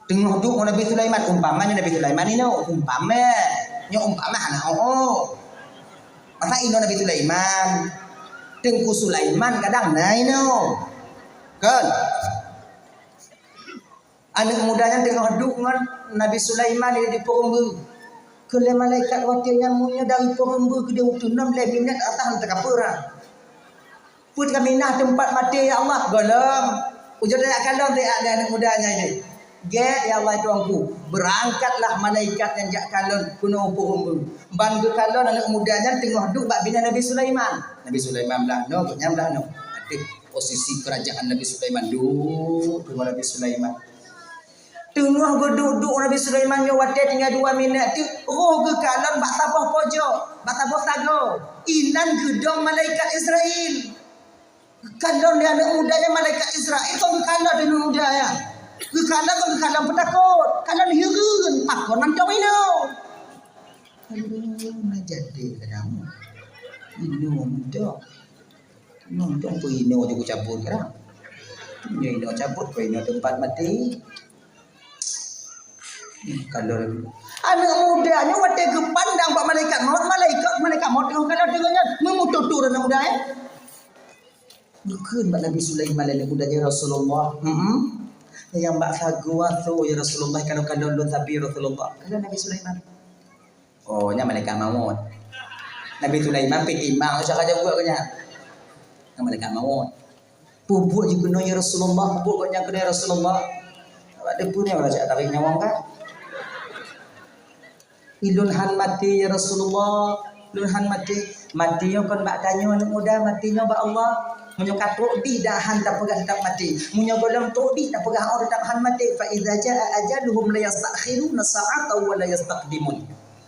Teungoh duek ngon Nabi Sulaiman, umpama nyoe Nabi Sulaiman inoe, umpama. Nyoe umpama hana oh. Masa inoe Nabi Sulaiman, Teungku Sulaiman kadang na inoe. Kon? Aneuëk muda nyan teungoh duek ngon Nabi Sulaiman di peureumbeue. Kheun lé malaikat watée nyan, "Meunyoe dari peureumbeue keudeh u teunong lhée minét, ata han teuka peurang." Peuet kaminah teumpat maté, ya Allah, gohlom. Ujoe tajak kalon teuh aneuk muda nyan. Gét, ya Allah, Tuhanku. Beurangkatlah malaikat nyang jak kalon keunoe u Ban geukalon aneuk muda nyan teungoh duek bak binéh Nabi Sulaiman. Nabi Sulaiman blah noe, gobnyan blah noe. Ateueh posisi keurajaan Nabi Sulaiman, duek teungoh Nabi Sulaiman. Teungoh geuduek-duek Nabi Sulaiman nyoe watée tinggai dua minét teuk, roh geukalon bak saboh pojok, bak saboh sagoe. Inan geudong malaikat Israel. Geukalon lé aneuk muda nyan malaikat Israel, kon geukalon lé aneuk muda nyan. Geukalon kon geukalon peutakot, kalon hireuen, pakon mantong inoe. Aduh, na jadi kadang. Inoe mantong. Inoe mantong peuinoe ju kucabut kadang. Inoe, inoe cabut, peuinoe teumpat maté. Kalau aneuk muda nyoe watée geupandang bak malaikat maut, malaikat, malaikat maut nyoe kalau deungon nyan, meumutoh-toh aneuk muda, eh. Geukheun bak Nabi Sulaiman lé aneuk muda nyan, "Ya Rasulullah, hmm, nyang bak sagoe asoe, ya Rasulullah, kalau kalon lôn sabe, ya Rasulullah." Kalon Nabi Sulaiman. Oh, nyan malaikat maut. Nabi Sulaiman pih timang, usah ka jaweueb keu nyan. Nyan malaikat maut. Peubuet jih keunoe, ya Rasulullah, peubuet gobnyan keunoe, ya Rasulullah. Awak teupeue nyoe raja tarék nyawöng ka? Ulôn han maté, ya Rasulullah. Ulôn han maté. Maté nyoe kon bak tanyoe aneuk muda, maté nyoe bak Allah. Meunyoe ka trok dih dak han tapeugah teutap maté. Meunyoe gohlom trok dih tapeugah oh teutap han maté. Fa idza jaa ajaluhum la yastakhiruna sa'atan wa la yastaqdimun.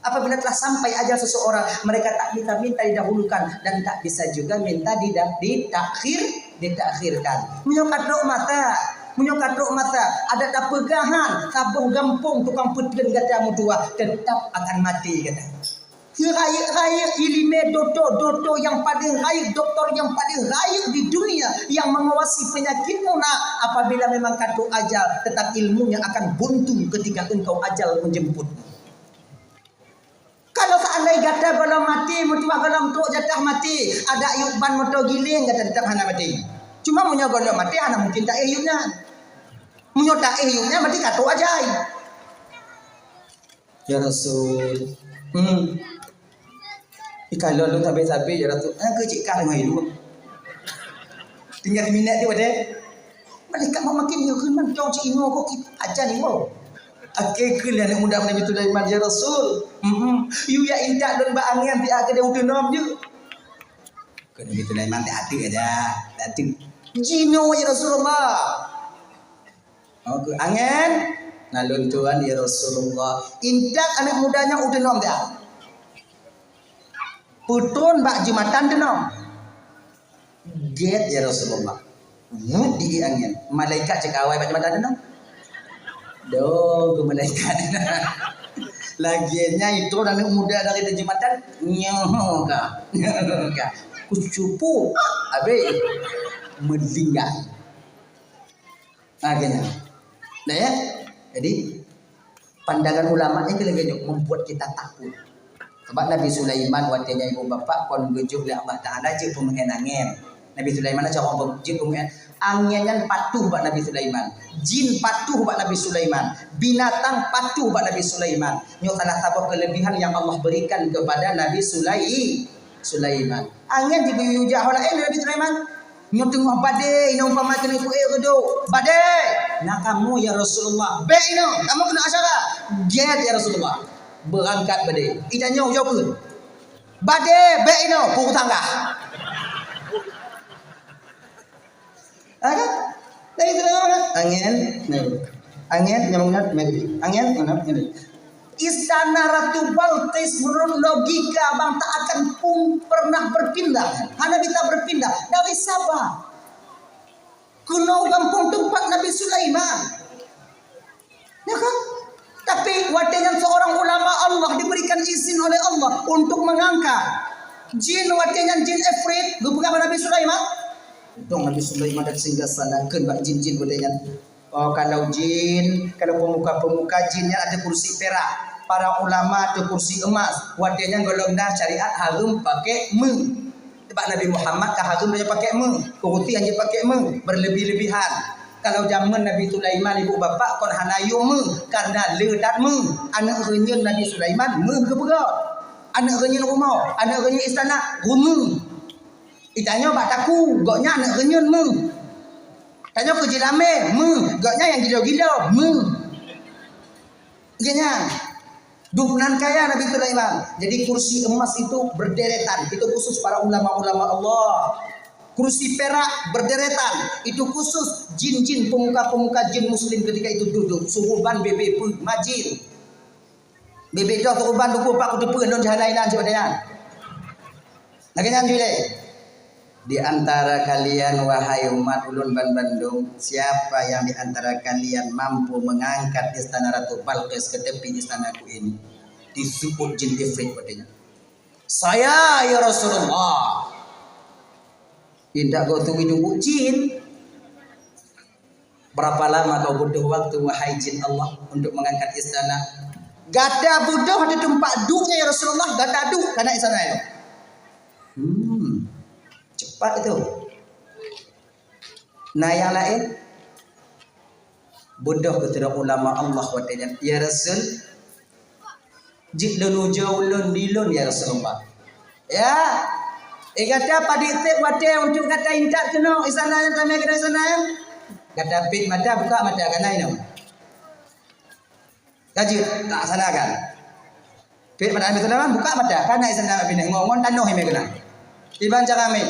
Apabila telah sampai ajal seseorang, mereka tak bisa minta didahulukan dan tak bisa juga minta dida-, ditakhir, ditakhirkan. Meunyoe ka trok masa, meunyoe ka trok masa, adak tapeugah han, saboh gampông tukang peutreun gata meutuwah, teutap akan maté gata. Rayeuk-rayeuk ileumèe dokto, dokto nyang paleng rayeuk, doktor nyang paleng rayeuk di dunia yang mengawasi penyakitmu, nak, apabila memang ka trok ajal, tetap ilmunya akan buntu ketika engkau ajal menjemput. Kalau seandai gata gohlom maté, meutuwah gohlom trok jatah maté, adak yub ban moto giléng gata teutap hana maté. Cuma meunyoe gohlom maté, hana mungkin taéh yub nyan. Meunyoe taéh yub nyan, berarti ka trok ajai. Ya Rasul. Hmm. Ikalon lôn sabe-sabe, ya Rasul. Ah, keu cit kah deungon ilôn. Tinggai siminèt ti watèe. Malaikat makin yue kheun mantong cit inoe kok ki ajan inoe. Akhé kheun lé aneuk muda Nabi Sulaiman, "Ya Rasul, mm-mm, yue jak intat lôn bak angén siat keudéh u teunom jeuet." Kheun Nabi Sulaiman, "Tak ateueh aja, tak ateueh." "Jinoe, ya Rasulullah." Oh, keu angén, "Na lôn tuan, ya Rasulullah." Intat aneuk muda nyan u teunom siat. Peutron bak jeumatan teunom. Gét, ya Rasulullah. Wut di angén. Malaikat cit ka awai bak jeumatan teunom. Dong keu malaikat. Lagèe nyan itron aneuk muda dari jeumatan. Nyoe ka. Nyoe ka. Kucupu. Habis. Meulinggai. Ha, keu nyan. Nah, ya. Jadi, pandangan ulama ni lagèe nyoe membuat kita takut. Sebab Nabi Sulaiman watèe nyan ibu bapak kon geujok lé Allah Taala jeuet peumeu'en angén. Nabi Sulaiman aja orang jeuet peumeu'en. Angén nyan patuh bak Nabi Sulaiman. Jin patuh bak Nabi Sulaiman. Binatang patuh bak Nabi Sulaiman. Nyoe salah saboh kelebihan yang Allah berikan kepada Nabi Sulai-, Sulaiman. Angén jigeuyue jak ho laén Nabi Sulaiman. Nyoe teungoh badé, inoe umpama keuneuk peuék reudôk. Badé! Na kamoe, ya Rasulullah. Bèk inoe, kamoe keuneuk acara. Gét, ya Rasulullah. Beurangkat badé. Ija nyoe ujoe keuh. Badé, bèk inoe, peue tangga. Ada? Dari itu angén. Nah. Angén, nyambung ingat, angén, angén. Istana Ratu Balqis menurut logika bang tak akan pun pernah berpindah. Hana bisa berpindah. Dari Saba. Keunoe gampông teumpat Nabi Sulaiman. Ya kan? Tapi watèe nyan seorang ulama Allah diberikan izin oleh Allah untuk mengangkat jin, watèe nyan jin Ifrit, geupeugah bak Nabi Sulaiman. Dong Nabi Sulaiman dan singgah sana kheun bak jin-jin watèe nyan. Oh, kalau jin, kalau pemuka-pemuka jin nyan ada kursi perak, para ulama ada kursi emas. Watèe nyan gohlom na syariat hareuem pakai meuh. Bak Nabi Muhammad ka hareuem tanyoe pakai meuh, kursi hana pakai meuh, berlebih-lebihan. Kalau zaman Nabi Sulaiman ibu bapak kon hana yue meuh, karena le that meuh. Aneuk reunyeun Nabi Sulaiman meuh geupeugöt. Aneuk reunyeun rumoh, aneuk reunyeun istana, rumoh. Itanyoe bak takue, gobnyan aneuk reunyeun meuh. Tanyoe keu jilamé meuh, gobnyan nyang gilo-gilo meuh. Gobnyan. Duh nan kaya Nabi Sulaiman. Jadi kursi emas itu berderetan, itu khusus para ulama-ulama Allah. Kursi perak berderetan, itu khusus jin-jin pemuka-pemuka jin muslim ketika itu duduk. Suruban bebe peuh majin. Bebe toh suruban duku pak kuteupeu lôn jahana inan cit watée nyan. Lagée nyan jih lé. Di antara kalian, wahai umat ulôn banmandum, siapa yang di antara kalian mampu mengangkat istana Ratu Balqis ke tepi istanaku ini? Diseuôt jin ifrit watée nyan. Saya, ya Rasulullah. Indak goh tunggu jin. Berapa lama kau butuh waktu, wahai jin Allah, untuk mengangkat istana? Gata butuh di tempat duduknya, ya Rasulullah, gata duduk kana istana itu. Hmm, cepat itu. Nah, yang lain, butuh kepada ulama Allah watée nyan, ya Rasul, jeuet lôn ujoe ulôn di lôn, ya Rasulullah. Ya. Eh, gata padit sép watée untuk gata intat keunoe, istana nyan tamé keunoe istana nyan. Gata pét mata, buka mata, kana inoe. Ka jeuet, laksanakan. Pét mata Nabi Sulaiman, buka mata, kana istana Nabi ngon, ngon tanoh imé keunoe. Iban cara ramé,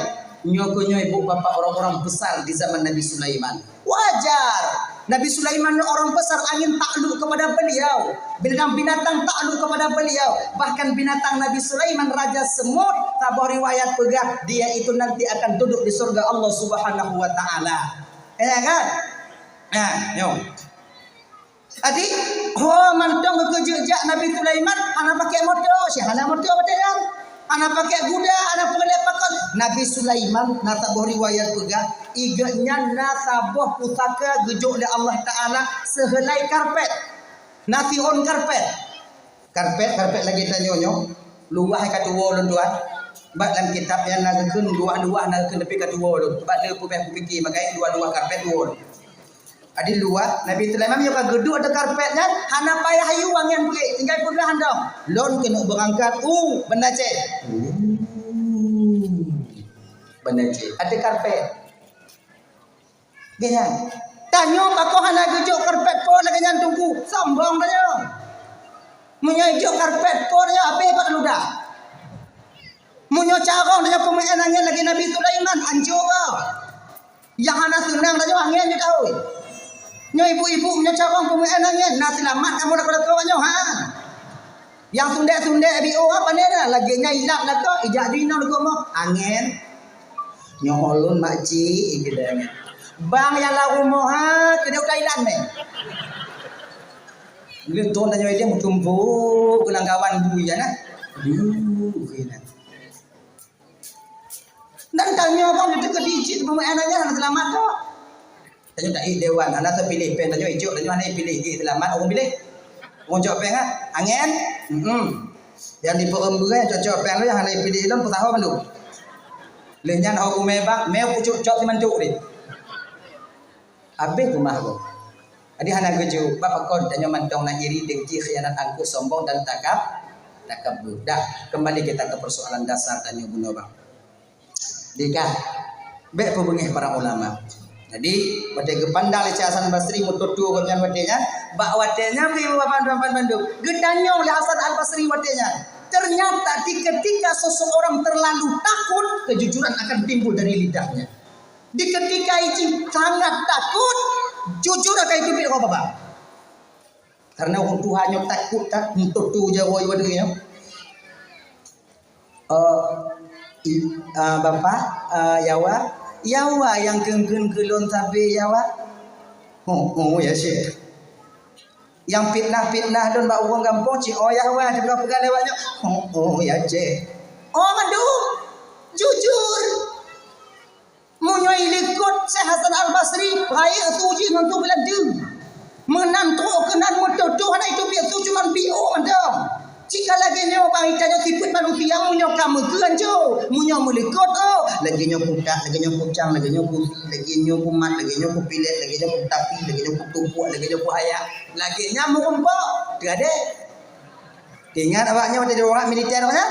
nyoe keuh nyoe ibu bapak orang-orang besar di zaman Nabi Sulaiman. Wajar. Nabi Sulaiman ni orang besar, angin takluk kepada beliau. Binatang-binatang takluk kepada beliau. Bahkan binatang Nabi Sulaiman, raja semut, saboh riwayat peugah, dia itu nanti akan duduk di surga Allah Subhanahu wa Ta'ala. Ya kan? Nah, nyoe. Jadi, ho mantong keukeujeuet jak Nabi Sulaiman, hana pakai moto, si hana moto watée nyan. Hana pakai kuda, hana peureulée pakon. Nabi Sulaiman, na saboh riwayat peugah, i geuhnyan na saboh pusaka geujok lé Allah Taala seuheulai karpet. Na siôn karpet. Karpet, karpet lagée tanyoe nyoe. Luwah ka tuwoe lôn tuan. Bak lam kitab nyan na geukheun luwah-luwah na geukheun, tapi ka tuwoe lôn. Bak lé peubeh kupike makai luwah-luwah karpet tuwoe lôn. Adi luwah, Nabi Sulaiman nyoe ka geuduek ateueh karpet nyan, hana payah yue angén bri, tinggai peugah han dong. Lôn keuneuk beurangkat u Banda Aceh. Uh, Banda Aceh. Ateueh karpet. Geuh nyan. Tanyoe pakon hana geujok karpet po lagée nyan Teungku? Sombong tanyoe. Meunyoe ijok karpet po tanyoe habéh bak ludah. Meunyoe carông tanyoe peumeuén angén lagée Nabi Sulaiman, anco goe. Nyang hana seunang tanyoe angén jeuet awai. Nyoe ibu-ibu meunyoe carông peumeuén angén, na seulamat kamoe lakoe-lakoe nyoe, ha. Nyang sundek-sundek B O apa ni dah? Lagée nyan ilap lakoe, ijak jinoe lakoe moh, angén. Nyoe lôn makcik, ikeu dah nyan. Bang nyang lam rumoh, ha, keudeh utai ilan meh. Lheueh thon tanyoe ideh meutumpôk keulang kawan bui nyan, ha. Aduh, keunan. Dan tanyoe kan itu ke dijit peumeuén nyan hana seulamat tu. Tanyoe tak dewan, hana teupiléh péng, tanyoe ijok, tanyoe hana piléh, jih seulamat ureuëng piléh. Ureuëng cok péng, ha? Angén? Hmm. Nyang di Peureumbui nyan cok-cok péng lôn, nyang hana piléh lôn peusaho mandum. Lheueh nyan ho kumé bak, mé pucuk cok simantuk deh. Habéh keumah lôn. Jadi hana geujok, bak pakon tanyoe mantong na iri, dengki, khianat, angkuh, sombong dan takab-, takabur. Dah, kembali kita ke persoalan dasar tanyoe bunoe bang. Dikah, bék peubeungéh para ulama. Jadi, watée geupandang lé Syekh Hasan Basri meututoe gobnyan watée nyan, bak watée nyan pih bapak-bapak bandum, geutanyong lé Hasan Al-Basri watée nyan. Ternyata di ketika seseorang terlalu takut, kejujuran akan timbul dari lidahnya. Di ketika ijih sangat takut, jujur akan itu pih bapak. Karena ureuëng tuha nyoe takot that, meututoe jaroe iwa deungoe nyoe. Eh, i-, ah, Bapak, ah, Yawa, Yawa nyang kheun-kheun keu lôn sabe Yawa. Ho, ho, ya Syekh. Nyang fitnah-fitnah lôn bak ureuëng gampông cit, oh Yawa, dipeugah-peugah lewat nyoe. Ho, ho, ya Syekh. Oh, mandum. Jujur. Meunyoe ilikot Syekh Hasan Al-Basri, rayeuk su jih ngon su geulanteue. Meunan trok keunan meututoe hana iteubiet su cuman biôh mantong. Cit ka lagée nyoe bang, itanyoe sifeuet manusia meunyoe ka meukeuen jo, meunyoe meulikot oh, lagée nyoe kutak, lagée nyoe kucang, lagée nyoe kusi, lagée nyoe kumat, lagée nyoe kupilet, lagée nyoe kutapi, lagée nyoe kutumpok, lagée nyoe kuhayak, lagée nyan meurumpok. Teuadée. Ingat awak nyoe watée di urat militer awak nyan?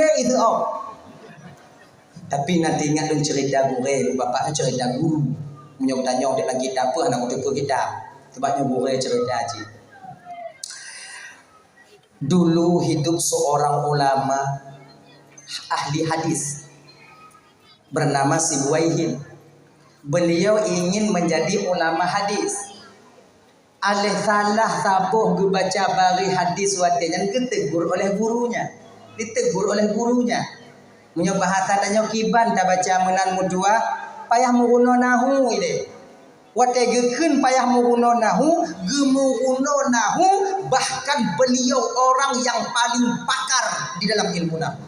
lé itu oh. Tapi nanti ingat dong cerita gurée, bapak tu cerita guru. Meunyoe tanyong di lagi tak apa, anak tu kita. Sebab nyoe gurée cerita cik. Dulu hidup seorang ulama ahli hadis bernama si Buwaihim. Beliau ingin menjadi ulama hadis. Aléh salah saboh geubaca bari hadis watée nyan geutegur oleh gurunya. Ditegur oleh gurunya. Meunyoe bahasa tanyoe kiban tabaca meunan meutuah, payah meurunoe nahu ilée. Watée geukheun payah meurunoe nahu, geumeurunoe nahu, bahkan beliau orang yang paling pakar di dalam ilmu nahu.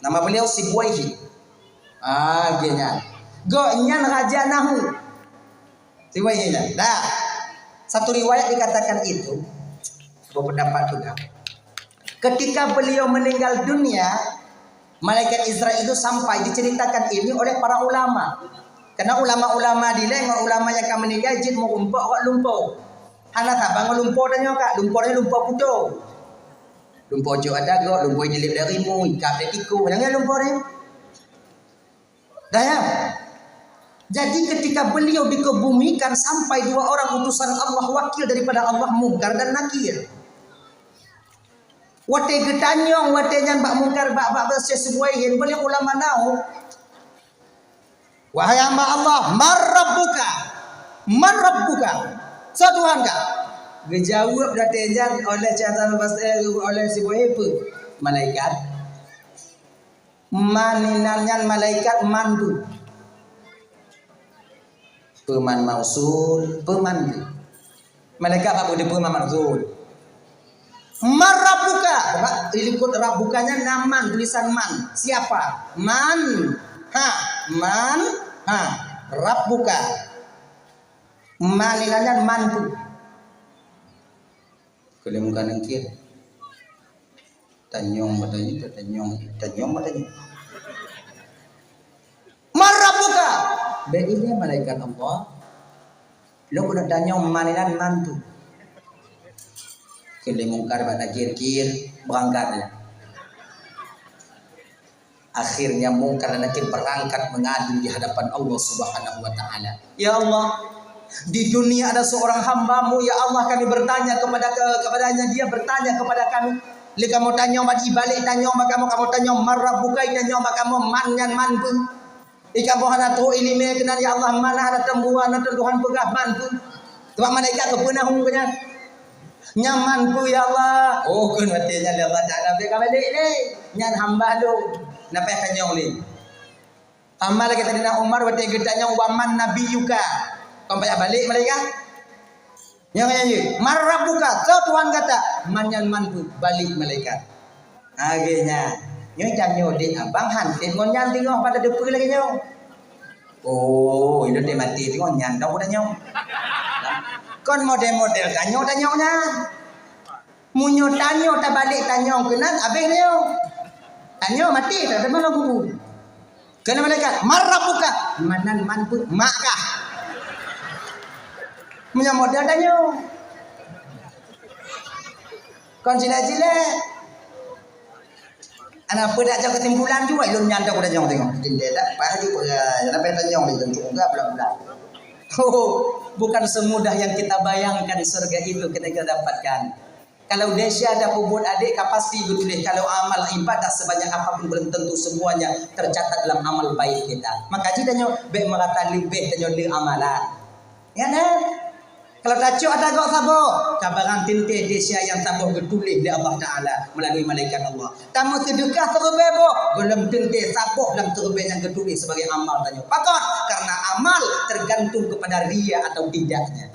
Nama beliau Sibawaihi. Ah, geuh nyan. Gobnyan raja nahu. Sibawaihi nyan. Dah. Satu riwayat dikatakan itu, sebuah pendapat juga. Ketika beliau meninggal dunia, malaikat Israel itu sampai diceritakan ini oleh para ulama. Karena ulama-ulama dilée ngon ulama nyang ka meuninggai jeuet meurumpok rot lumpo. Hana saban ngon lumpo tanyoe ka, lumpo nyoe lumpo kuto. Lumpo jok ada gok, lumpo dilép dari mu, ikab dari tiku, nyang lumpo ni. Dah ya. Jadi ketika beliau dikebumikan sampai dua orang utusan Allah, wakil daripada Allah, Mungkar dan Nakir. Watée geutanyong, watée nyan bak Mungkar, bak, bak, bak Syekh Sibawaihi, beliau ulama nahu. "Wahai hamba Allah, man rabbuka? Man rabbuka? Soe Tuhan ka?" Geujaweueb watée nyan oleh Syekh Hasan Al-Basri, oleh Sibawaihi peue? Malaikat. Man inan nyan malaikat man tu. Peue man mausul, peue man tu. Malaikat bak peue man mausul. Man rabbuka? Sebab di likot rabbuka nyan na man, tulisan man. Siapa? Man. Ha. Man. Ha. Rabbuka. Man inan nyan man tu. Keuneuk muka nangkir. Tanyong, batanyong, tanyong, tanyong, batanyong. Man rabbuka? Bèk ilèe malaikat Allah. Lôn keuneuk tanyong man inan man tu. Kheun lé Mungkar bak Nakir, "Kir, beurangkat lé." Akhirnya Mungkar dan Nakir berangkat mengadu di hadapan Allah Subhanahu wa Ta'ala. "Ya Allah, di dunia ada seorang hamba-Mu, ya Allah, kami bertanya kepada ke-, kepadanya, dia bertanya kepada kami. Lé kamoe tanyong bak, ibalek tanyong bak kamoe, kamoe tanyong man rabbuka, tanyong bak kamoe man nyan man peue. Di kamoe hana trôk iéleumé keunan, ya Allah, man hana teumbua, hana teutuhan peugah man peue. Sabab malaikat geupeunahong keu nyan." "Nyan man peue, ya Allah?" "Oh," kheun watèe nyan lé Allah Taala, "bèk ka balek lé. Nyan hamba Lôn. Na payah tanyong lé." Sama lagèe Saidina Umar watèe geutanyong, "Wa man nabiyyuka?" Kon payah balek malaikat. Nyan, nyan, nyan. "Man rabbuka?" "Soe Tuhan gata?" "Man nyan man peue?" Balek malaikat. Lagèe nyan. Nyoe tanyoe dek abang han sép ngon nyan teungoh pada deupeu lagèe nyoe. Oh, ilôn deh maté teungoh nyan dong udah nyoe. Kon model-model tanyoe-tanyoe nyan. Meunyoe tanyoe tabalek tanyong keunan, abéh nyoe. Tanyoe maté, tateumé lam kubu. Kheun malaikat, "Man rabbuka?" "Man nan man peue?" "Mak kah?" Meunyoe model tanyoe. Kon jilek-jilek. Ana peue dak jak keusimpulan jua, ilôn nyan dak udah nyong tengok. Jendela dak payah ju peugah, sampai tanyong lé, jangan curiga bulan-bulan. Oh, bukan semudah yang kita bayangkan surga itu kita, kita dapatkan. Kalau desya ada peubuet adék, ka pasti geutuléh. Kalau amal ibadah sebanyak apapun, belum tentu semuanya tercatat dalam amal baik kita. Maka jih tanyoe bèk meurasa leubeh tanyoe le amalan. Ya kan? Kalau tacok ata gok saboh, ka barang teuntèe desya nyang saboh geutuléh lé Allah Taala melalui malaikat Allah. Tameuseudeukah siribèe boh, gohlom teuntèe saboh lam siribèe nyang geutuléh sebagai amal tanyoe. Pakon? Karena amal tergantung kepada ria atau tidaknya.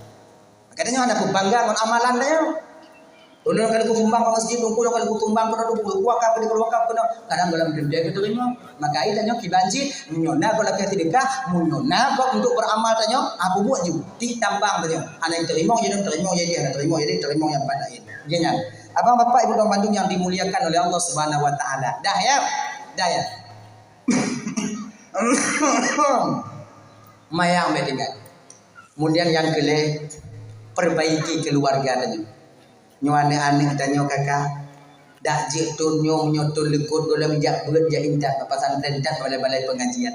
Maka tanyoe hana peubangga ngon amalan tanyoe. Ulôn ka lôn sumbang bak masjid, ulôn ka lôn sumbang keunoe, ulôn wakaf, ulôn wakaf keunoe. Kadang gohlom teuntèe geuteurimong. Maka ai tanyoe kiban cit, meunyoe na gob lakèe seudeukah, meunyoe na gob untuk beuramal tanyoe, ah, peubuet ju. Di tambang tanyoe. Hana teurimong, jadi teurimong, jadi hana teurimong, jadi teurimong nyang pat laén. Jadi nyan. Abang, bapak, ibu, tuan bandum yang dimuliakan oleh Allah Subhanahu wa Taala. Dah ya? Dah ya? Mayang bèk tinggai. Kemudian nyang keulhèe, perbaiki keuluwarga tanyoe. Nyoe aneuk-aneuk tanyoe, kaka, dak jeuet thôn nyoe, meunyoe thôn likôt gohlom jak beuet, jak intat bak pesantren, intat bak balai-balai pengajian.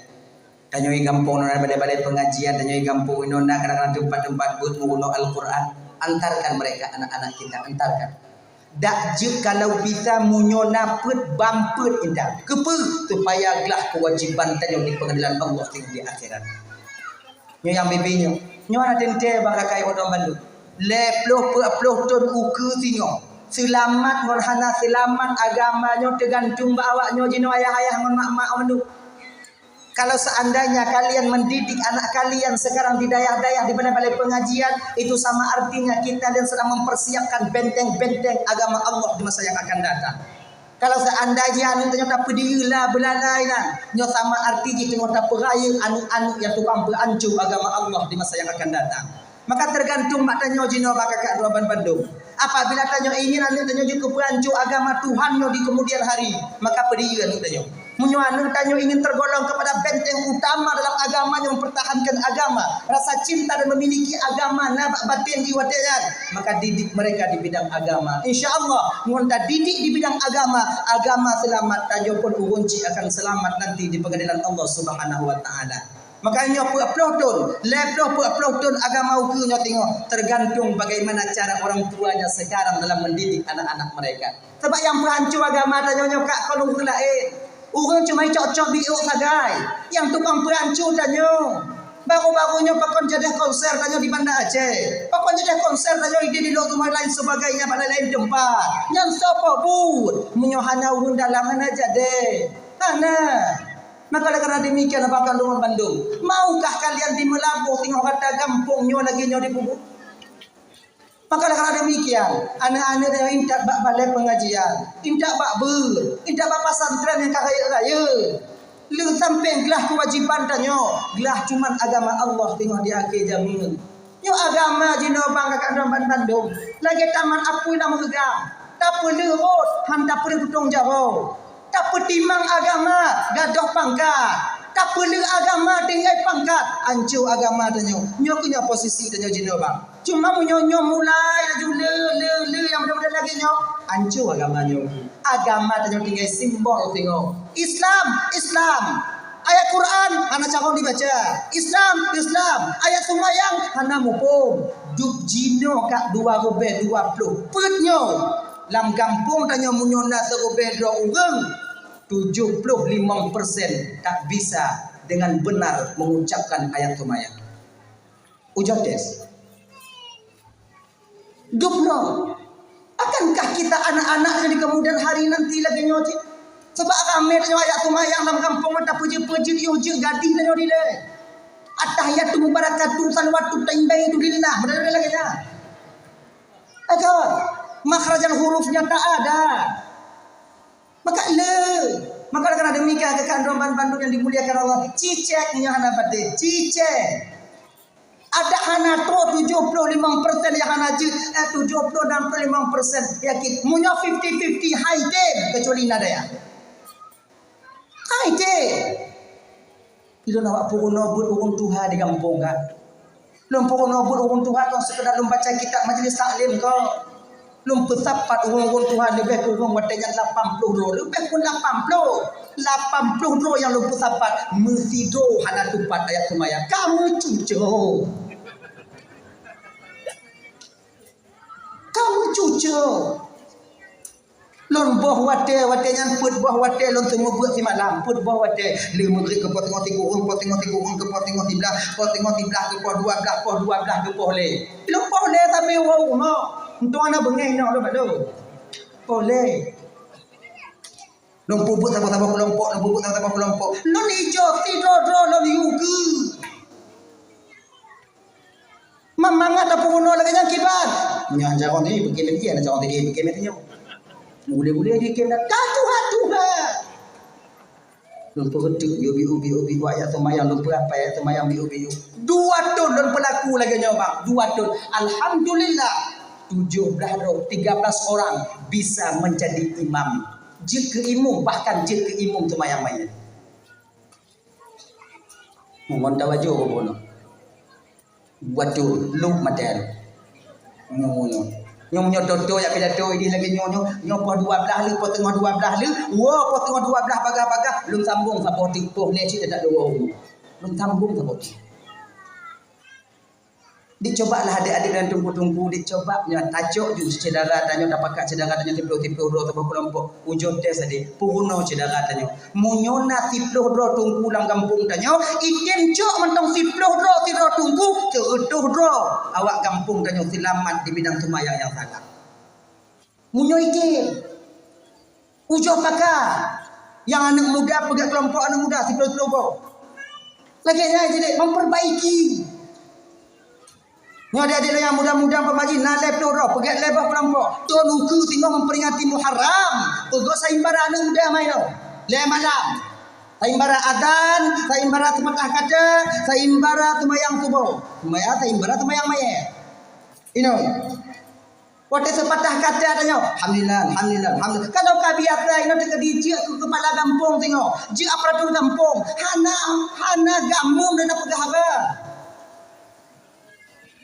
Tanyoe di gampông na balai-balai pengajian, tanyoe di gampông inoe na kadang-kadang teumpat-teumpat beuet meurunoe Al-Quran. Antarkan mereka, anak-anak kita, antarkan. Dak jeuet kalau bisa meunyoe na peuet, ban peuet intat. Keupeue? Supaya glah keuwajiban tanyoe di peungadilan Allah di akhirat. Nyoe nyang bibi nyoe. Nyoe na teuntèe bak kakai ureueng bandum. Lhèe ploh peuet ploh thôn ukeue singoh. Seulamat ngon hana seulamat agama nyoe teugantung bak awak nyoe jinoe ayah-ayah ngon mak-mak bandum. Kalau seandainya kalian mendidik anak kalian sekarang di dayah-dayah, di balai-balai pengajian, itu sama artinya kita dan sedang mempersiapkan benteng-benteng agama Allah di masa yang akan datang. Kalau seandainya aneuk tanyoe tapeudiyeu la beulalai na, nyoe sama arti jih teungoh tapeurayeuk aneuk-aneuk nyang tukang peuanco agama Allah di masa yang akan datang. Maka tergantung mak tanyoe jinoe bak kakak droe ban bandum. Apabila tanyoe ingin aneuk tanyoe jeuet keu peuanco agama Tuhan nyoe di kemudian hari, maka peudiyeu aneuk tanyoe. Meunyoe aneuk tanyoe ingin tergolong kepada benteng utama dalam agama nyang mempertahankan agama, rasa cinta dan memiliki agama na bak baten di watée nyan, maka didik mereka di bidang agama. Insya Allah, ngon tadidik di bidang agama, agama selamat, tanyoe pun ureuëng cit akan selamat nanti di pengadilan Allah Subhanahu wa Taala. Maka nyoe peuet ploh thon, lhée ploh peuet ploh thon agama ukeue nyoe teungoh, tergantung bagaimana cara orang tuanya sekarang dalam mendidik anak-anak mereka. Sabab nyang peuhanco agama tanyoe nyoe ka kon ureuëng laén. Ureuëng cuma cok-cok biôk sagai, nyang tukang peuhanco tanyoe. Baru-baru nyoe pakon jadeh konser tanyoe di Banda Aceh. Pakon jadeh konser tanyoe di, di Lhokseumawe lain sebagainya bak lain-lain teumpat. Nyan soe peubuet? Meunyoe hana ureuëng dalam hana jadeh. Hana. Maka oleh karena demikian, Bapak Luhur bandum, maukah kalian di Meulaboh teungoh gata gampông nyoe lagée nyoe dipeubuet? Maka oleh karena demikian, aneuk-aneuk nyang intat bak balai pengajian, intat bak beuet, intat bak pesantren nyang ka rayeuk-rayeuk, lheueh sampoe glah keuwajéban tanyoe, glah cuman agama Allah teungoh di akhé jamén. Nyoe agama jinoe bang kakak droe ban bandum, lagée taman apui lam reugang, tapeuleueh rot, han tapeuleueh tutong jaroe. Tapeutimang agama gadôh pangkat, tapeuleueh agama tinggai pangkat, anco agama tanyoe. Nyoe keuh nyoe posisi tanyoe jinoe bang. Cuma meunyoe nyoe mulai laju le, le, le nyang muda-muda lagée nyoe, anco agama nyoe. Agama tanyoe tinggai simbol teungoh. Islam, Islam. Ayat Quran hana carông dibaca. Islam, Islam. Ayat seumayang hana muphom. Dub jinoe ka dua ribée dua ploh. Peuet nyoe. Lam gampông tanyoe meunyoe na siribée droe ureuëng, tujoh ploh limong persen tak bisa dengan benar mengucapkan ayat seumayang. Ujoe tes. Dub nyoe. Akankah kita anak-anak di kemudian hari nanti lagée nyoe cit? Sabab ramé tanyoe ayat seumayang lam gampông nyoe tapeujeuet-peujeuet, yoh jeuet gadih tanyoe dilée. At-tahiyatu mubarakatu, salawatu tayyibatu lillah. Model lagée nyan. Agar makhrajal hurufnya tak ada. Maka le, maka karena demikian, kakak droe ban bandum nyang dimuliakan Allah, cicek nyoe hana patéh, cicek. Adak hana trok tujoh ploh limong persen nyang hana jeuet, eh, tujoh ploh enam ploh limong persen yakin. Meunyoe fifty fifty, hai tem, kecuali na daya. Hai tem. Ilôn awak peurunoe buet ureuëng tuha di gampông ka. Lôn peurunoe buet ureuëng tuha kon sekedar lôn baca kitab majlis taklim kon. Lôn peusapat ureuëng-ureuëng tuha leubeh kureueng watée nyan lapan ploh droe, leubeh pun lapan ploh. Lapan ploh droe nyang lôn peusapat, meusidroe hana tupat ayat seumayang. Ka meucucoe. Ka meucucoe. Lôn boh watée, watée nyan peuet boh watée lôn seumeubeuet simalam, peuet boh watée. Le meugrib keu poh singoh sikureueng, poh singoh sikureueng keu poh singoh siblaih, poh singoh siblaih keu poh dua blaih, poh dua blaih keu poh lhée. Lôn poh lhée sampoe woe u rumoh. Untông hana beungéh nyoe lôn bak lôn. Poh lhée. Lôn peubuet saboh-saboh keulompok, lôn peubuet saboh-saboh keulompok. Lôn ijo sidroe-droe lôn yue keue. Mangat tapeurunoe lagée nyan kiban. Nyan carông tadi, bukét lagée nyan carông tadi, bukét lagée nyoe. Gulé-gulé di kém dah, ka tuha-tuha. Lôn peureuteuek, yo biu, biu, biu, ayat seumayang, lôn peurapée ayat seumayang, biu, biu. Dua thon lôn peulaku lagée nyoe, bang. Dua thon. Alhamdulillah. Tujoh blaih droe, tiga belas orang bisa menjadi imam. Jeuet keu imum, bahkan jeuet keu imum seumayang manyét. Ngon tawajoh bunoe. Waduh, lôk maté. Nyoe, nyoe. Nyoe, nyoe, toto jak pidato idéh lagée nyoe, nyoe. Nyoe poh dua blaih lheueh, poh teungoh dua blaih lheueh. Woe, poh teungoh dua blaih bagah-bagah. Lôn sambông saboh teuk poh lhée cit that dua. Lôn sambông saboh teuk. Dicoba lah adik-adik dan teungku-teungku, dicoba nyoe tacok ju syedara tanyoe, tapakat syedara tanyoe siploh-siploh droe saboh keulompok. Ujoe tes adik, peurunoe syedara tanyoe. Meunyoe na siploh droe teungku lam gampông tanyoe, item cok mantong siploh droe sidroe teungku, seureutôh droe awak gampông tanyoe seulamat di bidang seumayang nyang salah. Meunyoe item, ujoe paka, nyang aneuk muda peugét keulompok aneuk muda siploh-siploh goe. Lagèe nyan jadi memperbaiki. Nyoe adik-adik nyang muda-muda peumaji na lhèe ploh droe, peugèt lhèe boh keulompok. Thôn ukeue singoh memperingati Muharram. Peugöt saimbara aneuk muda mai nyoe. Lhèe malam. Saimbara azan, saimbara seupatah kata, saimbara seumayang suboh. Seumayang saimbara seumayang manyét. Inoe. Watèe seupatah kata tanyoe, "Alhamdulillah, alhamdulillah, alhamdulillah." Kalau ka biasa, inoe teuka dijak keu kepala gampông singoh, jeuet aparatur gampông, hana, hana gampông dan peugah haba.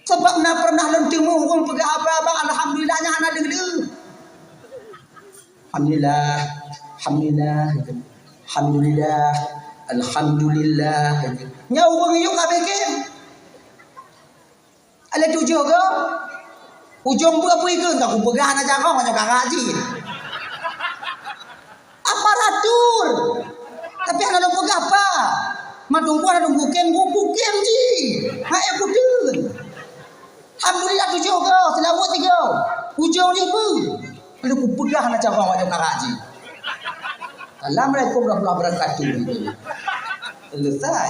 Sabab na pernah lôn teumé ureueng peugah haba, bang, alhamdulillah, nyan hana deuh-deuh. "Alhamdulillah, alhamdulillah, alhamdulillah, alhamdulillah." Nyan ureueng yue ka bikin. Ada tujoh go. Ujong beu apa ikeu? Entah kupeugah anak cakong, anak kakak cit. Aparatur. Tapi anak lôn peugah apa? Mak tungku anak tungku kem, ku kem cit. Hai aku tun. Alhamdulillah tujoh go, selawat tiga. Ujong ni apa? Lalu kupeugah anak cakong, anak kakak cit. Assalamualaikum warahmatullahi wabarakatuh. Selesai.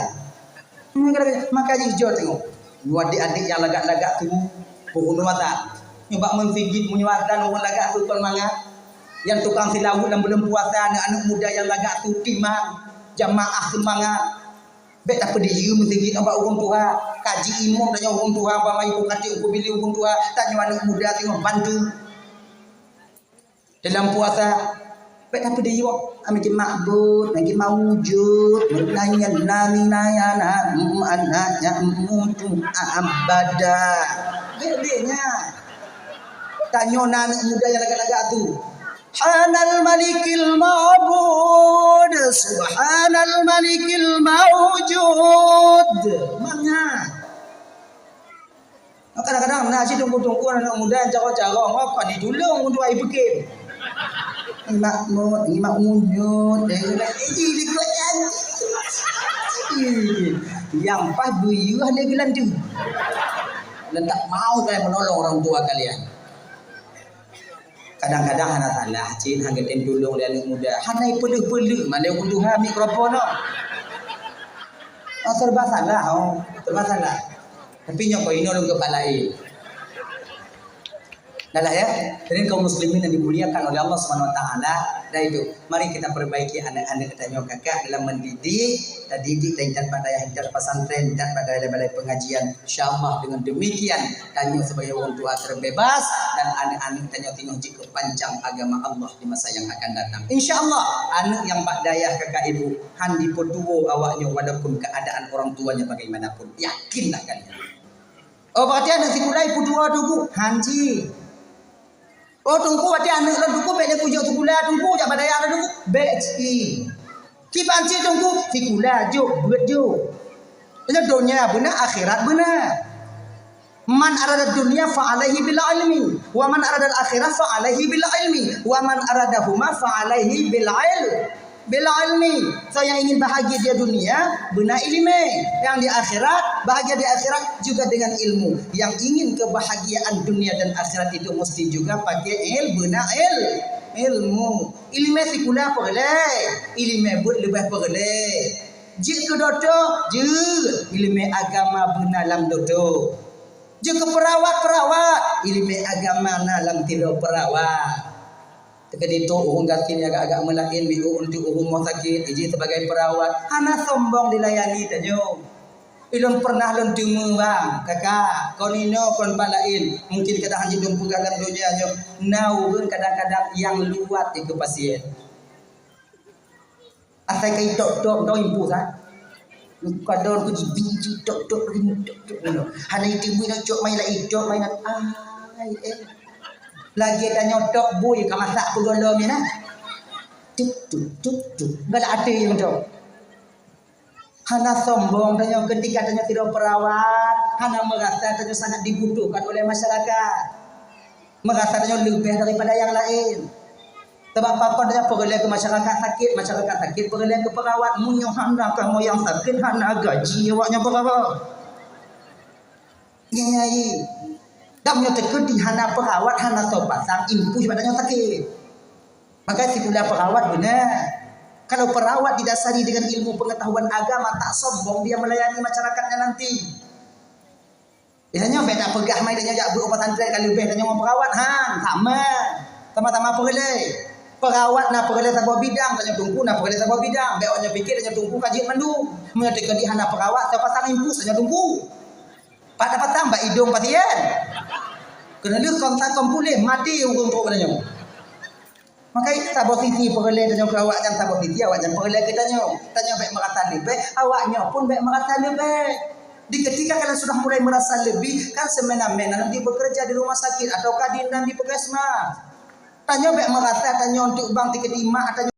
Maka jih jok tengok. Nyoe adik-adik nyang lagak-lagak tu, peurunoe atan. Nyoe bak meuseujid meunyoe atan ureueng lagak tu kon mangat. Nyang tukang silaweuet lam buleuen puasa, aneuk-aneuk muda nyang lagak tu timang, jamaah seumangat. Bèk tapeudiyeu meuseujid bak ureueng tuha. Kaji imum tanyoe ureueng tuha, bak mayu katik ukeue biléh ureueng tuha, tanyoe aneuk muda singoh bantu. Dalam puasa, bèk tapeudiyok, ami ke makbud, ami ke maujud, nanya nani naya na, mm, anak nya, mm, tu abada. Bèk, bèk nyan. Tanyoe na aneuk muda nyang lagak-lagak tu. Subhanal Malikil Ma'bud, Subhanal Malikil Maujud. Mangat. Kadang-kadang na cit teungku-teungku aneuk muda nyang carông-carông, apa ditulông untuk ai beukem. Ngimak mot, ngimak unyut, eh, eh, eh, likot nyan. Nyang paih beuyeuh lé geulanteue. Dan tak mau kalian menolong orang tua kalian. Kadang-kadang hana salah cit, hana geutem tulông lé aneuk muda. Hana ipeuleuh-peuleuh mandum ureueng tuha mikrofon nyoe. Oh, serba salah, oh, serba salah. Tapi nyoe kok inoe lôn keupak laén. Dah lah ya. Jadi kaum muslimin yang dimuliakan oleh Allah Subhanahu Wa Taala, dah itu. Mari kita perbaiki aneuk-aneuk tanyoe kakak dalam mendidik, tadidik dan intat bak dayah, intat pesantren, intat bak balai-balai pengajian. Insya Allah dengan demikian tanyoe sebagai orang tua terbebas dan aneuk-aneuk tanyoe singoh jeuet keu pancang agama Allah di masa yang akan datang. Insya Allah aneuk nyang bak dayah kakak ibu han jipeutuwo awaknyoe walaupun keadaan orang tuanya bagaimanapun. Yakinlah kalian. Oh, berarti aneuk sikula ipeutuwo teungku? Han jeuet. Oh, teungku, watèe aneuk lôn teungku bèk lé kujok sikula teungku, jak bak dayah lôn teungku, bèk cit. Kiban cit teungku, sikula jok, beuet jok. Lam donya beuna, akhirat beuna. Man arada dunya fa alaihi bil ilmi, wa man aradal akhirah fa alaihi bil ilmi, wa man aradahuma fa alaihi bil il-, bil ilmi. Soe nyang ingin bahagia di dunia, beuna ileumèe. Yang di akhirat, bahagia di akhirat juga dengan ilmu. Yang ingin kebahagiaan dunia dan akhirat itu mesti juga pakai il-, beuna il-, ilmu. Ileumèe sikula peureulèe, ileumèe beuet leubeh peureulèe. Jeuet keu dokto, jeuet. Ileumèe agama beuna lam dokto. Jeuet keu perawat, perawat. Ileumèe agama na lam tiroe perawat. Teukeudi trok ureueng gasien agak-agak meulaén, miôk untuk ureueng rumoh sakét, iji sebagai perawat. Hana sombong dilayani tanyoe. Ilôn pernah lôn teumé bang, kakak, kon inoe kon bak laén. Mungkin kadang hana lôn peugah lam donya nyoe. Na ureueng kadang-kadang nyang luwat ikeu pasien. Asai ka itok-tok, tok impus, ha? Kadang ku jibi, jitok-tok, tok-tok, tok-tok. Hana iteumui nak cok mai lai, cok mai lai. Ai, eh. Lagèe tanyoe tok bui ka masak peugolom nyan, ha? Tuk, tuk, tuk, tuk. Galak até nyang tok. Hana sombong tanyoe ketika tanyoe sidroe perawat, hana meurasa tanyoe sangat dibutuhkan oleh masyarakat. Meurasa tanyoe leubeh daripada nyang laén. Sabab pakon tanyoe peureulèe keu masyarakat sakét, masyarakat sakét peureulèe keu perawat. Meunyoe hana kamoe nyang sakét, hana gaji awaknyan perawat. Nyan, nyan, nyan. Dan meunyoe teukeudi hana perawat, hana soe pasang impus bak tanyoe sakét. Maka sikula perawat beuna. Kalau perawat didasari dengan ilmu pengetahuan agama, tak sombong dia melayani masyarakatnya nanti. Biasanya bèk tapeugah mai tanyoe jak beuet u pesantren ka leubeh tanyoe ngon perawat. Han, sama. Sama-sama peureulèe. Perawat na peureulèe saboh bidang, tanyoe teungku na peureulèe saboh bidang. Bèk awak nyoe pikir tanyoe teungku ka jeuet mandum. Meunyoe teukeudi hana perawat, tapasang infus tanyoe teungku. Pat tapasang bak idong pasien. Keuneulheueh kon takon puléh, maté ureueng trok tanyoe. Maka itu saboh sisi peureulèe tanyoe keu awak nyan, saboh sisi awak nyan peureulèe keu tanyoe. Tanyoe bèk meurasa leubeh, awak nyoe pun bèk meurasa leubeh. Di ketika kalian sudah mulai merasa lebih, kan semena-mena nanti bekerja di rumah sakit atau kadin dan di puskesmas. Tanyoe bèk meurasa tanyoe untuk bang tiket imak, tanyoe